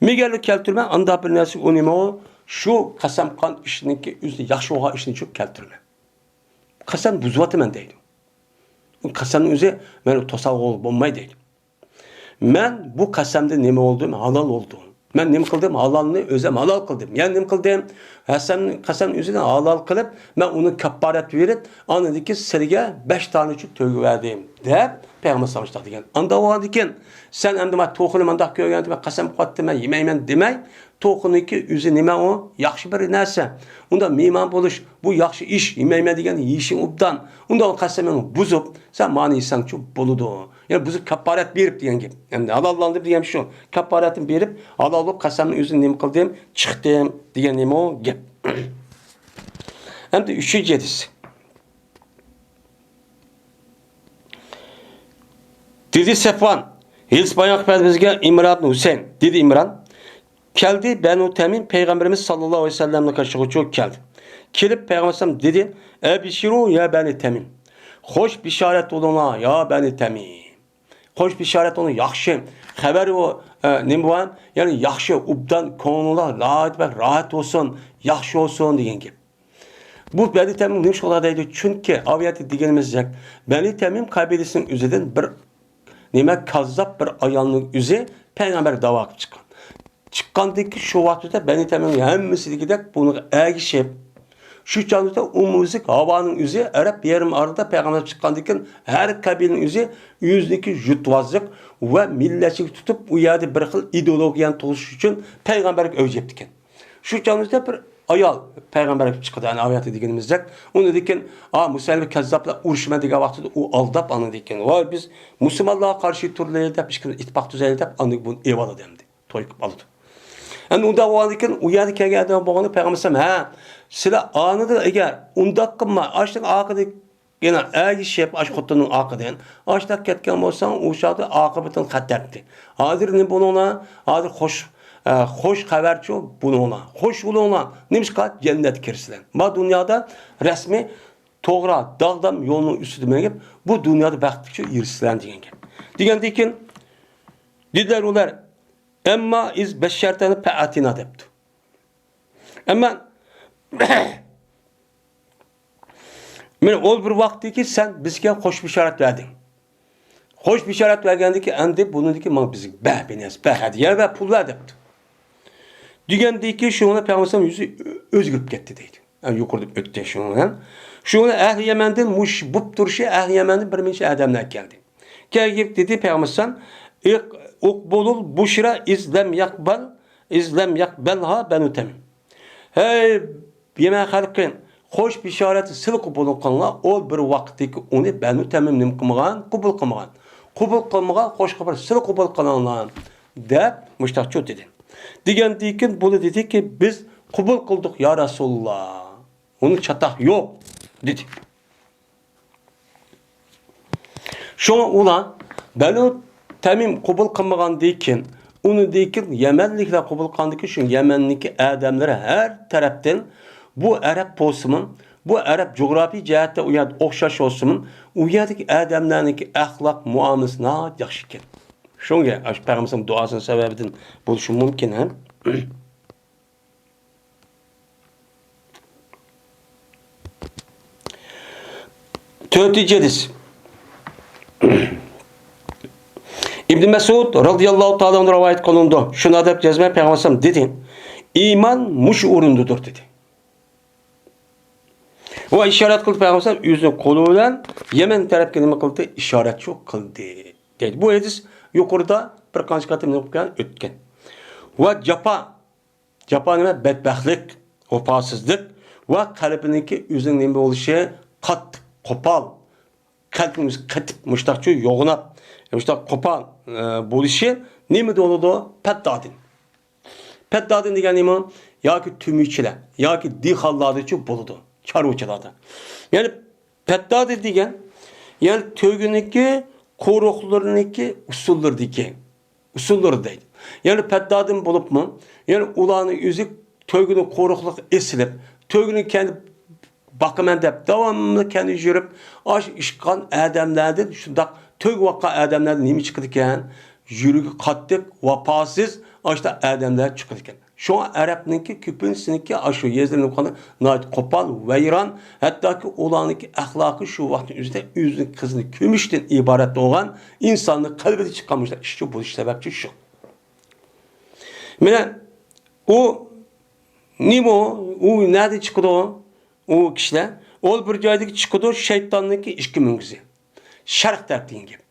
مەگەرلا كەلتۈرمەن، ئانداق بىر نەرسە ئۇ نېمە ئۇ؟ شۇ قەسەم قىلغان ئىشنىڭكى ئۆزى ياخشى بولغان ئىشنى شۇ كەلتۈرمەن. قەسەم بۇزۇۋاتىمەن دەيدۇ. قەسەمنىڭ ئۆزى مەن توسالغۇ بولماي دەيدۇ. مەن بۇ قەسەمدە نېمە بولدۇم؟ ھالال بولدۇم. مەن نېمە قىلدىم؟ ھالالنى ئۆزۈم ھالال قىلدىم. يەنە نېمە قىلدىم؟ قەسەم، قەسەم ئۆزىنى ھالال قىلىپ، مەن ئۇنى كاپپارەت بېرىپ، ئاندىن كېيىن سىلىگە بەش دانىچە تۆگە بەردىم، دەپ پەيغەمبەر ئەلەيھىسسالام دېگەن. ئانداق بولغاندىن كېيىن، سەن ئەمدى مانا توخۇنى مۇنداق كۆرگەنتىم، مەن قەسەم قىلىۋاتتىم، مەن يېمەيمەن دېمەي، توخۇنىڭكى ئۆزى نېمە ئۇ؟ ياخشى بىر نەرسە. ئۇنداق مېھمان بولۇش، بۇ ياخشى ئىش، يېمەيمەن دېگەن يېيىشىڭ ئوبدان. ئۇنداق قەسىمىڭنى بۇزۇپ، سەن مانى يېسەڭچۇ بولىدۇ. يەنى بۇزۇپ كاپپارەت بېرىپ دېگەن گەپ. ئەمدى ھالاللاندى دېگەن شۇ. كاپپارەتنى بېرىپ، ھالال بولۇپ قەسەمنى ئۆزىنى نېمە قىلدىم؟ چىقتىم دېگەن نېمە ئۇ گەپ. ئەمدى ئۈچىنچى ھەدىس. دېدى سەفۋان، ھېلىس بايان قىلىپ بىزگە ئىمران ھۈسەيىن. دېدى ئىمران، كەلدى بەنۇ تەمىم پەيغەمبىرىمىز ساللاللاھۇ ئەلەيھى ۋەسەللەمنىڭ قېشىغا كەلدى. كېلىپ پەيغەمبەر دېدى، ئەبشىرۇ يا بەنى تەمىم. خوش بېشارەت بولۇڭلار، يا بەنى تەمىم. خوش بېشارەت ئۇنى ياخشى خەۋەر ئۇ، ئە، نېمە بار؟ يەنى ياخشى، ئوبدان، كۆڭلۈڭلار راھەت، راھەت بولسۇن، ياخشى بولسۇن دېگەن گەپ. بۇ بەنى تەمىم نېمىشقا ئۇلار دەيدۇ؟ چۈنكى ئاۋۇ يەردە دېگىنىمىزدەك، بەنى تەمىم قەبىلىسىنىڭ ئۆزىدىن بىر نېمە، كاززاپ بىر ئايالنىڭ ئۆزى پەيغەمبەرگە داۋا قىلىپ چىققان. چىققاندىن كېيىن شۇ ۋاقىتتا بەنى تەمىمنىڭ ھەممىسى دېگۈدەك بۇنىڭغا ئەگىشىپ، شۇ چاغدا ئۇمۇ ئۆزى ھاۋانىڭ ئۆزى ئەرەب يېرىم ئارىلىدا پەيغەمبەر چىققاندىن كېيىن ھەر قەبىلىنىڭ ئۆزى ئۆزىنىڭكى يۇرتۋازلىق ۋە مىللەتچىلىك تۇتۇپ، ئۇ يەردە بىر خىل ئىدېئولوگىيەنى تۇغۇزۇش ئۈچۈن پەيغەمبەرگە ئەۋج ئېلىپتىكەن. شۇ چاغدا بىر ئايال پەيغەمبەرگە چىقىدۇ، ئەنە ئايەتتە دېگىنىمىزدەك، ئۇنىڭدىن كېيىن، ئا، مۇسەللىمە كەززاپلار ئۇرۇشىمەن دېگەن ۋاقتىدا ئۇ ئالداپ، ئاندىن كېيىن، ۋاي، بىز مۇسۇلمانلارغا قارشى تۇرىلى دەپ، ئىككىمىز ئىتتىپاق تۈزەيلى دەپ، ئاندىن بۇنى ئېۋالىدۇ ئەمدى. توي قىلىپ ئالىدۇ. ئەمدى ئۇنداق بولغاندىن كېيىن، ئۇ يەردە كەلگەن ئادەم بولغاندا پەيغەمبەر ئەلەيھىسسالام، ھە، سىلەر ئانىدىن ئەگەر ئۇنداق قىلماي، ئاشۇنىڭ ئارقىدىن، يەنە ئەگىشىپ، ئاشۇ خوتۇننىڭ ئارقىدىن، ئاشۇنداق كەتكەن بولساڭ، ئۇ چاغدا ئاقىۋىتىڭ خەتەردە. ھازىر نېمە بولۇڭلار؟ ھازىر خوش، ئە، خوش خەۋەرچۇ بولۇڭلار. خوش بولۇڭلار. نېمىشقا؟ جەننەتكە كىرىسىلەر. ما دۇنيادا رەسمىي توغرا، داغدام يولنىڭ ئۈستىدە مېڭىپ، بۇ دۇنيادا بەختكە ئېرىشىسىلەر دېگەن گەپ. دېگەندىن كېيىن، دېدىلەر ئۇلار، ئەمما ئىز بەششەرتەنى پەئەتىنا دەپتۇ. ئەمما، مانا ئول بىر ۋاقىتتىكى سەن بىزگە خوش بېشارەت بەردىڭ. خوش بېشارەت بەرگەندىكى ئەمدى بۇنىڭدىكى ماڭا بىزگە بە بىنەس، بە ھەدىيە ۋە پۇل بەر دەپتۇ. دېگەندىكى شۇڭا پەيغەمبەر يۈزى ئۆزگىرىپ كەتتى دەيدۇ. يەنى يۇقىرىدا ئۆتتى شۇنىڭ بىلەن. شۇڭا ئەھلى يەمەندىن مۇش بوپ تۇرۇشى ئەھلى يەمەندىن بىر نەچچە ئادەملەر كەلدى. كەلگەن دېدى پەيغەمبەر ئەلەيھىسسالام، ئىق-، ئۇقبۇلۇل بۇشرا ئىز لەم يەقبەل، ئىز لەم يەقبەلھا بەنۇ تەمىم. ھەي يەمەن خەلقى، خوش بېشارەتنى سىلى قوبۇل قىلىڭلار، ئۇ بىر ۋاقىتتىكى ئۇنى بەنۇ تەمىم نېمە قىلمىغان، قوبۇل قىلمىغان. قوبۇل قىلمىغان خوش خەۋەر سىلى قوبۇل قىلىڭلار، دەپ مۇشتاقچۇ دېدى. دېگەندىن كېيىن بۇلار دېدىكى، بىز قوبۇل قىلدۇق، يا رەسۇلاللا. ئۇنى چاتاق يوق، دېدى. شۇڭا ئۇلار بەنۇ تەمىم قوبۇل قىلمىغاندىن كېيىن، ئۇنىڭدىن كېيىن يەمەنلىكلەر قوبۇل قىلغاندىن كېيىن، شۇ يەمەننىڭكى ئادەملىرى ھەر تەرەپتىن، بۇ ئەرەب بولسىمۇ، بۇ ئەرەب جۇغراپىي جەھەتتە ئۇ يەردە ئوخشاش بولسىمۇ، ئۇ يەردىكى ئادەملەرنىڭكى ئەخلاق مۇئامىلىسى ناھايىتى ياخشى ئىكەن. شۇڭا ئاشۇ پەيغەمبىرىمىزنىڭ دۇئاسىنىڭ سەۋەبىدىن بولۇشى مۇمكىن، ھە؟ تۆتىنچى ھەدىس. ئىبن مەسئۇد رازىياللاھۇ تائالا ئەنھۇ رىۋايەت قىلىنىدۇ. شۇنداق دەپ يازماي پەيغەمبەر ئەلەيھىسسالام دېدى، ئىمان مۇشۇ ئورۇندىدۇر دېدى. ۋە ئىشارەت قىلدى پەيغەمبەر ئەلەيھىسسالام ئۆزىنىڭ قولى بىلەن يەمەن تەرەپكە نېمە قىلدى؟ ئىشارەتچۇ قىلدى دەيدۇ. بۇ ھەدىس يۇقىرىدا بىر قانچە قېتىم نېمە قىلغان؟ ئۆتكەن. ۋە جاپا جاپا نېمە؟ بەتبەختلىك، ۋاپاسىزلىق ۋە قەلبىنىڭكى ئۆزىنىڭ نېمە بولۇشى؟ قاتتىق، قوپال. قەلبىنىڭ ئۆزى قېتىپ، مۇشتاقچۇ يوغىناپ، مۇشتاق قوپال، ئە، بولۇشى نېمىدە بولىدۇ؟ پەتتادىن. پەتتادىن دېگەن نېمە؟ ياكى تۈمۈرچىلەر، ياكى دېھقانلاردىچۇ بولىدۇ، چارۋىچىلاردا. يەنى پەتتادىن دېگەن، يەنى تۆگىنىڭكى قورۇقلىرىنىڭكى ئۇسۇللىرىدىكى ئۇسۇللىرى دەيدۇ. يەنى پەتتادىن بولۇپمۇ، يەنى ئۇلارنىڭ ئۆزى تۆگىنى قورۇقلۇق ئېسىلىپ، تۆگىنى كەندى باقىمەن دەپ داۋاملىق كەندى يۈرۈپ، ئاشۇ ئىشقان ئادەملەردىن، شۇنداق تۆگە باققان ئادەملەردىن نېمە چىقىدىكەن؟ يۈرىكى قاتتىق، ۋاپاسىز، ئاشۇنداق ئادەملەر چىقىدىكەن. شۇڭا ئەرەبنىڭكى كۆپىنچىسىنىڭكى ئاشۇ يېزىلىنىپ قالغان ناھايىتى قوپال، ۋەيران، ھەتتاكى ئۇلارنىڭكى ئەخلاقى شۇ ۋاقىتنىڭ ئۆزىدە ئۆزىنىڭ قىزىنى كۆمۈشتىن ئىبارەت بولغان ئىنساننىڭ قەلبىدە چىققان مۇشۇنداق ئىشچۇ بولۇش سەۋەبچى شۇ. مانا ئۇ نېمە ئۇ؟ ئۇ نەدىن چىقىدۇ؟ ئۇ كىشىلەر ئۇ بىر جايدىكى چىقىدۇ، شەيتاننىڭكى ئىككى مۈڭگۈزى. شەرق تەرەپ دېگەن گەپ.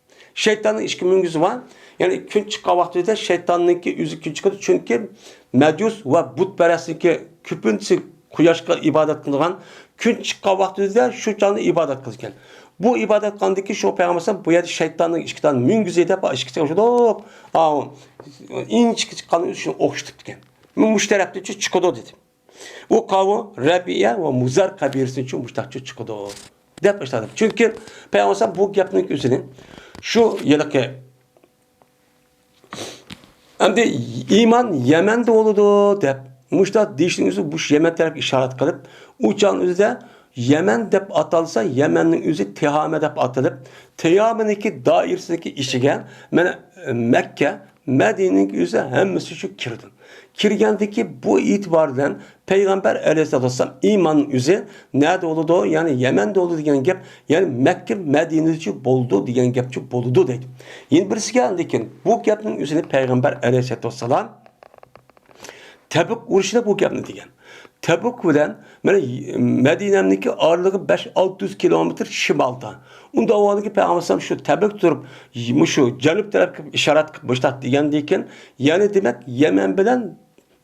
شەيتاننىڭ ئىككى مۈڭگۈزى بار. يەنى كۈن چىققان ۋاقتىدا شەيتاننىڭكى ئۆزى كۈن چىقىدۇ. چۈنكى مەجۇس ۋە بۇتپەرەسنىڭكى كۆپىنچىسى قۇياشقا ئىبادەت قىلىدىغان، كۈن چىققان ۋاقتىدا شۇ چاغدا ئىبادەت قىلىدىكەن. بۇ ئىبادەت قىلغاندىكى شۇ پەيغەمبەر ئەلەيھىسسالام بۇ يەردە شەيتاننىڭ ئىككى دانە مۈڭگۈزى دەپ ئىككىسى ئوخشىدۇق. ئاۋۇ ئىنچىكە چىققان شۇنى ئوخشىتىپتىكەن. مۇشۇ تەرەپتىچۇ چىقىدۇ دېدى. ئۇ قاۋۇ رەبىئە ۋە مۇزەر قەبىلىسىدىن شۇ مۇشتاقچۇ چىقىدۇ، دەپ ئىشلەتتى. چۈنكى پەيغەمبەر بۇ گەپنىڭ ئۆزىنى شۇ ھېلىقى ئەمدى ئىمان يەمەندە بولىدۇ دەپ مۇشۇنداق دېيىشنىڭ ئۆزى مۇشۇ يەمەن تەرەپكە ئىشارەت قىلىپ، ئۇ چاغنىڭ ئۆزىدە يەمەن دەپ ئاتالسا، يەمەننىڭ ئۆزى تىھامە دەپ ئاتىلىپ، تىھامىنىڭكى دائىرىسىدىكى ئىچىگە مانا مەككە، مەدىنىنىڭ ئۆزى ھەممىسى شۇ كىرىدۇ. كىرگەندىكى بۇ ئېتىبار بىلەن پەيغەمبەر ئەلەيھىسسالاتۇ ۋەسسالام ئىماننىڭ ئۆزى نەدە بولىدۇ؟ يەنى يەمەندە بولىدۇ دېگەن گەپ، يەنى مەككە، مەدىنىدىچۇ بولىدۇ دېگەن گەپچۇ بولىدۇ دەيدۇ. يەنە بىرسىگە لېكىن بۇ گەپنىڭ ئۆزىنى پەيغەمبەر ئەلەيھىسسالاتۇ ۋەسسالام تەبۇك ئۇرۇشىدا بۇ گەپنى دېگەن. تەبۇك بىلەن مانا مەدىنەمنىڭكى ئارىلىقى بەش ئالتە يۈز كىلومېتىر شىمالدا. ئۇندا ئۇ پەيغەمبەر ئەلەيھىسسالام شۇ تەبۇك تۇرۇپ، مۇشۇ جەنۇب تەرەپكە ئىشارەت قىلىپ مۇشتاق دېگەندىن كېيىن، يەنى دېمەك يەمەن بىلەن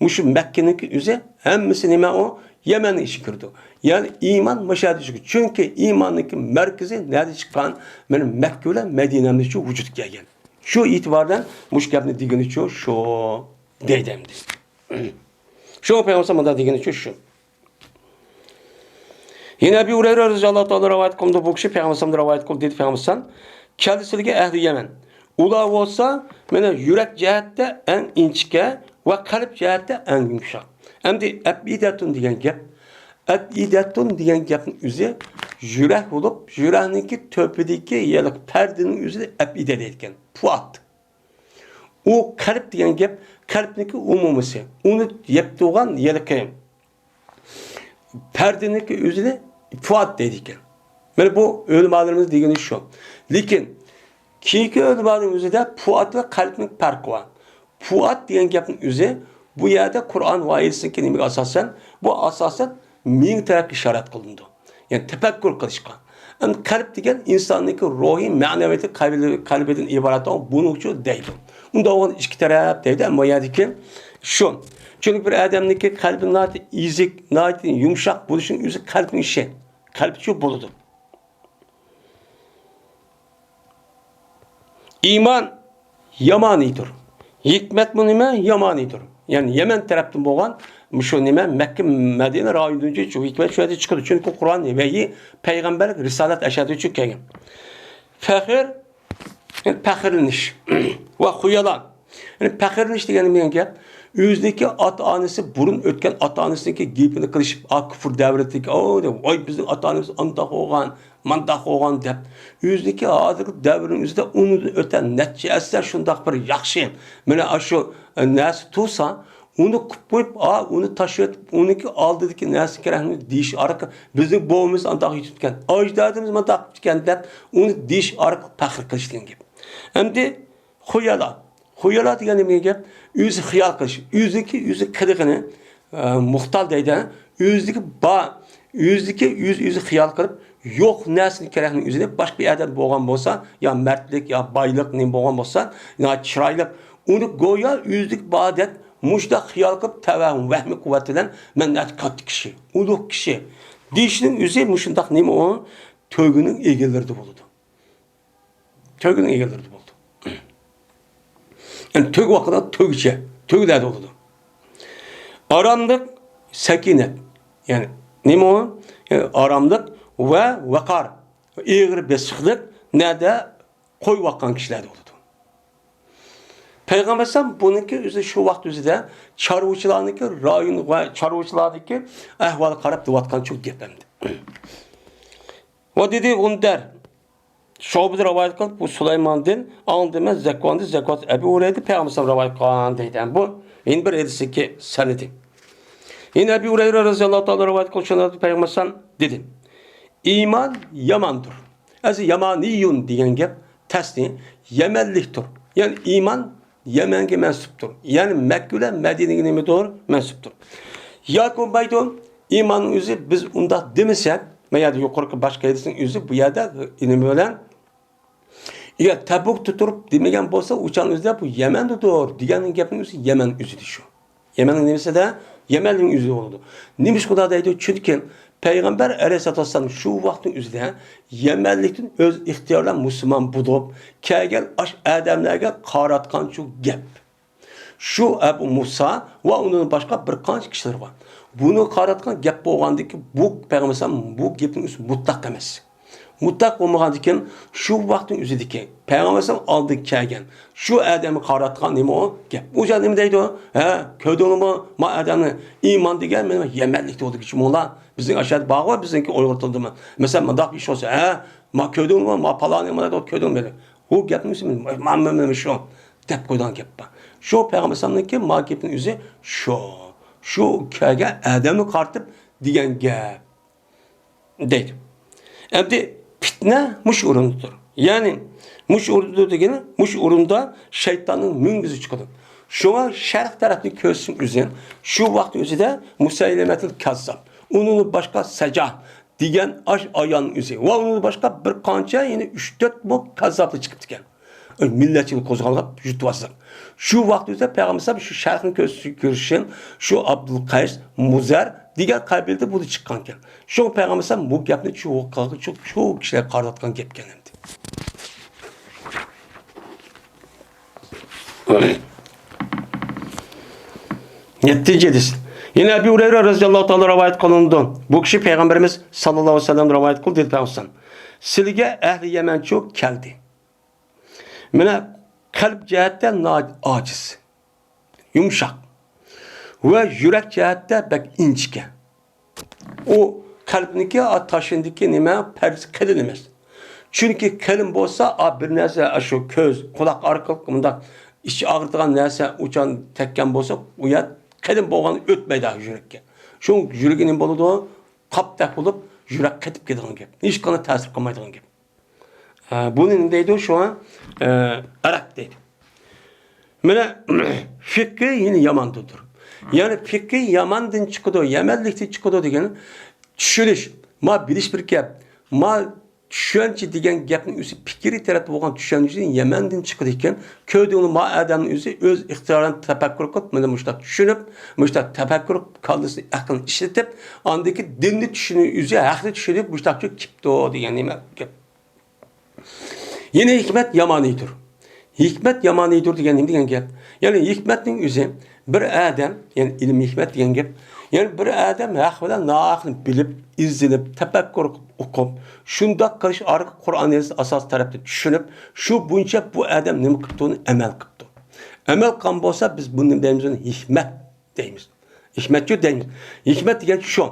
مۇشۇ مەككىنىڭكى ئۆزى ھەممىسى نېمە ئۇ؟ يەمەننىڭ ئىچىگە كىرىدۇ. يەنى ئىمان مۇشۇ يەردە چۈشىدۇ. چۈنكى ئىماننىڭكى مەركىزى نەدە چىققان؟ مانا مەككە بىلەن مەدىنەمدە شۇ ۋۇجۇدقا كەلگەن. شۇ ئېتىبار بىلەن مۇشۇ گەپنى دېگىنىچۇ شۇ دەيدۇ ئەمدى. شۇ پەيغەمبەر مۇنداق دېگىنىچۇ شۇ. يەنە ئەبۇ ھۇرەيرە رەزىياللاھۇ تائالا رىۋايەت قىلىنىدۇ. بۇ كىشى پەيغەمبەر رىۋايەت قىلدى دېدى پەيغەمبەر. كەلدى سىلىگە ئەھلى يەمەن. ئۇلار بولسا مانا يۈرەك جەھەتتە ئەڭ ئىنچىكە ۋە قەلب جەھەتتە ئەڭ يۇمشاق. ئەمدى ئەپئىدەتۇن دېگەن گەپ. ئەپئىدەتۇن دېگەن گەپنىڭ ئۆزى يۈرەك بولۇپ، يۈرەكنىڭكى تۆپىدىكى يەنى پەردىنىڭ ئۆزىنى ئەپئىدە دەيدىكەن. پۇئاد. ئۇ قەلب دېگەن گەپ، قەلبنىڭكى ئومۇمىسى. ئۇنى يەپ تۇرغان يەنى پەردىنىڭكى ئۆزىنى پۇئاد دەيدىكەن. مانا بۇ ئۆلىمالىرىمىز دېگىنى شۇ. لېكىن كېيىنكى ئۆلىمالىرنىڭ ئۆزىدە پۇئاد ۋە قەلبنىڭ پەرقى بار. پۇئاد دېگەن گەپنىڭ ئۆزى بۇ يەردە قۇرئان ۋە ھەدىستىكى نېمىگە ئاساسەن؟ بۇ ئاساسەن مېڭە تەرەپكە ئىشارەت قىلىنىدۇ. يەنى تەپەككۇر قىلىشقا. ئەمدى قەلب دېگەن ئىنساننىڭكى روھىي، مەنىۋىيىتى، قەلبى، قەلبىدىن ئىبارەت بۇنىڭچۇ دەيدۇ. ئۇنداق بولغان ئىككى تەرەپ دەيدۇ، ئەمما بۇ يەردىكى شۇ. چۈنكى بىر ئادەمنىڭكى قەلبى ناھايىتى ئېزىك، ناھايىتى يۇمشاق بولۇشىنىڭ ئۆزى قەلبنىڭ ئىشى. قەلبچۇ بولىدۇ. ئىمان يامانىدۇر. ھېكمەتمۇ نېمە؟ يامانىدۇر. يەنى يەمەن تەرەپتىن بولغان مۇشۇ نېمە؟ مەككە، مەدىنە رايونىدىن شۇ ھېكمەت شۇ يەردە چىقىدۇ. چۈنكى قۇرئان ۋەھىي، پەيغەمبەرلىك رىسالەت ئەشەدە چۈشۈپ كەلگەن. فەخر، يەنى پەخىرلىنىش ۋە خۇيالا. يەنى پەخىرلىنىش دېگەن نېمە دېگەن گەپ؟ ئۆزىنىڭكى ئاتا-ئانىسى، بۇرۇن ئۆتكەن ئاتا-ئانىسىنىڭكى گېپىنى قىلىشىپ، ئا، كۇفر دەۋرىدىكى، ئو، دەپ، ۋاي، بىزنىڭ ئاتا-ئانىمىز ئانداق بولغان، مانداق بولغان دەپ، ئۆزىنىڭكى ھازىرقى دەۋرنىڭ ئۆزىدە ئۇنىڭدىن ئۆتە نەچچە ئەسىر شۇنداق بىر ياخشى، مانا ئاشۇ، ئە، نەرسە تۇرسا، ئۇنى قىپ قويۇپ، ئا، ئۇنى تاشلىۋېتىپ، ئۇنىڭكى ئالدىدىكى نەرسە كېرەكنى دېيىش ئارقىلىق، بىزنىڭ بوۋىمىز ئانداق يېتىپتىكەن، ئاجدادىمىز مانداق قىپتىكەن دەپ، ئۇنى دېيىش ئارقىلىق پەخىر قىلىش دېگەن گەپ. ئەمدى خۇيالا. خۇيالا دېگەن نېمە گەپ؟ ئۆزى خىيال قىلىش. ئۆزىنىڭكى ئۆزى قىلىقىنى، ئە، مۇختال دەيدۇ. ئۆزىدىكى بار، ئۆزىدىكى ئۆز-، ئۆزى خىيال قىلىپ، يوق نەرسىنى كېرەكنىڭ ئۆزىنى باشقا بىر ئادەم بولغان بولسا، يا مەردلىك، يا بايلىق نېمە بولغان بولسا، يا چىرايلىق، ئۇنى گويا ئۆزىدىكى باردەك مۇشۇنداق خىيال قىلىپ، تەۋەھۇم، ۋەھمىي قۇۋۋەت بىلەن مەن ناھايىتى كاتتا كىشى، ئۇلۇغ كىشى دېيىشنىڭ ئۆزى مۇشۇنداق نېمە ئۇ؟ تۆگىنىڭ ئىگىلىرىدە بولىدۇ. تۆگىنىڭ ئىگىلىرىدە بولىدۇ. يەنى تۆگە ۋاقتىدا تۆگىچە، تۆگىلەردە بولىدۇ. ئاراملىق، سەكىنەت. يەنى نېمە ئۇ؟ يەنى ئاراملىق ۋە ۋەقار، ئېغىر بېسىقلىق نەدە قويۇۋاتقان كىشىلەردە بولىدۇ. پەيغەمبەر ئەلەيھىسسالام بۇنىڭكى ئۆزى شۇ ۋاقىت ئۆزىدە چارۋىچىلارنىڭكى رايون ۋە چارۋىچىلارنىڭكى ئەھۋالىغا قاراپ دەۋاتقان شۇ گەپ ئەمدى. ۋە دېدى غۇندەر، شۇئبىدىن رىۋايەت قىلىپ، بۇ سۇلايماندىن، ئاڭلىدىم مەن زەكۋاندىن، زەكۋان ئەبۇ ھۇرەيرىدىن پەيغەمبەر ئەلەيھىسسالام رىۋايەت قىلغان دەيدۇ. بۇ يەنە بىر ھەدىستىكى سەنىدى. يەنە ئەبۇ ھۇرەيرە رەزىياللاھۇ تائالا رىۋايەت قىلغان شۇنىڭ پەيغەمبەر ئەلەيھىسسالام دېدى، ئىمان ياماندۇر. ئەزى يامانىيۇن دېگەن گەپ تەسنى يەمەنلىكتۇر. يەنى ئىمان يەمەنگە مەنسۇپتۇر. يەنى مەككە بىلەن مەدىنىگە نېمىدۇر؟ مەنسۇپتۇر. ياكى بولمايدۇ، ئىماننىڭ ئۆزى بىز ئۇنداق دېمىسەك، ما يەردە يۇقىرىقى باشقا ھەدىسنىڭ ئۆزى بۇ يەردە نېمە بىلەن؟ ئەگەر تەبۇكتا تۇرۇپ دېمىگەن بولسا، ئۇ چاغنىڭ ئۆزىدە بۇ يەمەندىدۇر دېگەن گەپنىڭ ئۆزى يەمەن ئۆزىدە شۇ. يەمەننىڭ نېمىسىدە؟ يەمەننىڭ ئۆزىدە بولىدۇ. نېمىشقا ئۇنداق دەيدۇ؟ چۈنكى پەيغەمبەر ئەلەيھىسسالاتۇ ۋەسسالام شۇ ۋاقىتنىڭ ئۆزىدە يەمەنلىكتىن ئۆز ئىختىيارى بىلەن مۇسۇلمان بولۇپ كەلگەن ئاش ئادەملەرگە قاراتقان شۇ گەپ. شۇ ئەبۇ مۇسا ۋە ئۇنىڭدىن باشقا بىر قانچە كىشىلەر بار. بۇنى قاراتقان گەپ بولغاندىكىن، بۇ پەيغەمبەر ئەلەيھىسسالام بۇ گېپىنىڭ ئۆزى مۇتلەق ئەمەس. مۇتلەق بولمىغاندىكىن، شۇ ۋاقىتنىڭ ئۆزىدىكى پەيغەمبەر ئەلەيھىسسالام ئالدىغا كەلگەن شۇ ئادەمگە قاراتقان نېمە ئۇ گەپ؟ ئۇ نېمە دەيدۇ؟ ھە، كۆردۈڭلارمۇ ما ئادەمنى؟ ئىمان دېگەن مېنىڭ يەمەنلىكتە بولىدىكى چۈمۇڭلار. بىزنىڭ ئاشۇ يەردە بارغۇ، بىزنىڭكى ئۇيغۇر تىلىدىمۇ. مەسىلەن، مۇنداق ئىش بولسا، ھە، ما كۆردۈڭلارمۇ؟ ما پالانى مانا كۆردۈڭلارمۇ؟ ئۇ گەپنىڭ ئۆزى مانا شۇ دەپ قويىدىغان گەپ بار. شۇ پەيغەمبەر ئەلەيھىسسالامنىڭكى ما گېپىنىڭ ئۆزى شۇ. شۇ كەلگەن ئادەمنى قارىتىپ دېگەن گەپ. دەيدۇ. ئەمدى پىتنە مۇشۇ ئورۇندىدۇر. يەنى مۇشۇ ئورۇندىدۇر دېگىنى، مۇشۇ ئورۇندا شەيتاننىڭ مۈڭگۈزى چىقىدۇ. شۇڭا شەرق تەرەپنى كۆرسىتىش ئۈچۈن شۇ ۋاقىتنىڭ ئۆزىدە مۇسەيلىمەتۇل كەززاب، ئۇنىڭدىن باشقا سەجاھ دېگەن ئاش ئايالنىڭ ئۆزى ۋە ئۇنىڭدىن باشقا بىر قانچە، يەنى ئۈچ تۆت مو كەززاپلار چىقىپتىكەن. مىللەتچىلىك قوزغالغان يۇتۇۋالساق. شۇ ۋاقىت ئۆزىدە پەيغەمبەر ئەلەيھىسسالام شۇ شەرقنى كۆرسىتىش ئۈچۈن شۇ ئابدۇلقەيس مۇزەر دېگەن قەبىلىدە بۇ چىققانكەن. شۇ پەيغەمبەر ئەلەيھىسسالام بۇ گەپنى شۇ، شۇ كىشىلەرگە قارىتىۋاتقان گەپكەن ئەمدى. يەتتىنچى ھەدىس. يەنە ئەبۇ ھۇرەيرە رەزىياللاھۇ تائالا رىۋايەت قىلىنىدۇ. بۇ كىشى پەيغەمبىرىمىز ساللاللاھۇ ئەلەيھى ۋەسەللەم رىۋايەت قىلدى، دېدى پەيغەمبەر ئەلەيھىسسالام. سىلىگە ئەھلى يەمەنچۇ كەلدى. مانا قەلب جەھەتتە نا-، ئاجىز. يۇمشاق. ۋە يۈرەك جەھەتتە بەك ئىنچىكە. ئۇ قەلبنىڭكى، ئا، تاشىندىكى نېمە، پەردىسى قېلىن ئەمەس. چۈنكى قېلىن بولسا، ئا، بىر نەرسە، ئا، شۇ كۆز، قۇلاق ئارقىلىق مۇنداق ئىچ ئاغرىتىدىغان نەرسە ئۇچان تەگكەن بولسا، ئۇ يەر قېلىن بولغان ئۆتمەيدۇ يۈرەككە. شۇ يۈرىكى نېمە بولىدۇ؟ قاپتەك بولۇپ، يۈرەك قېتىپ كېتىدىغان گەپ. ھېچقانداق تەسىر قىلمايدىغان گەپ. ئە، بۇنى نېمە دەيدۇ؟ شۇڭا، ئە، ئەرەق دەيدۇ. مانا، فىقھى يەنە ياماندىدۇر. يەنى فىقھى ياماندىن چىقىدۇ، يەمەنلىكتىن چىقىدۇ دېگەن چۈشىنىش. ما بىلىش بىر گەپ. ما چۈشەنچە دېگەن گەپنىڭ ئۆزى پىكرىي تەرەپتە بولغان چۈشەنچىدىن يەمەندىن چىقىدىكەن. كۆردۈڭلار، ما ئادەمنىڭ ئۆزى ئۆز ئىختىيارىدىن تەپەككۇر قىلىپ، مانا مۇشۇنداق چۈشىنىپ، مۇشۇنداق تەپەككۇر كاللىسىنى، ئەقلىنى ئىشلىتىپ، ئاندىكى دىننى چۈشىنىپ، ئۆزى ھەقنى چۈشىنىپ، مۇشۇنداق چۈشۈپ كېپتۇ دېگەن نېمە گەپ. يەنى ھېكمەت يامانىدۇر. ھېكمەت يامانىدۇر دېگەن نېمە دېگەن گەپ؟ يەنى ھېكمەتنىڭ ئۆزى بىر ئادەم، يەنى ئىلىم ھېكمەت دېگەن گەپ، يەنى بىر ئادەم ھەق بىلەن ناھەقنى بىلىپ، ئىزدىنىپ، تەپەككۇر قىلىپ ئوقۇپ، شۇنداق قىلىش ئارقىلىق قۇرئان ھەدىس ئاساسىي تەرەپتە چۈشىنىپ، شۇ بويىچە بۇ ئادەم نېمە قىپتۇ؟ ئەمەل قىپتۇ. ئەمەل قىلغان بولسا، بىز بۇنى نېمە دەيمىز؟ ھېكمەت دەيمىز. ھېكمەتچۇ دەيمىز. ھېكمەت دېگەن شۇ.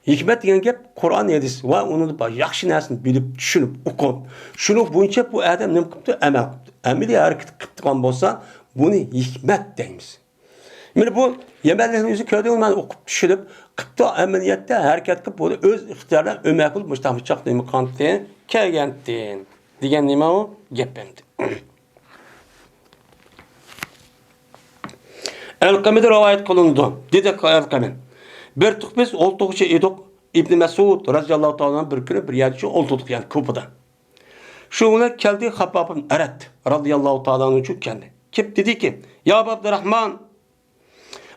ھېكمەت دېگەن گەپ قۇرئان، ھەدىس ۋە ئۇنىڭدا بار ياخشى نەرسىنى بىلىپ، چۈشىنىپ، ئوقۇپ، شۇنىڭ بويىچە بۇ ئادەم نېمە قىپتۇ؟ ئەمەل قىپتۇ. ئەمەلىي ھەرىكەت قىپتىغان بولسا، بۇنى ھېكمەت دەيمىز. مانا بۇ يەمەنلىكنىڭ ئۆزى كۆردۈڭمۇ؟ مانا ئوقۇپ، چۈشىنىپ، قىپتۇ، ئەمەلىيەتتە ھەرىكەت قىلىپ، بۇنى ئۆز ئىختىيارى بىلەن ئۆمەك بولۇپ، مۇشتاق مۇشتاق نېمە قىلغانتى؟ كەلگەنتى دېگەن نېمە ئۇ؟ گەپ ئەمدى. ئەلقەمىدىن رىۋايەت قىلىنىدۇ. دېدى ئەلقەمە: بىر تۇق بىز ئولتۇرغۇچى ئىدۇق. ئىبنى مەسئۇد رەزىياللاھۇ تائالا ئانھۇ بىر كۈنى بىر يەردە شۇ ئولتۇردۇق، يەنى كۇپىدا. شۇ بىلەن كەلدى خەبباب بىن ئەرەت رەزىياللاھۇ تائالا ئانھۇ كەلدى. كېلىپ دېدىكى: يا ئەبا ئابدۇرراھمان،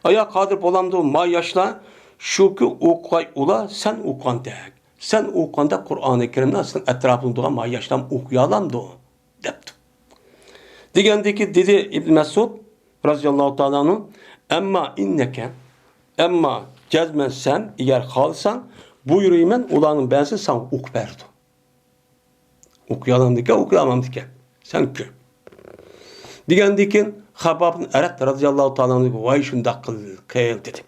ئايا قادىر بولامدۇ ما ياشلار شۇكى ئوقۇغاي ئۇلار سەن ئوقۇغاندەك؟ سەن ئوقۇغاندەك قۇرئانى كەرىمنى سېنىڭ ئەتراپىڭدا تۇرغان ما ياشلار ئوقۇيالامدۇ؟ دەپتۇ. دېگەندىكى دېدى ئىبن مەسئۇد رەزىياللاھۇ تائالا ئەنھۇ، ئەمما ئىننەكە، ئەمما جەزمەن سەن ئەگەر خالىساڭ، بۇيرۇيمەن، ئۇلارنىڭ بەزىسى ساڭا ئوقۇپ بەردى. ئوقۇيالامدىكەن، ئوقۇيالمامدىكەن، سەن كۆر. دېگەندىكىن خەبباب بىن ئەرەت رەزىياللاھۇ تائالا ئەنھۇ، ۋاي شۇنداق قىل، قىل دېدى.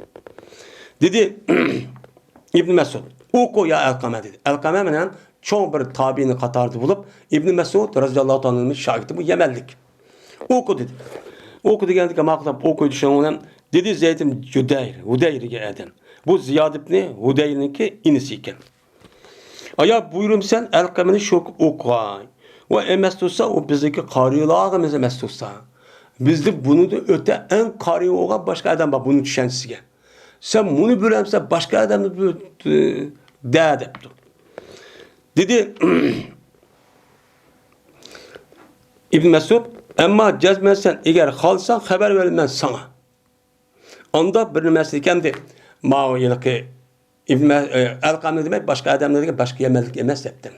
دېدى ئىبن مەسئۇد، ئوقۇ يا ئەلقەمە دېدى. ئەلقەمە مەنەن چوڭ بىر تابىئىنىڭ قاتارىدا بولۇپ، ئىبن مەسئۇد رەزىياللاھۇ تائالا ئەنھۇ شاگىرتى بۇ يەمەنلىك. ئوقۇ دېدى. ئوقۇ دېگەندىكىن ماقۇل دەپ ئوقۇيدۇ شۇنىڭ بىلەن. دېدى زەيد ئىبن جۇدەير، ھۇدەيرىگە ئادەم. بۇ زىياد ئىبنى ھۇدەيرنىڭكى ئىنىسى ئىكەن. ئايا بۇيرۇمسەن ئەلقەمىنى شۇ ئوقۇغاي. ۋە ئەمەس تۇرسا، ئۇ بىزنىڭكى قارىيلارغا ئەمەس تۇرسا. بىزدە بۇنىڭدىن ئۆتە ئەڭ قارىي بولغان باشقا ئادەم بار بۇنىڭ چۈشەنچىسىگە. سەن مۇنى بىلەمسەن، باشقا ئادەمنى بىل-، دە دەپتۇ. دېدى ئىبن مەسئۇد، ئەمما جەزمەن سەن ئەگەر خالىساڭ خەۋەر بېرىمەن ساڭا. ئاندا بىر نېمە ئەسلىكەمدى. ماۋۇ ھېلىقى ئىبن مە-، ئە، ئەلقەمە دېمەك، باشقا ئادەملەر دېگەن باشقا يەمەنلىك ئەمەس دەپتىم.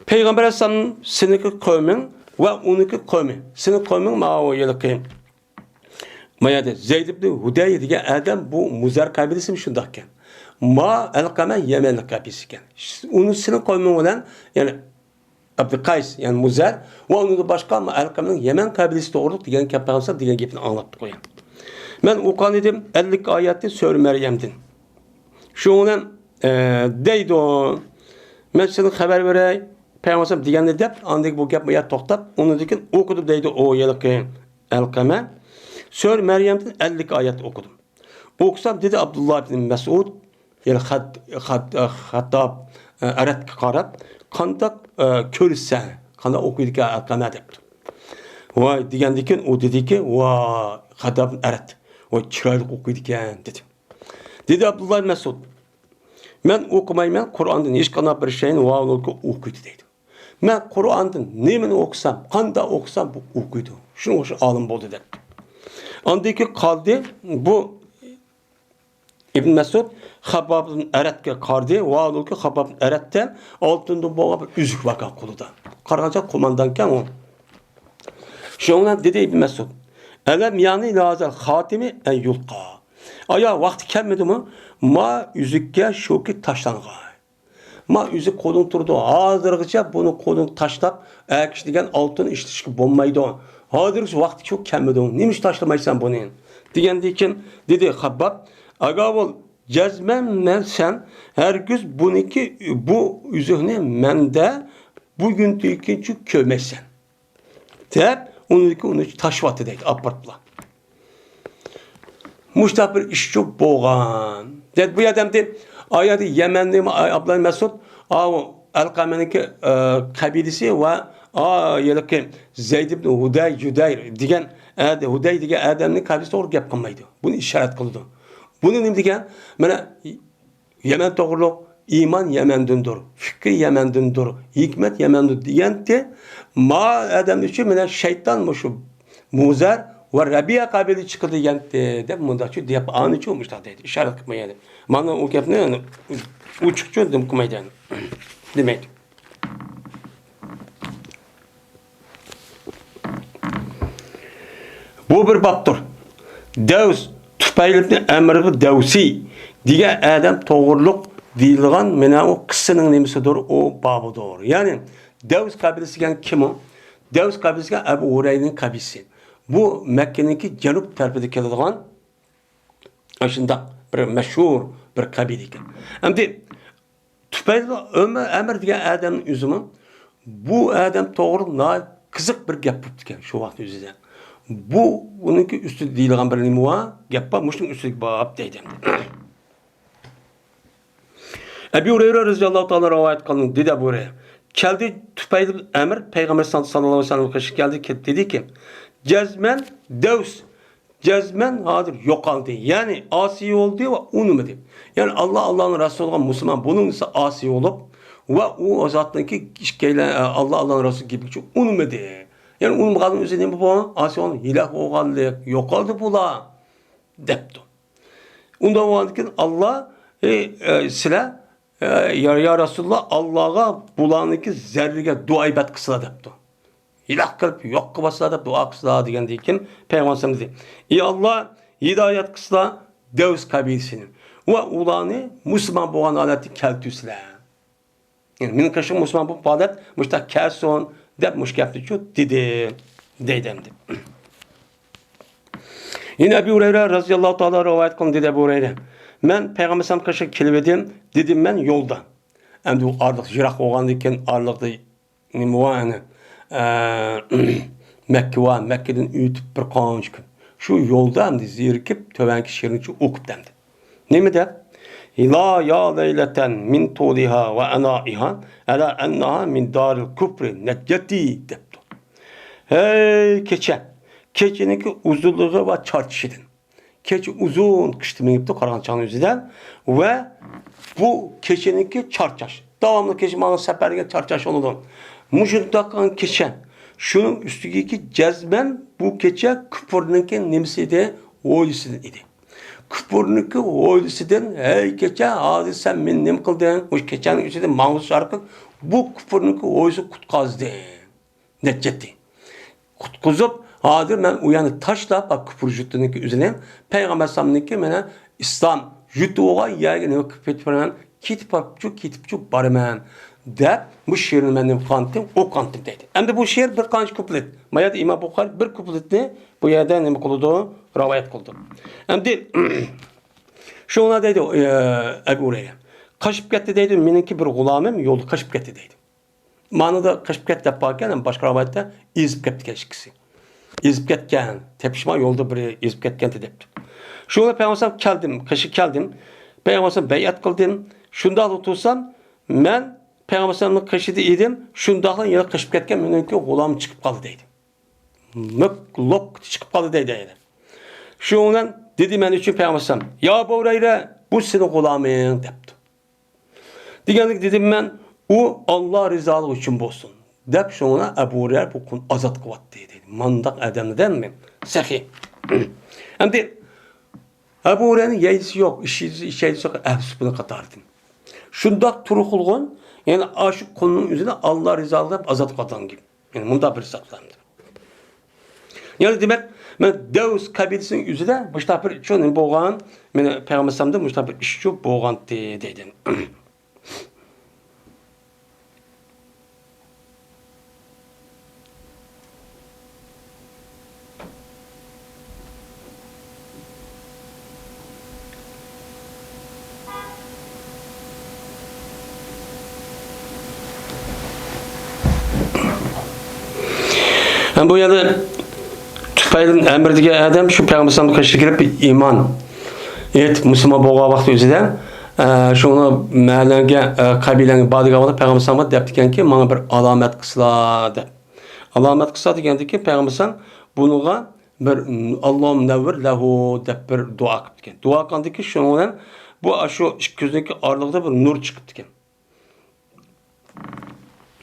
پەيغەمبەر ئەلەيھىسسالام سېنىڭكى قەۋمىڭ ۋە ئۇنىڭكى قەۋمى. سېنىڭ قەۋمىڭ ماۋۇ ھېلىقى، ما يەردە زەيد ئىبن ھۇدەي دېگەن ئادەم، بۇ مۇزەر قەبىلىسىمۇ شۇنداقكەن. ما ئەلقەمە يەمەنلىك قەبىلىسى ئىكەن. ئۇنى سېنىڭ قەۋمىڭ بىلەن، يەنى ئابدۇقەيس، يەنى مۇزەر ۋە ئۇنىڭدىن باشقا ئەلقەمنىڭ يەمەن قەبىلىسى توغرۇلۇق دېگەن گەپنى ئاڭلاتتى قويۇڭ. مەن ئوقۇغان ئىدىم ئەللىك ئايەتنى سۈرە مەريەمدىن. شۇنىڭ بىلەن، ئە، دەيدۇ، مەن سىزگە خەۋەر بېرەي، پەيغەمبەر دېگەننى دەپ، ئاندىن بۇ گەپ بۇ يەردە توختاپ، ئۇنىڭدىن كېيىن ئوقۇدۇم دەيدۇ ئۇ ھېلىقى ئەلقەمە. سۈرە مەريەمدىن ئەللىك ئايەت ئوقۇدۇم. ئوقۇسام، دېدى ئابدۇللا ئىبن مەسئۇد، يەنى خەت-، خەت-، خەتتاب، ئە، ئەرەتكە قاراپ، «قانداق، ئە، كۆرىسەن، قانداق ئوقۇيدىكەن ئەلقەمە؟» دەپتۇ. ۋاي دېگەندىن كېيىن ئۇ دېدىكى، «ۋاي، خەتتاب ئەرەت، ۋاي، چىرايلىق ئوقۇيدىكەن» دېدى. دېدى ئابدۇللا ئىبن مەسئۇد، «مەن ئوقۇمايمەن، قۇرئاندىن ھېچقانداق بىر شەينى ۋاۋۇلكى ئوقۇيدۇ» دەيدۇ. مەن قۇرئاندىن نېمىنى ئوقۇسام، قانداق ئوقۇسام، بۇ ئوقۇيدۇ. شۇنىڭ ئۈچۈن ئالىم بولدى دەپتۇ. ئاندىن كېيىن قالدى، بۇ ئىبن مەسئۇد خەبباب ئەرەتكە قارىدى، ۋاھالەنكى، خەبباب ئەرەتتە ئالتۇندىن بولغان بىر ئۈزۈك باركەن قولىدا. قارىغانچە قوماندانكەن ئۇ. شۇنىڭ بىلەن دېدى ئىبن مەسئۇد، «ئەلەم يەنى لىھازەل خاتىمى ئەن يۇلقا.» ئايا ۋاقتى كەلمىدىمۇ؟ ما ئۈزۈككە شۇكى تاشلانغاي. ما ئۈزۈك قولۇڭ تۇرىدۇ. ھازىرغىچە بۇنى قولۇڭ تاشلاپ، ئەكىش دېگەن ئالتۇن ئىشلىتىشكە بولمايدۇ. ھازىرغىچە ۋاقتى شۇ كەلمىدىڭ. نېمە ئۈچۈن تاشلىمايسەن بۇنى؟ دېگەندىن كېيىن دېدى خەبباب، ئاگاھ بول، جەزمەن مەن سەن ھەرگىز بۇنىڭكى، بۇ ئۈزۈكنى مەندە بۈگۈندىن كېيىنچە كۆرمەيسەن. دەپ، ئۇنىڭدىكى ئۇنى تاشلىۋەتتى دەيدۇ، ئاپىرىپلا. مۇشۇنداق بىر ئىشچۇ بولغان. دەپ، بۇ يەردە ئەمدى، ئا يەردە يەمەننى، ئابدۇللا مەسئۇد، ئاۋۇ ئەلقەمەنىڭكى، ئە، قەبىلىسى ۋە، ئا، ھېلىقى زەيد ئىبن ھۇدەي، جۇدەير دېگەن ئادە-، ھۇدەي دېگەن ئادەمنىڭ قەبىلىسى توغرا گەپ قىلمايدۇ. بۇنى ئىشارەت قىلىدۇ. بۇنى نېمە دېگەن؟ مانا، يەمەن توغرۇلۇق، ئىمان يەمەندىندۇر، پىكىر يەمەندىندۇر، ھېكمەت يەمەندۇر دېگەنتى. ما ئادەم ئۈچۈن مانا شەيتان مۇشۇ مۇزەر ۋە رەبىئە قەبىلە چىقىدۇ دېگەنتى، دەپ مۇنداقچۇ دەپ ئانىچۇ مۇشۇنداق دەيدۇ، ئىشارەت قىلىپ قويىدۇ. مانا ئۇ گەپنى ئوچۇقچۇ نېمە قىلمايدۇ، دېمەيدۇ. بۇ بىر بابتۇر. دەۋس، تۇپەيل ئىبنى ئەمر دەۋسى دېگەن ئادەم توغرۇلۇق دېيىلغان مانا ئۇ قىسسىنىڭ نېمىسىدۇر، ئۇ بابىدۇر. يەنى دەۋس قەبىلىسى دېگەن كىم ئۇ؟ دەۋس قەبىلىسى دېگەن ئەبۇ ھۇرەيرىنىڭ قەبىلىسى. بۇ مەككىنىڭكى جەنۇب تەرىپىدە كېلىدىغان ئاشۇنداق بىر مەشھۇر بىر قەبىلە ئىكەن. ئەمدى تۇپەيل ئۆمەر ئەمىر دېگەن ئادەمنىڭ ئۆزىمۇ بۇ ئادەم توغرا ناھايىتى قىزىق بىر گەپ بوپتىكەن شۇ ۋاقىت ئۆزىدە. بۇ ئۇنىڭكى ئۈستىدە دېيىلغان بىر نېمە بار، گەپ بار، مۇشۇنىڭ ئۈستىدىكى باب دەيدۇ. ئەبۇ ھۇرەيرە رەزىياللاھۇ تائالا رىۋايەت قىلغان، دېدى ئەبۇ ھۇرەيرە. كەلدى تۇپەيل ئەمىر پەيغەمبەر ساللاللاھۇ ئەلەيھى ۋەسەللەمگە قېشىپ كەلدى، كېلىپ دېدىكى، جەزمەن دەۋس، جەزمەن ھازىر يوقالدى. يەنى ئاسىي بولدى ۋە ئۇنىمىدى. يەنى ئاللا، ئاللانىڭ رەسۇلىغا مۇسۇلمان بولۇڭ دېسە ئاسىي بولۇپ ۋە ئۇ زاتنىڭكى ئىككىيلەن، ئاللا، ئاللانىڭ رەسۇلى گېپىگە ئۇنىمىدى. يەنى ئۇنىمىغاننىڭ ئۆزى نېمە بولغان؟ ئاسىي بولغان، ھىلاك بولغانلىق، يوقالدى بۇلار، دەپتۇ. ئۇنداق بولغاندىن كېيىن ئاللا، ئى، ئى، سىلەر، ئى، يا، يا رەسۇلاللا، ئاللاغا بۇلارنىڭكى زەررىگە دۇئا ئىبادەت قىلسىلا دەپتۇ. ھىلاك قىلىپ يوق قىلىۋاتسىلا دەپ دۇئا قىلسىلا دېگەندىن كېيىن پەيغەمبەر ئەلەيھىسسالام دېدى، ئى ئاللا، ھىدايەت قىلسىلا دەۋس قەبىلىسىنى ۋە ئۇلارنى مۇسۇلمان بولغان ھالەتتە كەلتۈرسىلە. يەنى مېنىڭ قېشىمغا مۇسۇلمان بولۇپ ھالەت مۇشۇنداق كەلسۇن دەپ مۇشۇ گەپنىچۇ دېدى، دەيدۇ ئەمدى. يەنە ئەبۇ ھۇرەيرە رەزىياللاھۇ تائالا رىۋايەت قىلغان دېدى ئەبۇ ھۇرەيرە، مەن پەيغەمبەر ئەلەيھىسسالامغا قېشىپ كېلىۋىدىم، دېدىم مەن يولدا. ئەمدى ئۇ ئارىلىق يىراق بولغاندىن كېيىن ئارىلىقتا نېمە بار ئەنە، ئە، مەككە بار، مەككىدىن ئۆتۈپ بىر قانچە كۈن. شۇ يولدا ئەمدى زېرىكىپ تۆۋەنكى شېئىرنىچۇ ئوقۇپتۇ ئەمدى. نېمە دەپ؟ لا يا لەيلەتەن مىن تۇلىھا ۋە ئەنائىھا ئەلا ئەنناھا مىن دارىل كۇفرى نەججەتى دەپتۇ. ھەي كېچە! كېچىنىڭكى ئۇزۇنلۇقى ۋە چارچىشىدىن. كېچە ئۇزۇن قىشتا مېڭىپتۇ قارىغانچىڭنىڭ ئۆزىدە ۋە بۇ كېچىنىڭكى چارچاش. داۋاملىق كېچە ماڭا سەپەرگە چارچاش بولىدۇ. مۇشۇنداق كېچە. شۇنىڭ ئۈستىگىكى جەزمەن بۇ كېچە كۇپۇرنىڭكى نېمىسى ئىدى؟ ھويلىسىدىن ئىدى. كۇپۇرنىڭكى ھويلىسىدىن، ھەي كېچە، ھازىر سەن مېنى نېمە قىلدىڭ؟ مۇشۇ كېچەنىڭ ئىچىدە ماڭا شارقىپ، بۇ كۇپۇرنىڭكى ھويلىسى قۇتقازدى. نەججەتى. قۇتقۇزۇپ، ھازىر مەن ئۇ يەرنى تاشلاپ، ھا، كۇپۇر يۇرتىنىڭكى ئۆزىنى، پەيغەمبەر ئەلەيھىسسالامنىڭكى مانا ئىسلام يۇرتى بولغان يەرگە نېمە قىلىپ كېتىپ بارىمەن، كېتىپ بارىپچۇ، كېتىپچۇ بارىمەن، دەپ، بۇ شېئىرنى مەن نېمە قىلغانتىم، ئوقۇغانتىم دەيدۇ. ئەمدى بۇ شېئىر بىر قانچە كۇپلېت. ما يەردە ئىمام بۇخارىي بىر كۇپلېتنى بۇ يەردە نېمە قىلىدۇ، رىۋايەت قىلىدۇ. ئەمدى شۇڭا دەيدۇ، ئە، ئەبۇ ھۇرەيرە، قاچىپ كەتتى دەيدۇ، مېنىڭكى بىر غۇلامىم يولدا قاچىپ كەتتى دەيدۇ. مانىدا قېچىپ كەتتى دەپ باركەن، باشقا رىۋايەتتە ئېزىپ كەپتىكەن ئىككىسى. ئېزىپ كەتكەن، تېپىشماي يولدا بىرى ئېزىپ كەتكەنتى دەپتۇ. شۇڭا پەيغەمبەر ئەلەيھىسسالام كەلدىم، قېشىغا كەلدىم. پەيغەمبەر ئەلەيھىسسالام بەيئەت قىلدىم. شۇنداقلا تۇرسام، مەن پەيغەمبەر ئەلەيھىسسالامنىڭ قېشىدا ئىدىم. شۇنداقلا يەنە قېچىپ كەتكەن مېنىڭكى غۇلام چىقىپ قالدى دەيدۇ. مۆك لوك چىقىپ قالدى دەيدۇ يەنە. شۇنىڭ بىلەن دېدى مەن ئۈچۈن پەيغەمبەر ئەلەيھىسسالام، يا ئەبۇ ھۇرەيرە، بۇ سېنىڭ غۇلامىڭ دەپتۇ. دېگەنلىك دېدىم مەن، ئۇ ئاللا رىزالىقى ئۈچۈن بولسۇن، دەپ شۇڭا ئەبۇ ھۇرەيرە بۇ قۇلنى ئازاد قىلىۋەتتى دەيدۇ. مانداق ئادەمنى دەممۇ سېخىي. ئەمدى ئەبۇ ھۇرەيرىنىڭ يەيلىسى يوق، ئىچ-، ئىچەيلىسى يوق، ئەھلى سۇپىنىڭ قاتارىدىن. شۇنداق تۇرۇق قىلغان، يەنى ئاشۇ قۇلنىڭ ئۆزىنى ئاللا رىزالىقى دەپ ئازاد قىلغان گەپ. يەنى مۇنداق بىر ھېسابلامدۇ. يەنى دېمەك، مەن دەۋس قەبىلىسىنىڭ ئۆزىدە مۇشۇنداق بىر چوڭ نېمە بولغان، مېنى پەيغەمبەر ئەلەيھىسسالامدا مۇشۇنداق بىر ئىش چوپ بولغانتى دەيدۇ. ھەم بۇ يەردە تۇفەيل ئەمر دېگەن ئادەم شۇ پەيغەمبەر ئەلەيھىسسالامنىڭ قېشىغا كىرىپ ئىمان ئېيتىپ مۇسۇلمان بولغان ۋاقتى ئۆزىدە، ئە، شۇنى مەھەللەڭگە، ئە، قەبىلەڭگە بار دېگەن ۋاقىتتا پەيغەمبەر ئەلەيھىسسالامغا دەپتىكەنكى، ماڭا بىر ئالامەت قىلسىلا دەپ. ئالامەت قىلسا دېگەندىكى پەيغەمبەر ئەلەيھىسسالام بۇنىڭغا بىر، «ئاللاھۇممە نەۋۋىر لەھۇ» دەپ بىر دۇئا قىپتىكەن. دۇئا قىلغاندىكى شۇنىڭ بىلەن بۇ ئاشۇ ئىككى كۆزنىڭكى ئارىلىقىدا بىر نۇر چىقىپتىكەن.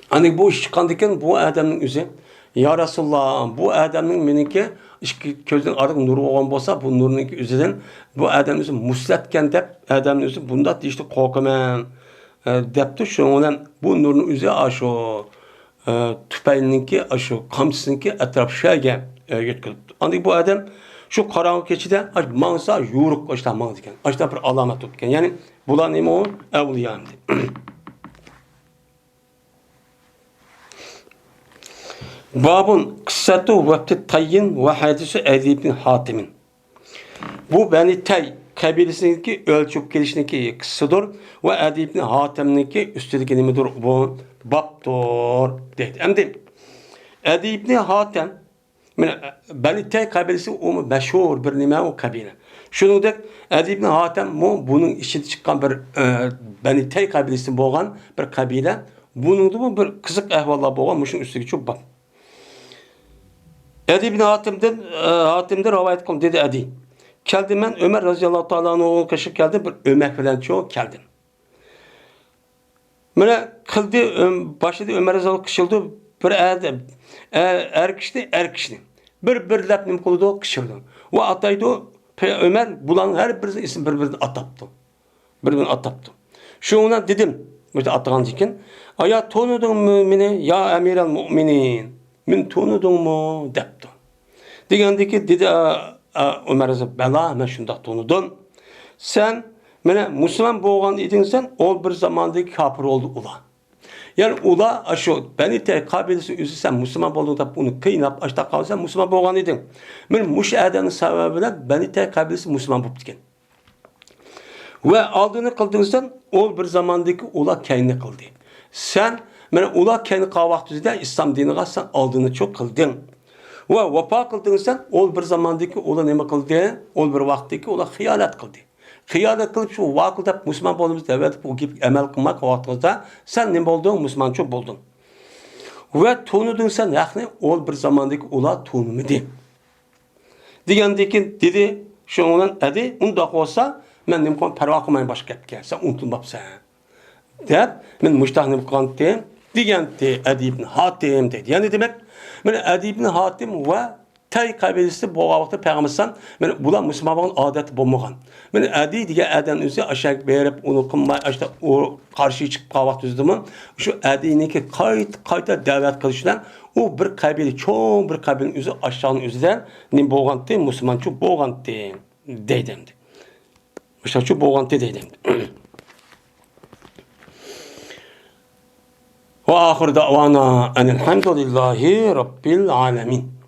ئاندىن بۇ ئىش چىققاندىكىن بۇ ئادەمنىڭ ئۆزى، يا رەسۇلاللا، بۇ ئادەمنىڭ مېنىڭكى ئىككى كۆزنىڭ ئارىلىقىدا نۇر بولغان بولسا، بۇ نۇرنىڭكى ئۆزىدىن بۇ ئادەم ئۆزى مۇسلەتكەن دەپ ئادەمنىڭ ئۆزى بۇنداق دېيىشتىن قورقىمەن، ئە، دەپتۇ. شۇنىڭ بىلەن بۇ نۇرنىڭ ئۆزى ئاشۇ ئە، تۈپەيلىنىڭكى، ئاشۇ قامچىسىنىڭكى ئەتراپى شۇ يەرگە، ئە، يۆتكىلىپتۇ. ئاندىن بۇ ئادەم شۇ قاراڭغۇ كېچىدە ئاش-، ماڭسا يورۇق ئاشتا ماڭىدىكەن. ئاشتا بىر ئالامەت بوپتىكەن. يەنى بۇلار نېمە ئۇ؟ ئەۋلىيا ئەمدى. بابۇن قىسسەتۇ ۋەپدى تەييىن ۋە ھەدىسۇ ئەدى ئىبنى ھاتىمىن. بۇ بەنى تەي قەبىلىسىنىڭكى ئۆلچۈپ كېلىشنىڭكى قىسسىدۇر ۋە ئەدى ئىبنى ھاتەمنىڭكى ئۈستىدىكى نېمىدۇر؟ بۇ بابتۇر، دەيدۇ. ئەمدى ئەدى ئىبنى ھاتەم، مانا، بەنى تەي قەبىلىسى ئۇمۇ مەشھۇر بىر نېمە، ئۇ قەبىلە. شۇنىڭدەك ئەدى ئىبنى ھاتەممۇ بۇنىڭ ئىچىدە چىققان بىر، ئە، بەنى تەي قەبىلىسىدىن بولغان بىر قەبىلە. بۇنىڭدىمۇ بىر قىزىق ئەھۋاللار بولغان، مۇشۇنىڭ ئۈستىگە چوپ باب. ئەدى ئىبنى ھاتىمدىن، ئە، ھاتىمدىن رىۋايەت قىلىندى، دېدى ئەدى. كەلدىم مەن ئۆمەر رەزىياللاھۇ تائالا ئەنھۇنىڭ قېشىغا كەلدىم، بىر ئۆمەك بىلەن چۇ كەلدىم. مانا قىلدى، ئۆم-، باشلىدى ئۆمەر رەزىياللاھۇ قىچىلدى، بىر ئەر، ئە-، ئەر كىشىنى، ئەر كىشىنى. بىر-بىرلەپ نېمە قىلىدۇ، قىچىلدى. ۋە ئاتايدۇ، پەي-، ئۆمەر بۇلارنىڭ ھەر بىرىنىڭ ئىسمىنى بىر-بىرىدىن ئاتاپتۇ. بىر-بىرىنى ئاتاپتۇ. شۇنىڭ بىلەن دېدىم، مۇشۇ ئاتىغاندىن كېيىن، «ئايا، تونۇدۇڭمۇ مېنى، يا ئەمىرەل مۇئمىنىن؟ مېنى تونۇدۇڭمۇ؟» دەپتۇ. دېگەندىكى دېدى، ئا، ئا، ئۆمەر رەزى، «بەلا، مەن شۇنداق تونۇدۇم. سەن مانا مۇسۇلمان بولغان ئىدىڭ سەن، ئۇ بىر زاماندىكى كاپىر بولدى ئۇلار. يەنى ئۇلار ئاشۇ بەنى تەي قەبىلىسى ئۆزى سەن مۇسۇلمان بولدۇڭ دەپ ئۇنى قىيناپ، ئاشتاق قالسا مۇسۇلمان بولغان ئىدىڭ. مانا مۇشۇ ئادەمنىڭ سەۋەبى بىلەن بەنى تەي قەبىلىسى مۇسۇلمان بولۇپتىكەن.» ۋە ئالدىنى قىلدىڭسەن، ئۇ بىر زاماندىكى ئۇلار كەينىنى قىلدى. سەن مانا ئۇلار كەينىنى قىلغان ۋاقتىدا ئىسلام دىنىغا سەن ئالدىنى چوق قىلدىڭ. ۋە ۋاپا قىلدىڭسەن، ئۇ بىر زاماندىكى ئۇلار نېمە قىلدى؟ ئۇ بىر ۋاقىتتىكى ئۇلار خىيانەت قىلدى. خىيانەت قىلىپ، شۇ ۋاقىل دەپ مۇسۇلمان بولىمىز دەۋەتىپ، ئۇ گېپىگە ئەمەل قىلماي قالغان ۋاقتىڭىزدا سەن نېمە بولدۇڭ؟ مۇسۇلمانچۇ بولدۇڭ. ۋە تونۇدۇڭسەن ھەقنى، ئۇ بىر زاماندىكى ئۇلار تونۇمىدى. دېگەندىن كېيىن دېدى، شۇنىڭ بىلەن ئەدى، ئۇنداق بولسا، مەن نېمە قىلىمەن، پەرۋا قىلمايمەن باشقا گەپكە، سەن ئۇنتۇلماپسەن، دەپ، مەن مۇشتاق نېمە قىلغانتىم، دېگەنتى ئەدى ئىبن ھاتىم دەيدۇ. يەنى دېمەك، مانا ئەدى ئىبن ھاتىم ۋە تەي قەبىلىسى بولغان ۋاقىتتا پەيغەمبەر ئەلەيھىسسالام، مانا بۇلار مۇسۇلمان بولغان ئادەتى بولمىغان. مانا ئەدى دېگەن ئادەم ئۆزى ئاشۇ يەرگە بېرىپ، ئۇنى قىلماي، ئاشۇ قارشى چىقىپ قالغان ۋاقتى ئۆزىدىمۇ شۇ ئەدىنىڭكى قايتا، قايتا دەۋەت قىلىش بىلەن ئۇ بىر قەبىلە، چوڭ بىر قەبىلىنىڭ ئۆزى ئاشۇنىڭ ئۆزىدە نېمە بولغانتى، مۇسۇلمانچە بولغانتى دەيدۇ ئەمدى. مۇشۇنچە بولغانتى دەيدۇ ئەمدى. وآخر دعوانا أن الحمد لله رب العالمين.